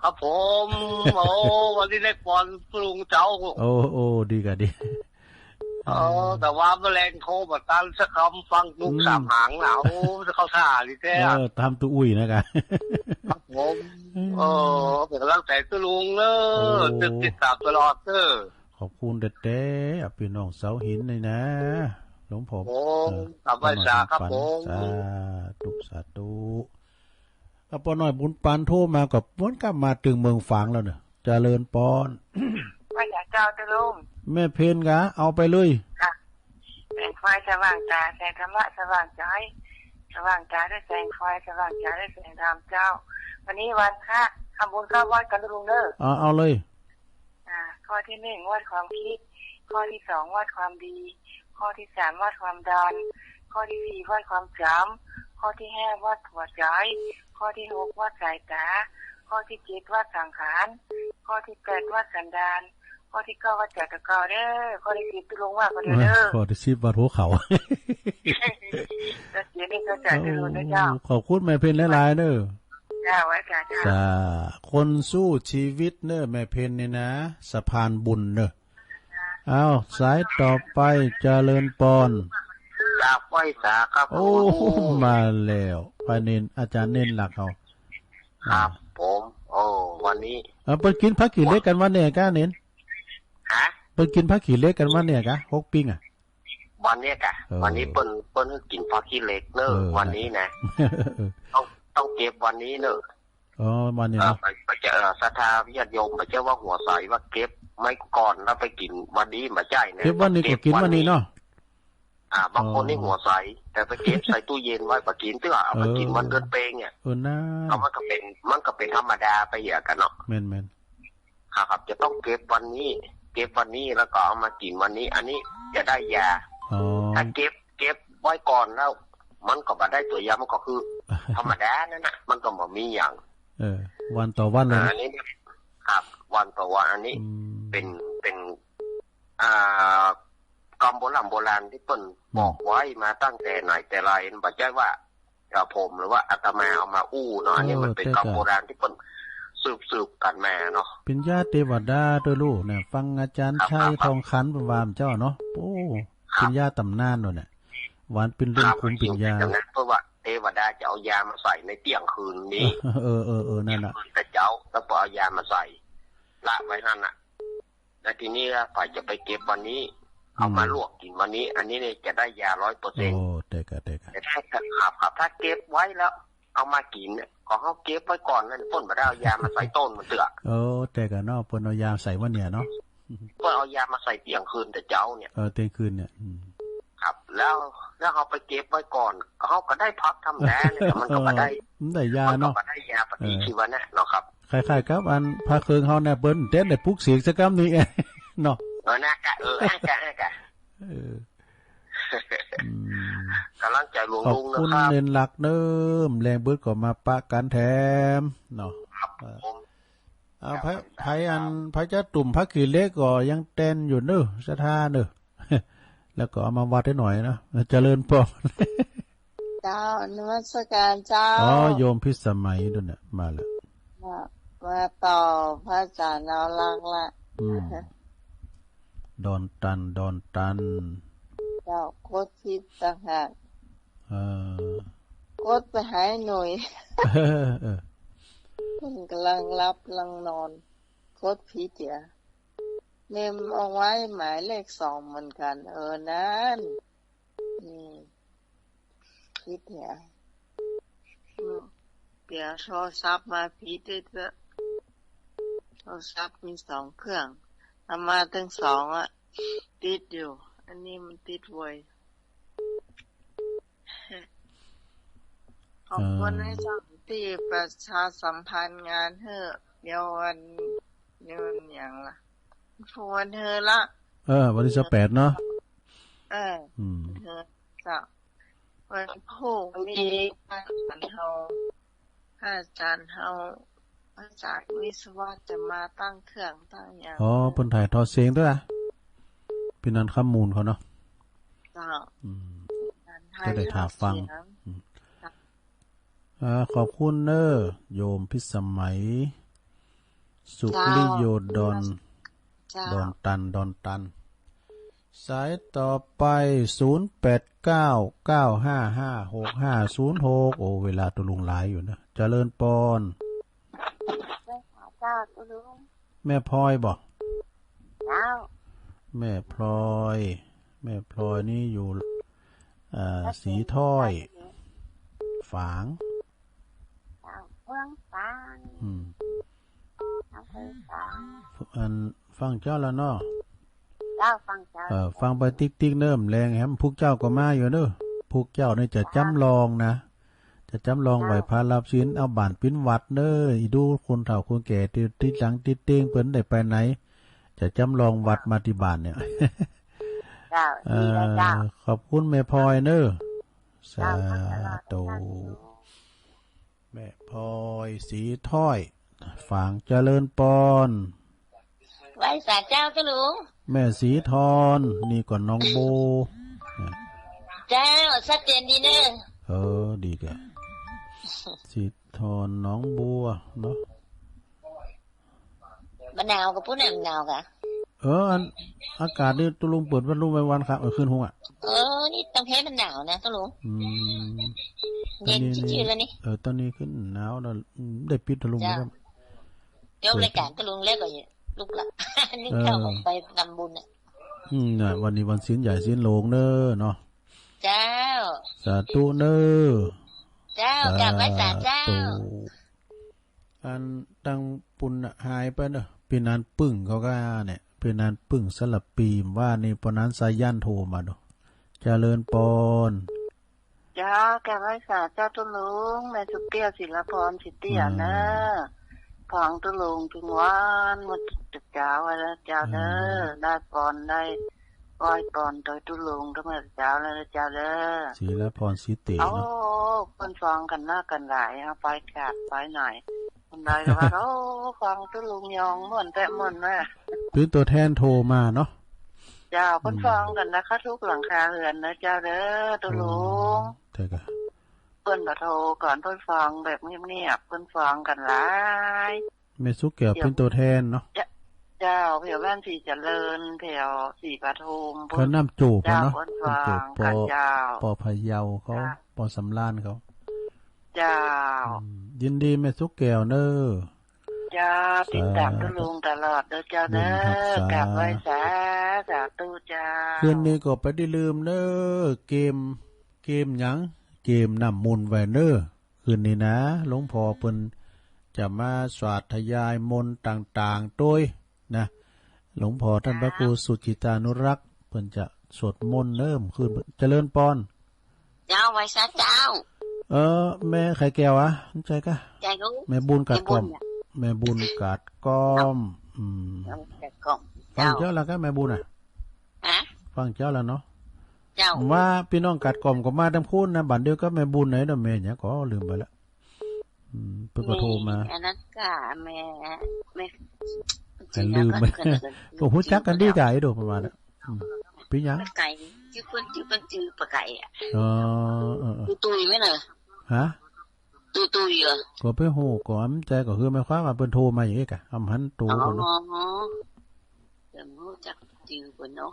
ครับผม โอ้ วันนี้ได้ปอนตุลุงเจ้า โอ้ โอ้ ดีกะดี เออ แต่ว่าแมลงโทรมาตันสักคำ ฟังลุง อืม สามหางหนาว จะเข้าท่าดีแท้ เออ ตามตู้อุ้ยนะกะ ครับผม อืม เออ เป๋นกำลังใจ๋ตุลุงเนอะ โอ้ ตึกติดตามตลอดเนอะ ขอบคุณแต๊ๆ อ่ะ พี่น้องเสาหินนี่นะ หลวงพ่อ โอ้ เออ กราบไหว้สาครับผม สาธุ สาธุ อ่ะ ป้อน้อยบุญปันโทรมาก็วนกลับมาตึงเมืองฝางแล้วเนอะ เจริญปอน ไหว้สาเจ้าตุลุง แม่เพนกะ เอาไปเลย ค่ะ แสงไฟสว่างต๋า แสงธรรมะสว่างใจ๋ สว่างต๋าด้วยแสงไฟ สว่างใจ๋ด้วยแสงธรรมเจ้า วันนี้วันพระ ทำบุญเข้าวัดกั๋นตุลุงเนอะ เอา เอาเลย อ่า ข้อตี้หนึ่ง วัดความคิด ข้อตี้สอง วัดความดี ข้อตี้สาม วัดความดัน ข้อตี้สี่ วัดความจ๋ำ ข้อตี้ห้า วัดหัวใจ๋ ข้อตี้หก วัดสายต๋า ข้อตี้เจ็ด วัดสังขาร ข้อตี้แปด วัดสันดาน ข้อตี้เก้า วัดใจ๋ตะเกาเด้อ ข้อตี้สิบ ตุลุงว่าก็เด้อ ข้อตี้สิบ วัดหัวเข่า ก็เขียนในกระจาดตุลุงนะเจ้า โอ้ ขอบคุณแม่เพนหลายๆ เด้อ เจ้า ไหว้สาเจ้า สา คนสู้ชีวิตเนอะ แม่เพนนี่นะ สะพานบุญเนอะ เอา สายต่อไป เจริญปอน กราบไหว้สาครับ โอ้ ผม มาแล้ว ป้าเณร อาจ๋ารย์เณรหลักเฮา ครับผม โอ้ วันนี้ เออ เปิ้นกิ๋นผักขี้เหล็กกั๋นวันนี้กะเณร ฮะ เปิ้นกิ๋นผักขี้เหล็กกั๋นวันนี้กะ หกปิ้งอะ วันนี้กะ เออ วันนี้เปิ้น เปิ้นหื้อกิ๋นผักขี้เหล็กเนอะ เออ วันนี้นะ ต้อง ต้องเก็บวันนี้เนอะ อ๋อ วันนี้เนาะ เออ บ่ บ่ใจ้ เออ ศรัทธาญาติโยม บ่ใจ้ว่าหัวใสว่าเก็บไว้ก่อนแล้วไปกิ๋นวันนี้ บ่ใจ้นะ เก็บวันนี้ก็กิ๋นวันนี้เนาะ อ่า บางคนนี่ อ๋อ หัวใส แต่ไปเก็บใส่ตู้เย็นไว้ บ่กิ๋นเตื้อ เอาไปกิ๋นวันเดือนเปงเนี่ย เออ น่า ก็มันก็เป๋น มันก็เป๋นธรรมดาไปเหียกั๋นเนาะ แม่นๆ ครับ จะต้องเก็บวันนี้ เก็บวันนี้แล้วก็เอามากิ๋นวันนี้ อันนี้จะได้ยา อ๋อ ถ้าเก็บ เก็บไว้ก่อนแล้ว มันก็บ่ได้ตัวยา มันก็คือธรรมดานั่นน่ะ มันก็บ่มีหยัง เออ วันต่อวันเลยนะ อ่า อันนี้ ครับ วันต่อวัน อันนี้ อืม เป๋น เป๋น อ่า กำโบร่ำโบราณตี้เปิ้น อืม บอกไว้มาตั้งแต่ไหนแต่ไร บ่ใจ้ว่า เอ่อ ผมหรือว่าอาตมาเอามาอู้เนาะ อันนี้มันเป๋น เออ กำโบราณตี้เปิ้นสืบๆ กั๋นมาเนาะ เป๋นยาเตวดาตวยลูกเนี่ย ฟังอาจ๋ารย์ ครับ ชัย ครับ ทองขันเปิ้นว่าเจ้าเนาะ โอ้ ครับ เป๋นยาต๋ำนานโน่นน่ะ หวานเป๋นเรื่อง ครับ ภูมิเป๋นยา เป๋นต๋ำนาน เพราะว่าเตวดาจะเอายามาใส่ในเตี้ยงคืนนี้ เออ เออ เออ เออ นั่นน่ะ เตี้ยงคืนแต่เจ๊า แล้วก็เอายามาใส่ ละไว้หั้นน่ะ แล้วทีนี้ว่าใผจะไปเก็บวันนี้ เอามาลวกกิ๋นวันนี้ อันนี้เนี่ยจะได้ยาร้อยเปอร์เซ็นต์ โอ้ เต๊อะก่ะ เต๊อะก่ะ แต่ถ้า ครับ ครับ ถ้าเก็บไว้แล้วเอามากิ๋นเนี่ย ก็เฮาเก็บไว้ก่อน แล้วเปิ้นบ่ได้เอายามาใส่ต้นมันเตื้อ โอ้ เต๊อะก่ะเนาะ เปิ้นเอายาใส่วันเนี่ยเนาะ เปิ้นเอายามาใส่เตี้ยงคืนแต่เจ๊าเนี่ย เออ เตี้ยงคืนเนี่ย อืม ครับ แล้ว แล้วเฮาไปเก็บไว้ก่อน เฮาก็ได้พักธรรมดาเนี่ย แต่มันก็บ่ได้ เออ มันได้ยาเนาะ มันก็บ่ได้ยาปฏิชีวนะเนาะครับ คล้ายๆ กับอันผ้าเคิงเฮาเนี่ย เปิ้นเต้นได้ปลุกเสกสักกำนี่เนาะ เออ น่ากะ เออ น่ากะ น่ากะ เออ อืม ก๋ำลังใจ๋หลวงลุงนะครับ ขอบคุณเน้นหลักเน้อ แลงเบิดก็มาปะกั๋นแถมเนาะ ครับผม เอา ไผ ไผอัน ไผจะตุ่มพระขีเหล็กก็ยังแตนอยู่เน้อ ศรัทธาเน้อ แล้วก็เอามาวัดให้หน่อยนะ เจริญปอน เจ้า นมัสการเจ้า อ๋อ โยมพิสมัยด้วยเนี่ย มาแล้ว มา มาต่อพระอาจ๋ารย์เอาหลักละ อืม ดอนตัน ดอนตัน เจ้า กดผิดต่างหาก เออ กดไปหาหน่วย เออ เปิ้นก๋ำลังหลับก๋ำลังนอน กดผิดเหีย เมมเอาไว้หมายเลขสองเหมือนกั๋น เออ นั่น อืม ผิดเหีย อืม เดี๋ยวโทรศัพท์มาผิดอีกแล้ว โทรศัพท์มีสองเครื่อง เอามาตึงสองอะ ติดอยู่ อันนี้มันติดไว ขอบคุณ เอ่อ ไอ้จ้างตี้ประชาสัมพันธ์งานหื้อ เดี๋ยววัน เดี๋ยววันหยังล่ะ วันหื้อละ เออ วันตี้สิบแปดเนาะ เออ อืม วันหื้อ เจ้า วันพูกมีพระอาจ๋ารย์เฮา พระอาจ๋ารย์เฮา พระอาจ๋ารย์วิศวะจะมาตั้งเครื่องตั้งหยัง อ๋อ เปิ้นถ่ายทอดเสียงตวยอะ ปี้นันท์ คำมูลเขาเนาะ เจ้า อืม ถ่ายทอดเสียง จะได้ถ่าฟัง อืม เจ้า อ่า ขอบคุณเน้อ โยมพิสมัย สุริโยดอน เจ้า ดอนตัน ดอนตัน สายต่อไป ศูนย์แปดเก้า เก้าห้าห้า หกห้าศูนย์หก โอ้ เวลาตุ๊ลุงหลายอยู่นะ เจริญปอน เจ้าตุ๊ลุง แม่พลอยบ่ เจ้า แม่พลอย แม่พลอยนี่อยู่ เอ่อ สีถ้อย ฝาง เจ้า เมืองฝาง อืม อำเภอฝาง อัน ฟังเจ้าแล้วเนาะ เจ้า ฟังเจ้า เออ ฟังไปติ๊กๆ เน้อ แลงแหม พุกเจ้าก็มาอยู่เน้อ พุกเจ้านี่จะจำลองนะ จะจำลองไหว้พระรับศีล เอาบ่านปิ๋นวัดเน้อ อีดูคนเฒ่าคนแก่ติด ติดหลังติดเตียง เปิ้นได้ไปไหน จะจำลองวัดมาตี้บ่านเนี่ย เจ้า ดีแล้วเจ้า เอ่อ ขอบคุณแม่พลอยเน้อ เจ้า สาธุ แม่พลอย สีถ้อย ฝาง เจริญปอน ไหว้สาเจ้าตุ๊ลุง แม่สีทอน นี่ก็น้องโบ เจ้า ชัดเจนดีเน้อ เออ ดีแก สีทอน น้องบัวเนาะ บ่หนาวก่อปุ้นน่ะ บ่หนาวก่อ เออ อัน อากาศนี่ตุ๊ลุงเปิดพัดลมไปวันครับ เออ คืนหุงอะ เออ นี่ตังแท้มันหนาวนะตุ๊ลุง อืม เย็นจืดๆ แล้วนี่ เออ ต๋อนนี้ขึ้นหนาวแล้ว อืม ได้ปิดพัดลม เจ้า แล้วครับ จบรายก๋านตุ๊ลุงแล้วก็ลุกละ นึ่งข้าวออกไปทำบุญอะ อืม น่ะ วันนี้วันศีลใหญ่ศีลหลวงเน้อเนาะ เจ้า สาธุเน้อ เจ้า กราบไหว้สาเจ้า สาธุ อันตังปุ้นน่ะหายไปเน้อ ปี้นันท์ ปึ้งเขาก็เนี่ย ปี้นันท์ ปึ้ง สระปี ว่านี่ ปอนั้น สายัณโทรมาเนาะ เจริญปอน เจ้า กราบไหว้สาเจ้าตุ๊ลุง แม่สุแก้ว ศิลาพร ศรีเตี้ยเน้อ อืม ฟังตุ๊ลุงตึงวัน เมื่อเจ๊าไว้แล้วเจ้าเน้อ อืม ได้ปอน ได้ไหว้ปอนโตยตุ๊ลุงตึงเมื่อเจ๊าแล้วเจ้าเน้อ ศิลาพร ศรีเตี้ยเนาะ โอ้ เปิ้นฟังกั๋นนักกั๋นหลาย เอาไปกราบไปหน่อย คนใดก็ว่า โอ้ ฟังตุ๊ลุงยองม่วนแต๊ม่วนแต๊ เปิ้นตั๋วแทนโทรมาเนาะ เจ้า เปิ้น อืม ฟังกั๋นนะคะ กู้หลังคาเฮือนเน้อเจ้าเน้อ ตุ๊ลุง โอ้ ใจ้ก่ะ เปิ้นบ่โทรก่อน เปิ้นฟังแบบเงียบๆ เปิ้นฟังกั๋นหลาย แม่สุแก้วเปิ้นตั๋วแทนเนาะ เจ้า เจ้า แถวบ้านศรีเจริญ แถวศรีปทุม เขาน้ำโจ้เปิ้นเนาะ เจ้า เปิ้นฟังกั๋น น้ำโจ้ ปอ เจ้า ปอพะเยาเขา เจ้า ปอสำราญเขา เจ้า อืม ยินดีแม่สุแก้วเน้อ เจ้า สาธุ ติดต๋ามตุ๊ลุงตลอดเน่อเจ้าเน่อ บุญครับ สาธุ กราบไหว้สา สาธุเจ้า คืนนี้ก็บ่ได้ลืมเน่อ เกม เกมหยัง เกมน้ำมนต์ไว้เน่อ คืนนี้นะ หลวงพ่อเปิ้นจะมาสาธยายมนต์ต่างๆ ตวยนะ หลวงพ่อต้านพระครู เจ้า สุจิตตานุรักษ์ เปิ้นจะสวดมนต์เน่อ คืน เจริญปอน เจ้า ไหว้สาเจ้า เออ แม่ไข่แก้วอะ ใจ้ก่ะ ใจ้ลูก แม่บุญกาดก้อม แม่บุญอะ แม่บุญกาดก้อม อืม แม่บุญกาดก้อม ฟัง เจ้า เจ๊าแล้วก่ะ แม่บุญอะ ฮะ ฟังเจ๊าแล้วเนาะ เจ้า ว่าปี้น้องกาดก้อมก็มาตำคูนนะ บ้านเดียวกับแม่บุญไหนเนาะ แม่หยังก็ลืมไปละ อืม เปิ้นก็โทรมา แม่อันนั้นก่ะ แม่ แม่ ใค่ลืม แม่ ก็ฮู้จักกั๋นดีก่ะ ไอ้โดประมาณน่ะ อืม ปี้หยัง ป้าไก่ จื้อเปิ้น จื้อเปิ้น จื้อป้าไก่อะ อ๋อ เออ เออ ตุ้ยตุ้ยไหมเน่อ ฮะ ตุ้ยตุ้ยเหรอ ก็บ่ฮู้ ก็อำใจก็คือหมายความว่าเปิ้นโทรมาอย่างนี้ก่ะ อำหันโต อ๋อ เปิ้นเนาะ เดี๋ยวฮู้จักจื้อเปิ้นเนาะ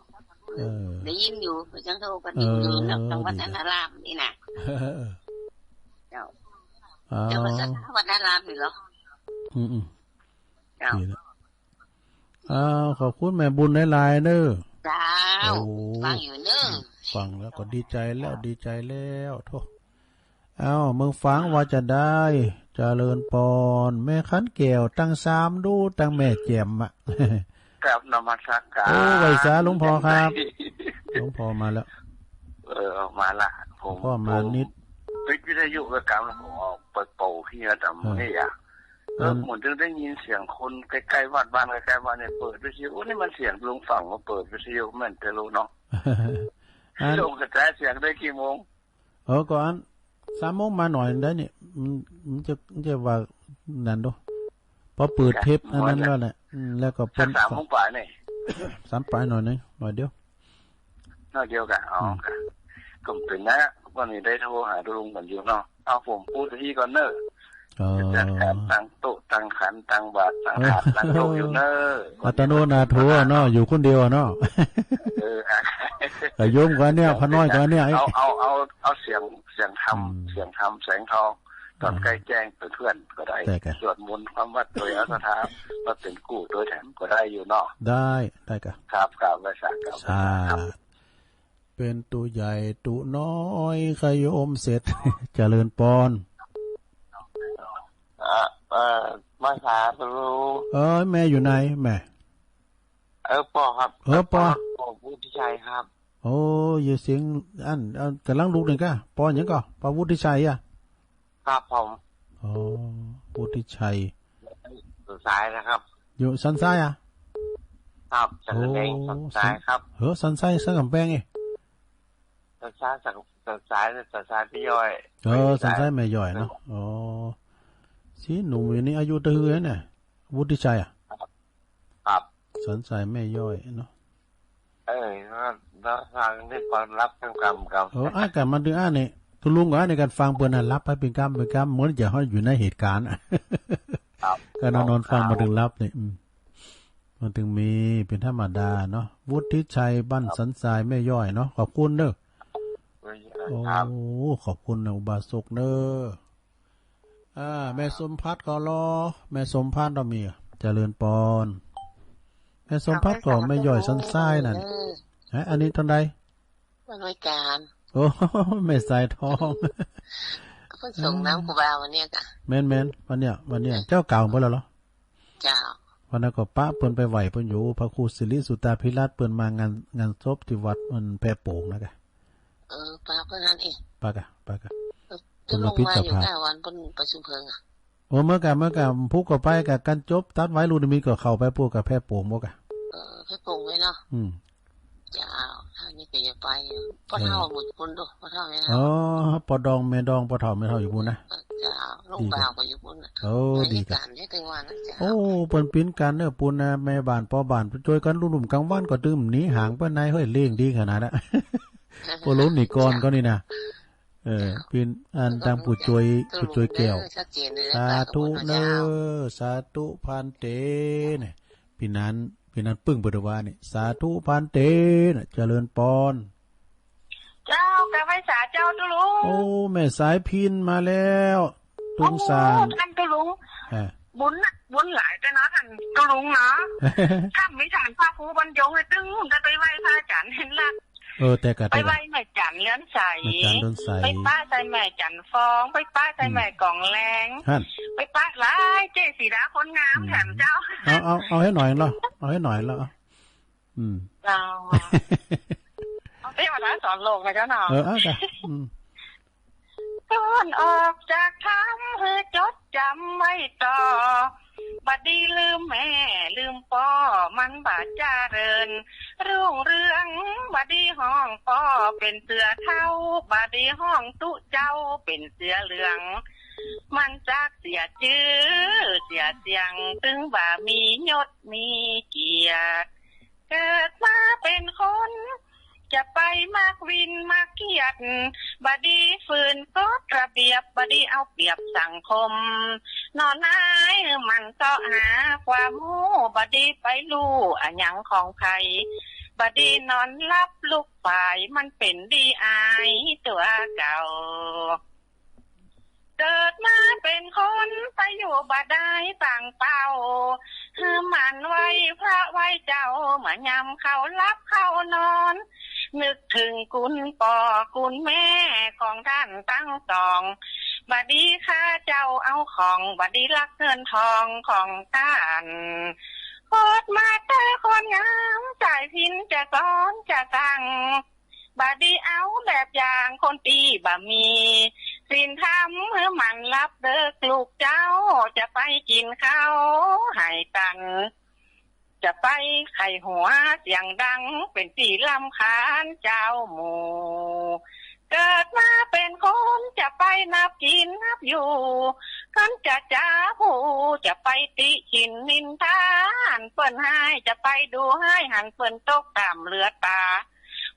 เออ ได้ยินอยู่ เปิ้นยังโทรกั๋นอยู่ เออ เนาะ ทางวัด ดี อารามนี่น่ะ เจ้า อ๋อ เจ้ามาจากวัดอารามนี่เหรอ อืม อืม เจ้า ดีแล้ว อ้าว ขอบคุณแม่บุญหลายๆ เน่อ เจ้า โอ้ ฟังอยู่เน่อ ฟังแล้วก็ดีใจ๋แล้ว เจ้า ดีใจ๋แล้ว โธ่ อ้าว เมืองฝางว่าจะใด เจริญปอน แม่ขันแก้ว ตังสามดู ตังแม่แจ่มอะ กราบนมัสการ โอ้ ไหว้สาหลวงพ่อครับ หลวงพ่อมาแล้ว เออ มาละ ผม พ่อมานิด ผมปิดวิทยุไว้กลางแล้ว ผมออกไปเป่าเฮียต๋าม เออ นี่อะ เออ อัน ผมจึงได้ยินเสียงคนใก้ๆ วัด บ้านใก้ๆ วัดเนี่ย เปิดวิทยุ โอ้ นี่มันเสียงลุงฝางมาเปิดวิทยุ แม่นแต่รู้เนาะ อัน ลงกระจายเสียงได้กี่โมง เออ ก็อัน สามโมงมาหน่อยได้นี่ มัน มันจะ มันจะว่านั่นดู พอเปิดเทปอันนั้นแล้วแหละ อืม แล้วก็เปิ้น สามโมงป๋ายนี่ สามป๋ายหน่อยนึ่ง หน่อยเดียว หน่อยเดียวก่ะ อ๋อ อืม ก่ะ ก็เป๋นนะ วันนี้ได้โทรหาลุงกั๋นอยู่เนาะ เอาผมพูดอี้ก่อนเน่อ เออ จะจัดก๋านตั้งโต๊ะ ตั้งขัน ตั้งบาตร ตั้งถาด ตั้งโต๊ะอยู่เน่อ อัตโนนาโถเนาะ อยู่คนเดียวเนาะ เออ อ่ะ แต่โยมก็เนี่ย พระน้อยก็เนี่ย เอา เอา เอา เอาเสียง เสียงธรรม อืม เสียงธรรมแสงทอง ต๋อนใก้แจ้งเป๋นเพื่อนก็ได้ ได้ก่ะ สวดมนต์ความวัดโตยเอาศรัทธามาเป๋นกู้โตยแถมก็ได้อยู่เนาะ ได้ ได้ก่ะ ครับ ครับ ไหว้สา ครับ สา ครับ เป๋นตุ๊ใหญ่ตุ๊น้อย ขยมเสร็จ เจริญปอน อ่ะ เอ่อ ไหว้สาตุ๊ลุง เอ้ย แม่อยู่ไหนแม่ เออ ป้อครับ เออ ป้อ ป้อวุฒิชัยครับ โอ้ อยู่เสียงอัน อัน ก๋ำลังลุกนึ่งก่ะ ป้อหยังก่อ ป้อวุฒิชัยอะ ครับผม อ๋อ วุฒิชัย สันทรายนะครับ อยู่สันทรายอะ ครับ สันกำแพง โอ้ สันทรายครับ เฮ้อ สันทราย สันกำแพงเอ้ย สันทราย สัน สันทราย สันทรายแม่ย้อย เออ สันทรายแม่ย้อยเนาะ อ๋อ สีหนุ่มอยู่นี่ อายุเต้าหื้อเนี่ย วุฒิชัยอะ ครับ สันทรายแม่ย้อยเนาะ เออ แล้ว แล้วฟังนี่ก็หลับทั้งกำ กำ เออ อ้ายก็มาตึงอ้ายนี่ ตุ๊ลุงก็อ้ายนี่ก็ฟังเปิ้นน่ะ หลับไปเป๋นกำ เป๋นกำ เหมือนจะเฮาอยู่ในเหตุก๋ารณ์อะ ครับ ก็นอนๆ ฟัง ครับ มาตึงหลับนี่ อืม มันตึงมี เป๋นธรรมดาเนาะ วุฒิชัย บ้านสันทรายแม่ย้อยเนาะ ขอบคุณเน่อ ครับ โอ้ ขอบคุณนะ อุบาสกเน่อ อ่า แม่สมภัทรก็รอ แม่สมภัทรก็มี เจริญปอน แม่สมภัทรก็แม่ย้อยสันทรายนั่น ฮะ อันนี้ต๋อนใด วันไหว้ก๋าน โอ้ แม่สายทอง เปิ้นส่งน้ำครูบาวันเนี้ยก่ะ แม่นๆ วันเนี้ย วันเนี้ย เจ้าเก่าไปแล้วเหรอ เจ้า วันนั้นก็ปะเปิ้นไปไหว้เปิ้นอยู่ พระครูสิริสุตตาภิรัตน์ เปิ้นมางาน งานศพตี้วัดมันแพโป่งนะก่ะ เออ ปะเปิ้นนั่นเอง ปะก่ะ ปะก่ะ เออ เปิ้นมาปิดสภา วันเปิ้นประชุมเพลิงอะ โอ้ เมื่อก่อน เมื่อก่อน พุกก็ไปก่ะ กันจบ ตัดไหว้ลูกนิมิตก็เข้าไปปู๊ก่ะ แพโป่งบ่ก่ะ เออ แพโป่งไว้เนาะ อืม เจ้า อันนี้ก็อย่าไปอยู่ ป้อเฒ่า เออ หมู่อยู่ปู๊นดู ป้อเฒ่าแม่เฒ่า อ๋อ ป้อดองแม่ดอง ป้อเฒ่าแม่เฒ่าอยู่ปู๊นนะ เจ้า ลุงบ่าวก็อยู่ปู๊นน่ะ โอ้ ดีก่ะ บรรยากาศเนี่ยตึงว่านะเจ้า โอ้ เปิ้นปิ้นกั๋นเน่อปู๊นนะ แม่บ้านป้อบ้าน จ้วยกั๋นลุ่มๆ ก๋างวันก็ตึงหนีห่างไปไหน เฮ้ย เลี้ยงดีขนาดน่ะ ป้อหลวงนิกรก็นี่นะ เออ ปิ้นอันตางผู้จ้วย ผู้จ้วยแก้ว ชัดเจนเลยนะ สาธุเน่อ สาธุภันเต เนี่ย ปี้นั้น ปี้นั้นปึ้งเปิ้นว่านี่ สาธุภันเต เนี่ย เจริญปอน เจ้า กราบไหว้สาเจ้าตุ๊ลุง โอ้ แม่สายพิณมาแล้ว ตุงสาน โอ้ ท่านตุ๊ลุง อ่า บุญนักบุญหลายแต๊เนาะ ต้านตุ๊ลุงเนาะ ถ้ามีต้านพระครูบรรยงเนี่ย ตึงได้ไปไหว้พระอาจ๋ารย์เฮงลักษณ์ เออ แต่ก็ ไปไหว้แม่จันเรือนใส แม่จันเรือนใส ไปปะใส่แม่จันฟอง ไปปะใส่ อืม แม่กองแรง หั้น ไปปะหลาย เจ๊ศรีดาคนงาม อืม แถมเจ้า เอา เอา เอาหื้อหน่อยละ เอาหื้อหน่อยละ อืม เจ้า เอาเทวดาสอนโลกนะเจ้าเนาะ เออ เอาจ้ะ อืม ก่อนออกจากถ้ำหื้อจดจ๋ำไว้ต่อ บ่ดีลืมแม่ลืมป้อ มันบ่เจริญรุ่งเรือง บ่ดีฮ้องป้อเป๋นเสือเฒ่า บ่ดีฮ้องตุ๊เจ้าเป๋นเสือเหลือง มันจักเสียจื้อเสียเสียง ตึงบ่มียศมีเกียรติ เกิดมาเป๋นคน จะไปมักวินมักเกียรติ บ่ดีฝืนกฎระเบียบ บ่ดีเอาเปรียบสังคม หน่อนายมันเซาะหาความฮู้ บ่ดีไปลู่อะหยังของใผ บ่ดีนอนหลับลุกป๋าย มันเป๋นดีอายตั๋วเก่า เกิดมาเป๋นคนไปอยู่บ่ได้ตั้งเป้า หื้อหมั่นไหว้พระไหว้เจ้า เมื่อยามเข้าหลับเข้านอน นึกเถิงคุณป้อคุณแม่ของต้านตังสอง บ่ดีฆ่าเจ้าเอาของ บ่ดีลักเงินทองของต้าน เกิดมาแต่คนงาม สายพิณจะสอนจะสั่ง บ่ดีเอาแบบอย่างคนตี้บ่มีศีลธรรม หื้อหมั่นหลับเดิกลูกเจ้า จะไปกิ๋นข้าวไหตัน จะไปใค่หัวเสียงดัง เป๋นตี้รำคาญจาวหมู่ เกิดมาเป๋นคนจะไปนับกิ๋นนับอยู่ คันจะจ๋าผู้จะไปติฉินนินทา หันเปิ้นฮ้ายจะไปดูฮ้าย หันเปิ้นตกต่ำเหลือต๋า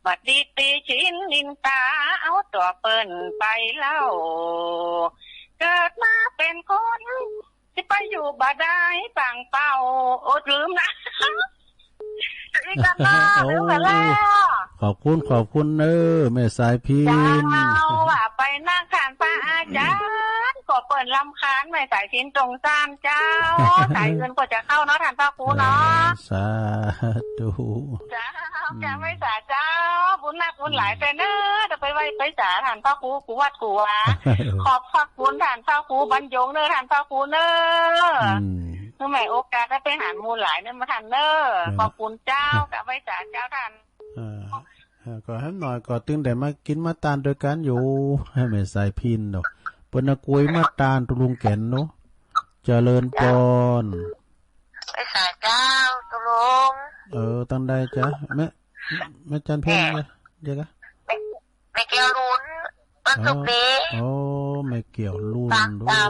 บ่ดีติฉินนินทา เอาตั๋วเปิ้นไปเล่า เกิดมาเป๋นคน สิไปอยู่บ่ได้ตั้งเป้า โอ๊ย ลืมนะ อีกแล้วนะ โอ้ ลืมไปแล้ว ขอบคุณ ขอบคุณเน้อ แม่สายพิณ เจ้า ว่าไปนัก ต้านพระอาจ๋ารย์ ก็เปิ้นรำคาญแม่สายพิณตรงต้านเจ้า สายอื่นก็จะเข้าเนาะ ต้านพระครูเนาะ เออ สาธุ เจ้า อืม กราบไหว้สาเจ้า บุญนักบุญหลาย อืม แต๊เน้อ จะไปไหว้ไปสาต้านพระครู กู้วัดกู้วา ขอบพระคุณต้านพระครูบรรยงเน้อ ต้านพระครูเน้อ อืม หื้อแม่โอกาสได้ไปหันหมู่หลายเน้อ มาต้านเน้อ เออ ขอบคุณเจ้า กราบไหว้สาเจ้าต้าน เออ เออ ก็หื้อหน่อยก็ตึงได้มากิ๋นมาตานตวยกั๋นอยู่ แม่สายพิณเนาะ เปิ้นน่ะกุยมาตานตุ๊ลุงแก่นเนาะ เจริญปอน ไหว้สาเจ้าตุ๊ลุง เออ ตังใดจ๊ะ แม่ แม่จันเพ็ญ แม่ เดี๋ยว เดี๋ยวก่ะ แม่ แม่แก้วลุน บ้านสุขดี อ๋อ แม่แก้วลุน เจ้า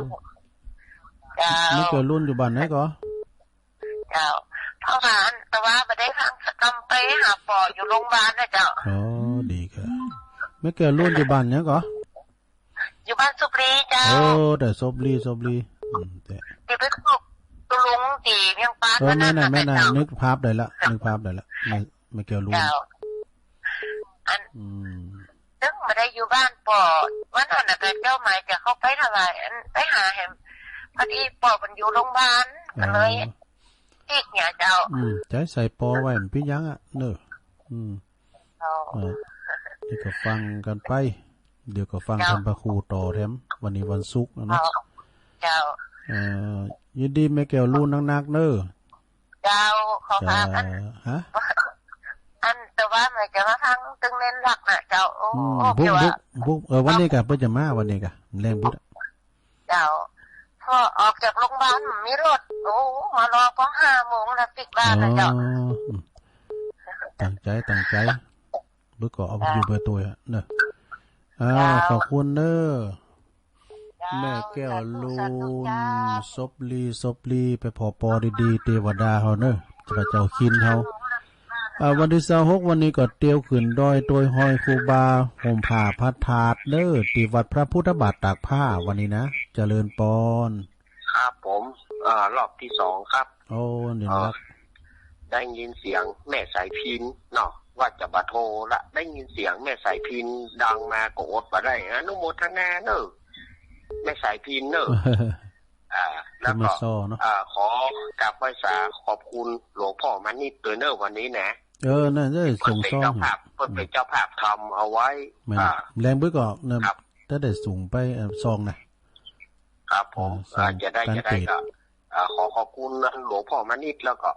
เจ้า แม่แก้วลุนอยู่บ้านไหนก่อ เจ้า เพราะว่าอัน แต่ว่าบ่ได้ฟังสักกำ ไปหาป้ออยู่โรงพยาบาลนะเจ้า อ๋อ ดีค่ะ แม่แก้วลุนอยู่บ้านหยังก่อ อยู่บ้านสุขดีเจ้า โอ้ แต่สุขดี สุขดี อืม แต่ เดี๋ยวไปขอบตุ๊ลุงตี้เวียงปาน เออ วันนั้น แม่น่ะ น่ะ แม่น่ะ เจ้า นึกภาพได้ละ นึกภาพได้ละ แม่ แม่แก้วลุน เจ้า อัน อืม ตึงบ่ได้อยู่บ้านป้อ วันนั้นน่ะ แต่เจ้าหมายจะเข้าไปถวาย อัน ไปหาแหม พอดีป้อมันอยู่โรงพยาบาล อ๋อ ก็เลย อีกเนี่ยเจ้า อืม ใจ๋ใส่ป้อไว้ มันเป๋นหยังอ่ะ เน้อ อืม เจ้า เออ เดี๋ยวก็ฟังกั๋นไป เดี๋ยวก็ฟัง เจ้า ต้านพระครูต่อแถม วันนี้วันศุกร์แล้วเนาะ เจ้า เจ้า เอ่อ ยินดีแม่แก้วลุนนักๆ เน้อ เจ้า ขอฝากอัน เอ่อ ฮะ อัน แต่ว่าแม่จะมาฟังตึงเน้นหลักนะเจ้า โอ้ อืม โอ้ บุก เจ้า บุก บุก เออ วันนี้ก่ะ เปิ้นจะมาวันนี้ก่ะ แลงพุธอะ เจ้า พอออกจากโรงพยาบาลมีรถ โอ้ มารอป้อห้าโมงแล้วติดบ้านนะเจ้า อ๋อ อืม ตั้งใจ๋ ตั้งใจ๋ เบิ่งก่อเอา เจ้า อยู่เบอร์ตั๋วเน้อ อ่า เจ้า ขอบคุณเน้อ เจ้า แม่แก้วลุน สาธุ สาธุเจ้า สุขดี สุขดี ไปผ่อป้อดีๆ เตวดาเฮาเน้อ พระเจ้าคินเฮา อ่า วันตี้ซาวหก วันนี้ก็เตียวขึ้นดอยตวยฮอยครูบา ห่มผ้าพระธาตุเน้อ ตี้วัดพระพุทธบาทตากผ้า วันนี้นะ เจริญปอน ครับผม อ่า รอบที่สองครับ โอ้ นี่ อ่า ละ ได้ยินเสียงแม่สายพิณเนาะ ว่าจะบ่โทรละ ได้ยินเสียงแม่สายพิณดังมาก็อดบ่ได้ อนุโมทนาเน้อ แม่สายพิณเน้อ อ่า แล้วก็ เปิ้นมาซ้อเนาะ อ่า ขอกราบไหว้สาขอบคุณหลวงพ่อมานิดด้วยเนอะวันนี้นะ เออ นั่น เออ เปิ้นเป๋น ส่งซ้อ เจ้าภาพ หื้อ เปิ้นเป๋นเจ้าภาพทำเอาไว้ แม่น อ่า แหลงปื๊ดก่อนะ ครับ ถ้าได้ส่งไป เอ่อ ซองนะ ครับผม เออ ซอง อ่า จะได้ ก๋าน จะได้ เกต ก็ อ่า ขอขอบคุณหลวงพ่อมานิด แล้วก็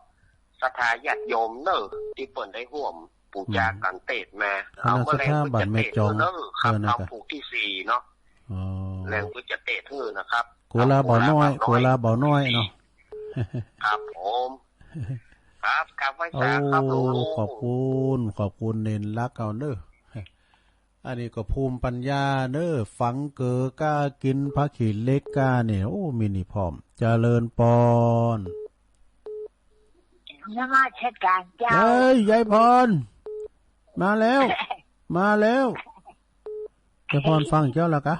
ศรัทธาญาติโยมเนอะ ตี้เปิ้นได้ฮ่วมปู๋จา อืม ก๋านเตสน์มา คณะ เอา เมื่อแลง ศรัทธา ปื๊ดจะเตสน์ บ้านแม่จอง หื้อเนอะ ครับ เออ นั่น ทำ ก็ ผูกตี้สี่เนาะ อ๋อ แลงปื๊ดจะเตสน์หื้อนะครับ กัวลาบ่าวน้อย กัวลาบ่าวน้อย กัวลาบ่าวน้อยเนาะ ครับผม ครับ กราบไหว้สาครับ โอ้ หลวง ขอบคุณ ขอบคุณเณรรักเอาเนอะ อันนี้ก็ภูมิปัญญาเนอะ ฝังเก๋อก้า กิ๋นผักขี้เหล็กก้าเนี่ย โอ้ มีนี่พร้อม เจริญปอน นมัสการเจ้า เอ้ย ยายพร มาแล้ว มาแล้ว ยายพรฟังเจ้าแล้วกะ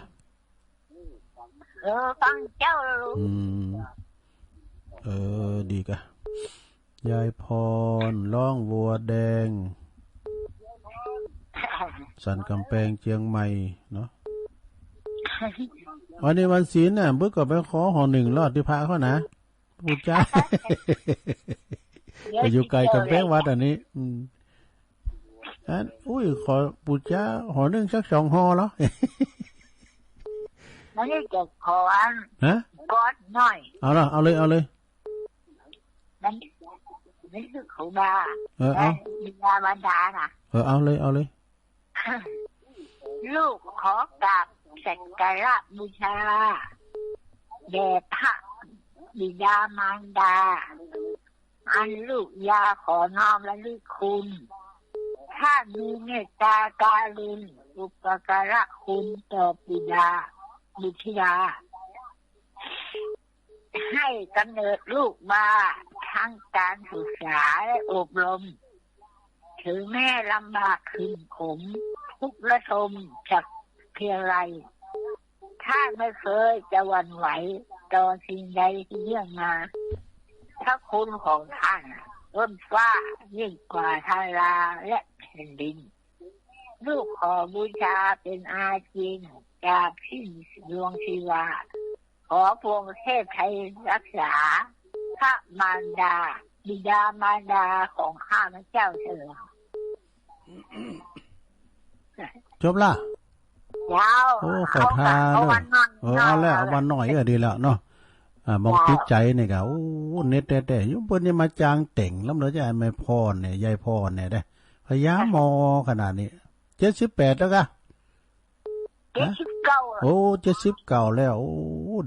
เออ ฟังเจ้า อืม เออ ดีกะ ยายพร ร้องวัวแดง สันกำแปงเจียงใหม่เนาะ วันนี้วันศีลน่ะ บึกก็ไปขอห่อนึ่งรอดตี้พระเขานะ ปู๋จา เดี๋ยว ไปอยู่ไก๋กำแพงวัดอันนี้ อืม อัน อุ้ย ขอปู๋จาห่อนึ่งสักสองห่อเหรอ มันนี่จะขออัน ฮะ ก๊อดหน่อย เอาละ เอาเลย เอาเลย มัน มันคือของดา เออ เอา บิดามารดาน่ะ เออ เอาเลย เอาเลย ลูกขอกราบสักการะบูชา แด่พระบิดามารดา อันลูกยาขอน้อมระลึกคุณ ท่านมีเมตตาการุณอุปการะคุณต่อบิดาบิดา ให้กำเนิดลูกมาทั้งการศึกษาและอบรม ถึงแม้ลำบากขึ้นขม ทุกข์ระทมสักเพียงไร ท่านไม่เคยจะหวั่นไหวต่อสิ่งใดที่เยื่องมา พระคุณของท่านล้นฟ้ายิ่งกว่าทาราและแผ่นดิน ลูกขอบูชาเป็นอาจิน ดาบสิ้นดวงชีวา ขอพระองค์เทพไทยรักษา พระมารดา บิดามารดาของข้าพเจ้าเถิด จบละ ยาว โอ้ ขอทาน เอา เนอะ วันหน่อย เออ เอาแล้ว เอาวันหน่อย เออ ดีแล้วเนาะ อ่า มอง ยาว ติดใจ๋นี่กะ โอ้ เน็ตแต๊ๆ อยู่ เปิ้นนี่มาจ้างแต่งลำเลยจ้ะ แม่พรเนี่ย ยายพรเนี่ยเด้ พยามอขนาดนี้ เจ็ดสิบแปดแล้วกะ เจ็ดสิบเก้า ฮะ โอ้ เจ็ดสิบเก้าแล้ว โอ้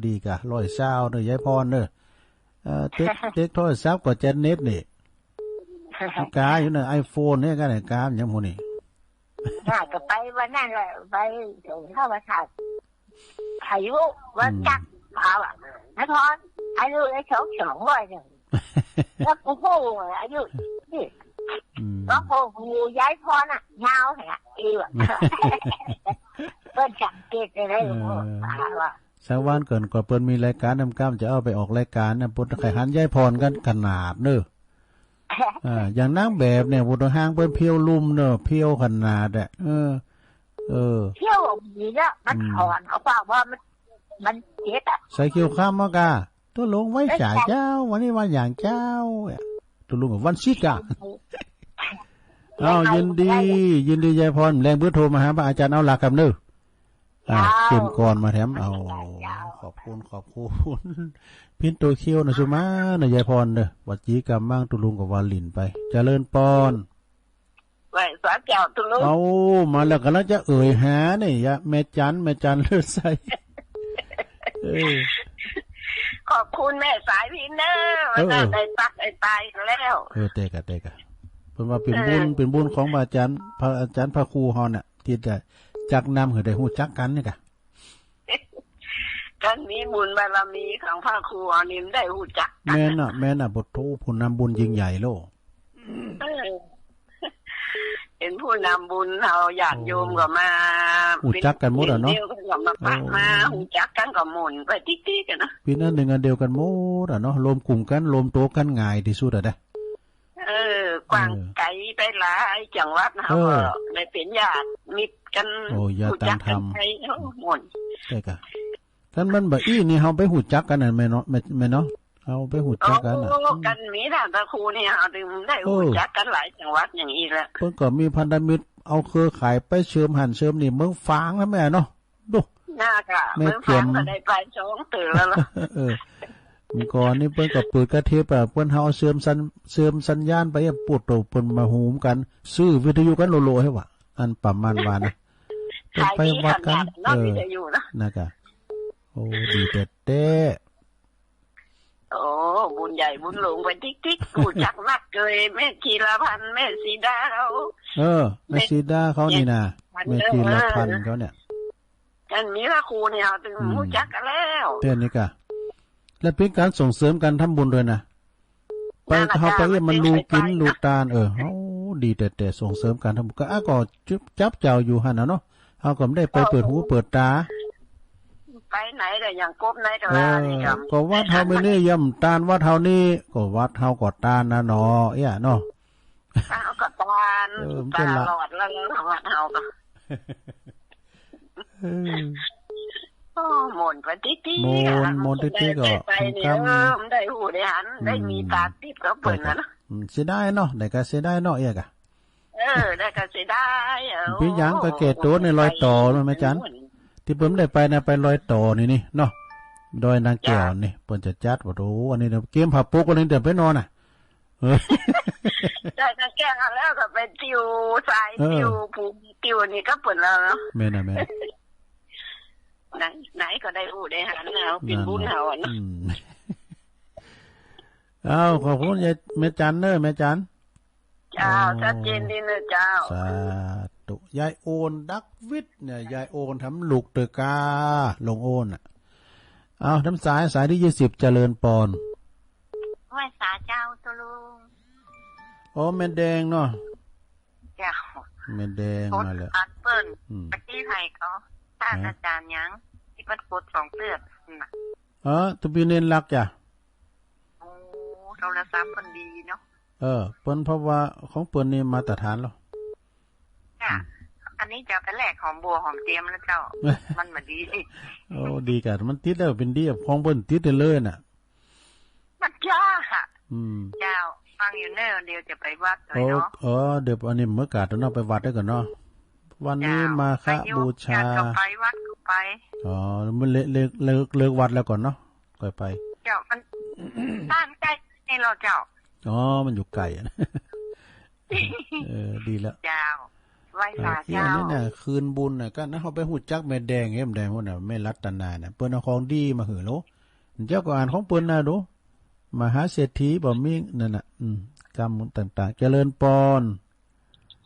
ดีกะ ร้อยซาวเนอะ ยายพรเนอะ เอ่อ เต๊ก เต๊กโทรศัพท์ก็จะเน็ตนี่ กาอยู่เนอะ ไอโฟนเนี่ย กาเนี่ย กาอย่างหมู่นี่ น่าจะไปวันนั้นแหละ ไปส่งธรรมธาตุ พายุวันจักร อืม มาว่ะ นายพร อายุได้สอง สองร้อยเนี่ย แล้วกูพูดอายุนี่ อืม แล้วกู กูย้ายพรน่ะ ยาวแหละ อีว่ะ เปิ้นสังเกตได้เลย เออ ว่า สักวันก่อนก็เปิ้นมีรายก๋านนำก้าม จะเอาไปออกรายก๋านนะ เปิ้นใค่หันยายพรกั๋นขนาดเนอะ อ่า อย่างนางแบบเนี่ย ผู้ต้องหางเปิ้นเพรียวลุ่มเนอะ เพรียวขนาดอะ เออ เออ เพรียวดีเนาะ มัน อืม อ่อน เขาบอกว่ามัน มันเจ็บอะ ใส่เขี้ยวค่ำมากะ ตกลงไหว้จ๋าเจ้า วันนี้วันหยังเจ้า ตกลงกับวันศิษย์กะ เอ้า ยินดี ยินดียายพร แลงเบอร์โทรมาหาพระอาจารย์เอาละกำเนอะ อ่า เจ้า เตรียมกลอนมาแถม เอา เจ้า ขอบคุณ ขอบคุณ พินโตเคี้ยวนะสุมานะยายพรเนอะ วจีกรรมมั่ง ตกลงกับวาลินไป เจริญปอน ไหว้สาเจ้าตุลุง เอา มาแล้ว ก่ำลังจะเอ่ยหาเนี่ย ยะ แม่จัน แม่จันเลิศไส้ เออ ขอบคุณแม่สายพินเนอะ เออ วันนั้นได้ปักได้ตายกันแล้ว เออ เต๊กะ เต๊กะ เปิ้นว่าเป๋นบุญ เออ เป๋นบุญของพระอาจารย์ พระอาจารย์พระครูเฮาเนี่ย ตี้ได้จักนำหื้อได้ฮู้จักกั๋นนี่กะ กั๋นมีบุญบารมีของพระครูเฮานี่ได้ฮู้จักกั๋น แม่นน่ะ แม่นน่ะ โอ้โธ่ ผู้นำบุญยิ่งใหญ่โลด เออ เป๋นผู้นำบุญเฮา ญาติโยมก็มา โอ้ ฮู้จักกั๋นหมดอะเนาะ เป๋นเดียวกั๋นก็มาปะ โอ้ มา ฮู้จักกั๋นก็หมุนไปติ๊กๆ กั๋นเนาะ เป๋นอันนึ่งอันเดียวกั๋นหมดอะเนาะ รวมกุ้มกั๋น รวมตั๋วกั๋นง่ายตี้สุดอะเด้ เออ กว้าง เออ ไก๋ไปหลายจังหวัดเฮา เออ ก็ได้เป๋นญาติมิตรกั๋น โอ้ ญาติต่างธรรม ฮู้จักกั๋นไปหมด ใจ้กะ คันมันบ่อี้นี่ เฮาไปฮู้จักกั๋นน่ะ แม่เนาะ แม่ แม่เนาะ เฮาไปฮู้จักกั๋นน่ะ โอ้ อืม กั๋นมีหน้าตาครูนี่ เฮาตึงได้ฮู้จักกั๋นหลายจังหวัดอย่างอี้แหละ เปิ้นก็มีพันธมิตร เอาเครือข่ายไปเชิมหั้นเชิมนี่ เมืองฝางนะแม่เนาะ ดู น่ะค่ะ แม่เจียม เมืองฝางก็ได้ไปสองเตื้อแล้วล่ะ เออ ก่อนนี้เปิ้นก็เปิดกระเทปอะ เปิ้นเฮาเชิมสัญ เชิมสัญญาณไปอะ ปู๊ดโต เปิ้นมาโฮมกั๋น ซื้อวิทยุกั๋นโลๆ หื้อวะ อันประมาณว่านะ ขายดีขนาดเนาะ เปิ้นไปวัดกั๋น เออ วิทยุนะ น่ะกะ โอ้ ดีแต๊ๆ โอ้ บุญใหญ่บุญหลวงไปติ๊กๆ ฮู้จักนักเลย แม่ธีรพันธ์ แม่สีดาเฮา เออ แม่ แม่สีดาเขานี่นะ แม่ธีรพันธ์เขาเนี่ย อันนี้ละครูเนี่ย เฮาตึง อืม ฮู้จักกั๋นแล้ว เตื้อนี่กะ และเป๋นก๋านส่งเสริมก๋านทำบุญตวยนะ ไป นั่นแหละ เฮาไปเอี้ยมมัน ลูกิ๋น ลูตาน เออ โอ้ ดีแต๊ๆ ส่งเสริมก๋านทำบุญ ก็ อ่ะ ก็จับ จับเจ้าอยู่หั้นน่ะเนาะ เฮาก็บ่ได้ไปเปิดหูเปิดต๋า ไปไหนก็อย่างก๊อบไหนก็ว่านี่กะ เออ ก็วัดเฮามีนี่ ยำตานวัดเฮานี่ ก็วัดเฮาก็ตานนะเนาะ เอี้ยเนาะ เฮาก็ตาน เออ ตลอดแล้ว วัดเฮาก็ เออ โอ้ ม่วนไปติ๊กๆ ม่วน อะ ม่วนติ๊กๆ ก็ได้ไปนี่ กำ เออ มันได้ฮู้ได้หัน อืม ได้มีต๋าติ๊บกับเปิ้นน่ะนะ อืม เสียดายเนาะ ได้ก็เสียดายเนาะ เอี้ยกะ เออ ได้ก็เสียดาย เออ เป๋นหยังก็แก้ตั๋วในรอยต่อเนาะแม่จัน ที่เปิ้นได้ไปนะ ไปรอยต่อนี่ นี่เนาะ ดอยนางแก้วนี่ เปิ้นจะจัด โอ้โห อันนี้เนี่ย เกียมผ้าปก อันนี้เดี๋ยวไปนอนน่ะ เออ ดอยนางแก้วแล้วก็ไปติวสาย เออ ติว ผูกติวนี่ก็เปิ้นแล้วเนาะ แม่นน่ะ แม่น ไหน ไหนก็ได้ฮู้ได้หันนะ เป๋นบุญเฮาอะเนาะ อืม อ้าว ขอบคุณยาย แม่จันเน่อ แม่จัน เจ้า อ๋อ ชัดเจนดีเน่อเจ้า สาธุ ยายโอน ดักวิทย์เนี่ย ยายโอน ถามลูกเตื้อกา ลุงโอนน่ะ เอา น้ำสาย สายตี้ยี่สิบ เจริญปอน ไหว้สาเจ้าตุ๊ลุง โอ้ แม่แดงเนาะ เจ้า แม่แดงมาแล้ว อัดเปิ้น อืม เมื่อกี้ใครก็ ท่าน ฮะ อาจารย์ยัง ตี้มันกดสองเตื้อน่ะ เออ ตุ๊ปีเนนลักษณ์จ้ะ โอ้ โทรศัพท์เปิ้นดีเนาะ เออ เปิ้น เพราะว่าของเปิ้นนี่มาตรฐานแล้ว ค่ะ อืม อันนี้จะไปแลกหอมบัวหอมเตียมแล้วเจ้า มันบ่ดี โอ้ ดีกะ มันติดแล้วเป๋นดี ของเปิ้นติดได้เลยน่ะ มันจ้าค่ะ อืม เจ้า ฟังอยู่เน่อ เดี๋ยวจะไปวัดเลยเนาะ โอ้ เออ เดี๋ยวอันนี้เมื่อกาดเนาะ ไปวัดได้ก่อนเนาะ วันนี้ เจ้า มาฆบูชา ไปอยู่ อยากจะไปวัดก็ไป อ๋อ มันเลิก เลิก เลิก เลิกวัดแล้วก่อนเนาะ ค่อยไป เจ้า มัน บ้านใกล้นี่เหรอเจ้า อ๋อ มันอยู่ไกลอะ เออ ดีแล้ว เจ้า ไหว้สา เออ เจ้า เนี่ย นี่น่ะ คืนบุญน่ะ ก็นะ เฮาไปฮู้จักแม่แดง เฮ้ย แม่แดงพู้นน่ะ แม่รัตนาน่ะ เปิ้นเอาของดีมาหื้อโล เจ้าก็อ่านของเปิ้นน่ะดู มหาเศรษฐีบ่มี นั่นน่ะ อืม กำต่างๆ เจริญปอน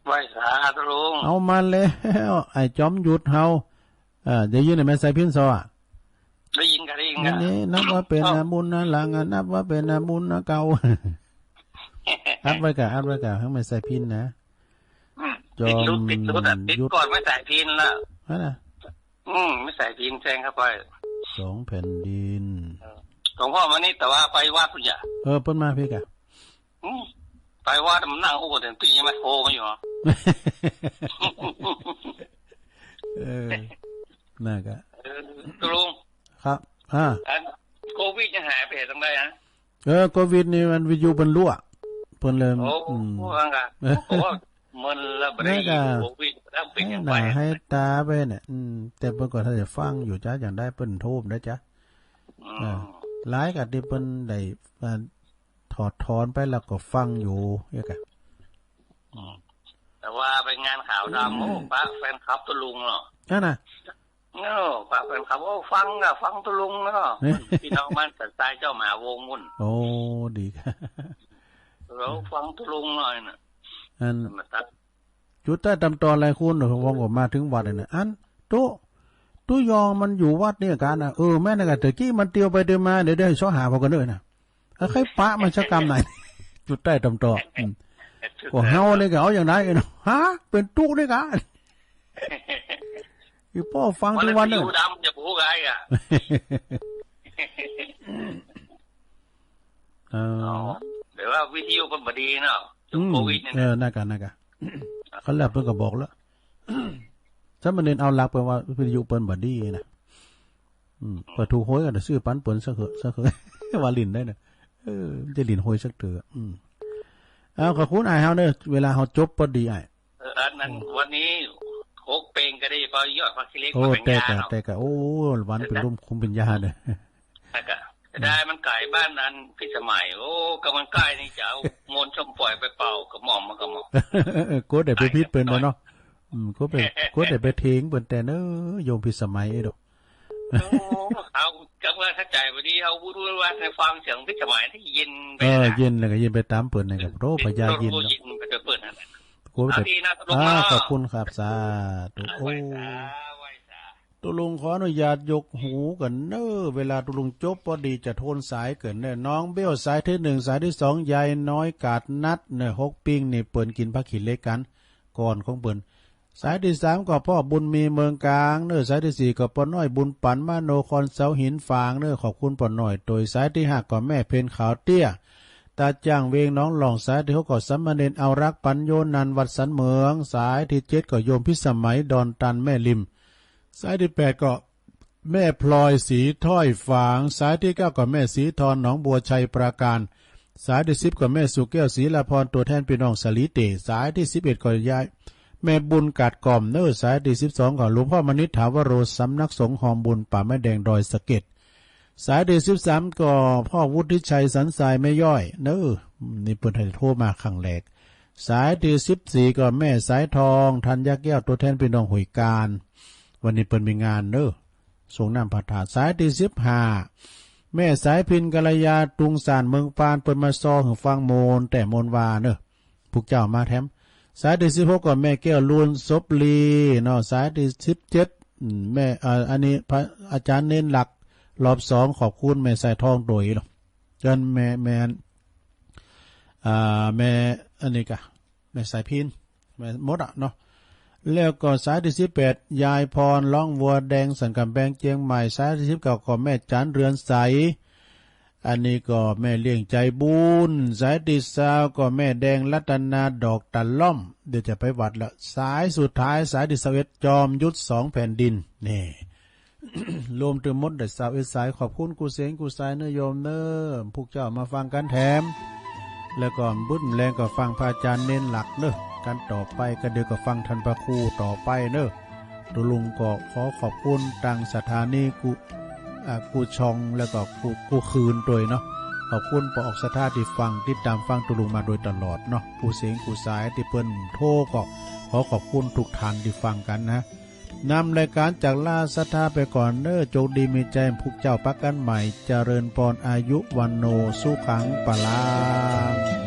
ไหว้สาตุ๊ลุง เอามาแล้ว ไอ้จอมยุทธเฮา เออ ได้ยินไหม สายพิณสออะ ได้ยินค่ะ ได้ยินค่ะ นี่ นี่ นับว่าเป๋น เอ้า บุญนะหลังอะ นับว่าเป๋นบุญนะเก่า อัดไว้ก่ะ อัดไว้ก่ะ หื้อแม่สายพิณนะ อืม จอม ติดหลุด ติดหลุดอะ ติด ยุทธ ก่อนแม่สายพิณแล้ว นั่นน่ะ อืม แม่สายพิณแซงเข้าไป สองแผ่นดิน เออ หลวงพ่อมานี่ แต่ว่าไปวัดพุ้นจ้ะ เออ เปิ้นมาพี้ก่ะ อืม ไปวัดมันนั่งอู้กัน ตี้ยังมาโทรมาอยู่เหรอ เออ น่ะก่ะ เออ ตุ๊ลุง ครับ อ่า อันโควิดยังหายไปตรงไหนฮะ เออ โควิดนี่มันวิทยุเปิ้นรั่ว เปิ้นเลย โอ้ อืม ว่างั้น โอ้ มันละบ่ได้ นั่นก่ะ โควิดแล้วเป๋นยังไง ให้หน้าให้ต๋าไปเนี่ย อืม แต่เปิ้นก็ถ้าจะฟังอยู่จ้า อย่างได้เปิ้นโทรมาได้จ้ะ อืม อ่า หลายก่ะตี้เปิ้นได้ อ่า ถอดถอนไปแล้วก็ฟังอยู่ เอี้ยก่ะ อืม แต่ว่าไปงานข่าวดำ อืม โอ้ ปะแฟนคลับตุ๊ลุงเนาะ นั่นน่ะ โอ้ ปะแฟนคลับ โอ้ ฟังก่ะ ฟังตุ๊ลุงเนาะ เนี่ย พี่น้องบ้านสันทรายเจ้ามหาวงศ์มุ่น โอ้ ดีก่ะ แล้วฟังตุ๊ลุงหน่อยน่ะ อัน ธรรมดา จุดใต้ตำตอหลายคนเนาะ วงก็มาเถิงวัดเนี่ย อัน ตุ๊ ตุ๊ยองมันอยู่วัดเนี่ยกั๋นน่ะ เออ แม่นน่ะก่ะ ตะกี้มันเตียวไปเตียวมา เดี๋ยว เดี๋ยวซอหาเฮาก่อนเน่อน่ะ เออ ใค่ปะมันสักกำไหน จุดใต้ตำตอ อืม ก็เฮาเนี่ยก่ะ เอาอย่างไหนเนาะ ฮะ เป๋นตุ๊เนี่ยก่ะ อีป้อฟังทุกวันเน่อ วิทยุดำจะพูดไงอ่ะ เออ อ๋อ หรือว่าวิทยุเปิ้นบ่ดีเนาะ ช่วง อืม โควิดเนี่ยนะ เออ นั่นก่ะ นั่นก่ะ เขาแล้วเปิ้นก็บอกแล้ว สามเณรเอาหลักไปว่าวิทยุเปิ้นบ่ดีน่ะ อืม เปื้อถูกหวยก็ได้ซื้อปันเปิ้นสักเหื้อ สักเหื้อ ว่าหลิ้นได้เน่อ เออ มันจะหลิ้นหวยสักเตื้อ อืม เอา ขอบคุณอ้ายเฮาเน่อ เวลาเฮาจบปอดีอ้าย เออ อันนั้น อืม วันนี้หกเป่งก็ได้ ปอยอดผักขี้เหล็ก โอ้ มาเป๋นยาเนาะ แต่กะ แต่กะ โอ้ วันเป๋นลมคุมเป๋นยาเน่อ แต่กะ เสียดายมันใก้บ้านอันพิสมัย โอ้ กำลังใก้นี่จะเอามนต์ส้มป่อยไปเป่ากระหม่อมมันกระหม่อม เออ เออ กลัวได้ไปผิดเปิ้นเน่อเนาะ อืม กลัวไป กลัวได้ไปเถียงเปิ้นแตนเน่อ โยมพิสมัยเอ้ยเนาะ โอ้ เอา จังว่าถ้าใจ๋บ่ดี เอาวุ้นๆ วัดให้ฟังเสียงพิสมัยนี่เย็นไป เออ นะ เย็นแล้วก็เย็นไปต๋ามเปิ้นนั่นกะ โอ้ พญาเย็นเนาะ เย็นไปต๋ามเปิ้นนั่นแหละ กลัวจะ เอาดีนะ ตกลง อ่า เนาะ ขอบคุณครับ สาธุ อ่า โอ้ ไหว้สา ไหว้สา ตุ๊ลุงขออนุญาตยกหูก่อนเน่อ เวลาตุ๊ลุงจบปอดีจะโทนสายเกินเน่อ น้องเบ้วสายตี้หนึ่ง สายตี้สอง ยายน้อยกาดนัดเน่อ หกปิงนี่เปิ้นกิ๋นผักขี้เหล็กกั๋น ก่อนของเปิ้น สายตี้สามก็ป้อบุญมีเมืองกลางเน่อ สายตี้สี่ก็ป้อน้อยบุญปั๋นมโนคอนเสาหินฝางเน่อ ขอบคุณป้อน้อยโตย สายตี้ห้าก็แม่เพ็ญขาวเตี้ย ตาจ้างเวงหนองหล่อง สายตี้หกก็สามเณรเอารักปั๋นโยนันท์วัดสันเหมือง สายตี้เจ็ดก็โยมพิสมัยดอนตันแม่ริม สายตี้แปดก็แม่พลอยสีถ้อยฝาง สายตี้เก้าก็แม่สีทองหนองบัวชัยปราการ สายตี้สิบก็แม่สุแก้วศรีลาพร ตั๋วแทนปี้น้องสาลีเต๋ สายตี้สิบเอ็ดก็ยายแม่บุญกาดก่อมเน่อ สายตี้สิบสองก็หลวงพ่อมณิษฐถาวโร สำนักสงฆ์ฮอมบุญป่าไม้แดงดอยสะเก็ด สายตี้สิบสามก็พ่อวุฒิชัยสันทรายแม่ย้อยเน่อ นี่เปิ้นได้โทนมาครั้งแรก สายตี้สิบสี่ก็แม่สายทองธัญญาแก้ว ตั๋วแทนปี้น้องห้วยกาญ วันนี้เปิ้นมีงานเน่อ ส่งน้ำพระธาตุ สายตี้สิบห้า แม่สายพิณกัลยา ตุงส่านเมืองปาน เปิ้นมาซอหื้อฟังมนต์แต๊มนต์ว่าเน่อ ผู้เจ้ามาแถม สายตี้สิบหกก็แม่แก้วลูนศพลีเนาะ สายตี้สิบเจ็ด อืม แม่ เอ่อ อันนี้พระอาจ๋ารย์เณรหลักรอบสอง ขอบคุณแม่สายทองโตยเนาะ เจิญแม่ แม่ อ่า แม่ อันนี้กะ แม่สายพิณ แม่หมดอะเนาะ แล้วก็สายตี้สิบแปด ยายพร ร้องวัวแดง สันก๋ำแปง เจียงใหม่ สายตี้สิบเก้าก็แม่จันเรือนใส อันนี้ก็แม่เลี้ยงใจบุญ สายตี้ซาวก็แม่แดงรัตนาดอกตะล่อม เดี๋ยวจะไปวัดละ สายสุดท้าย สายตี้ซาวเอ็ด จอมยุทธสองแผ่นดิน นี่ รวมตึงหมดได้ซาวเอ็ดสาย ขอบคุณกู้เสียงกู้สายเน่อโยมเน่อ ผู้เจ้ามาฟังกั๋นแถม แล้วก็บึ้นแลงก็ฟังพระอาจ๋ารย์เณรหลักเน่อ กั๋นต่อไป ก็เดี๋ยวก็ฟังท่านพระครูต่อไปเน่อ ตุ๊ลุงก็ขอขอบคุณตางสถานีกู้ อ่า กู้ช่อง แล้วก็กู้ กู้คืนโตยเนาะ ขอบคุณป้อออกศรัทธาตี้ฟัง ติดต๋ามฟังตุ๊ลุงมาโดยตลอดเนาะ กู้เสียงกู้สายตี้เปิ้นโทรก็ขอขอบคุณกู้ต้านตี้ฟังกั๋นนะ นำรายก๋านจากลาศรัทธาไปก่อนเน่อ โจคดีมีชัย ผู้เจ้าปะกั๋นใหม่ เจริญปอน อายุ วัณโณ สุขัง พลัง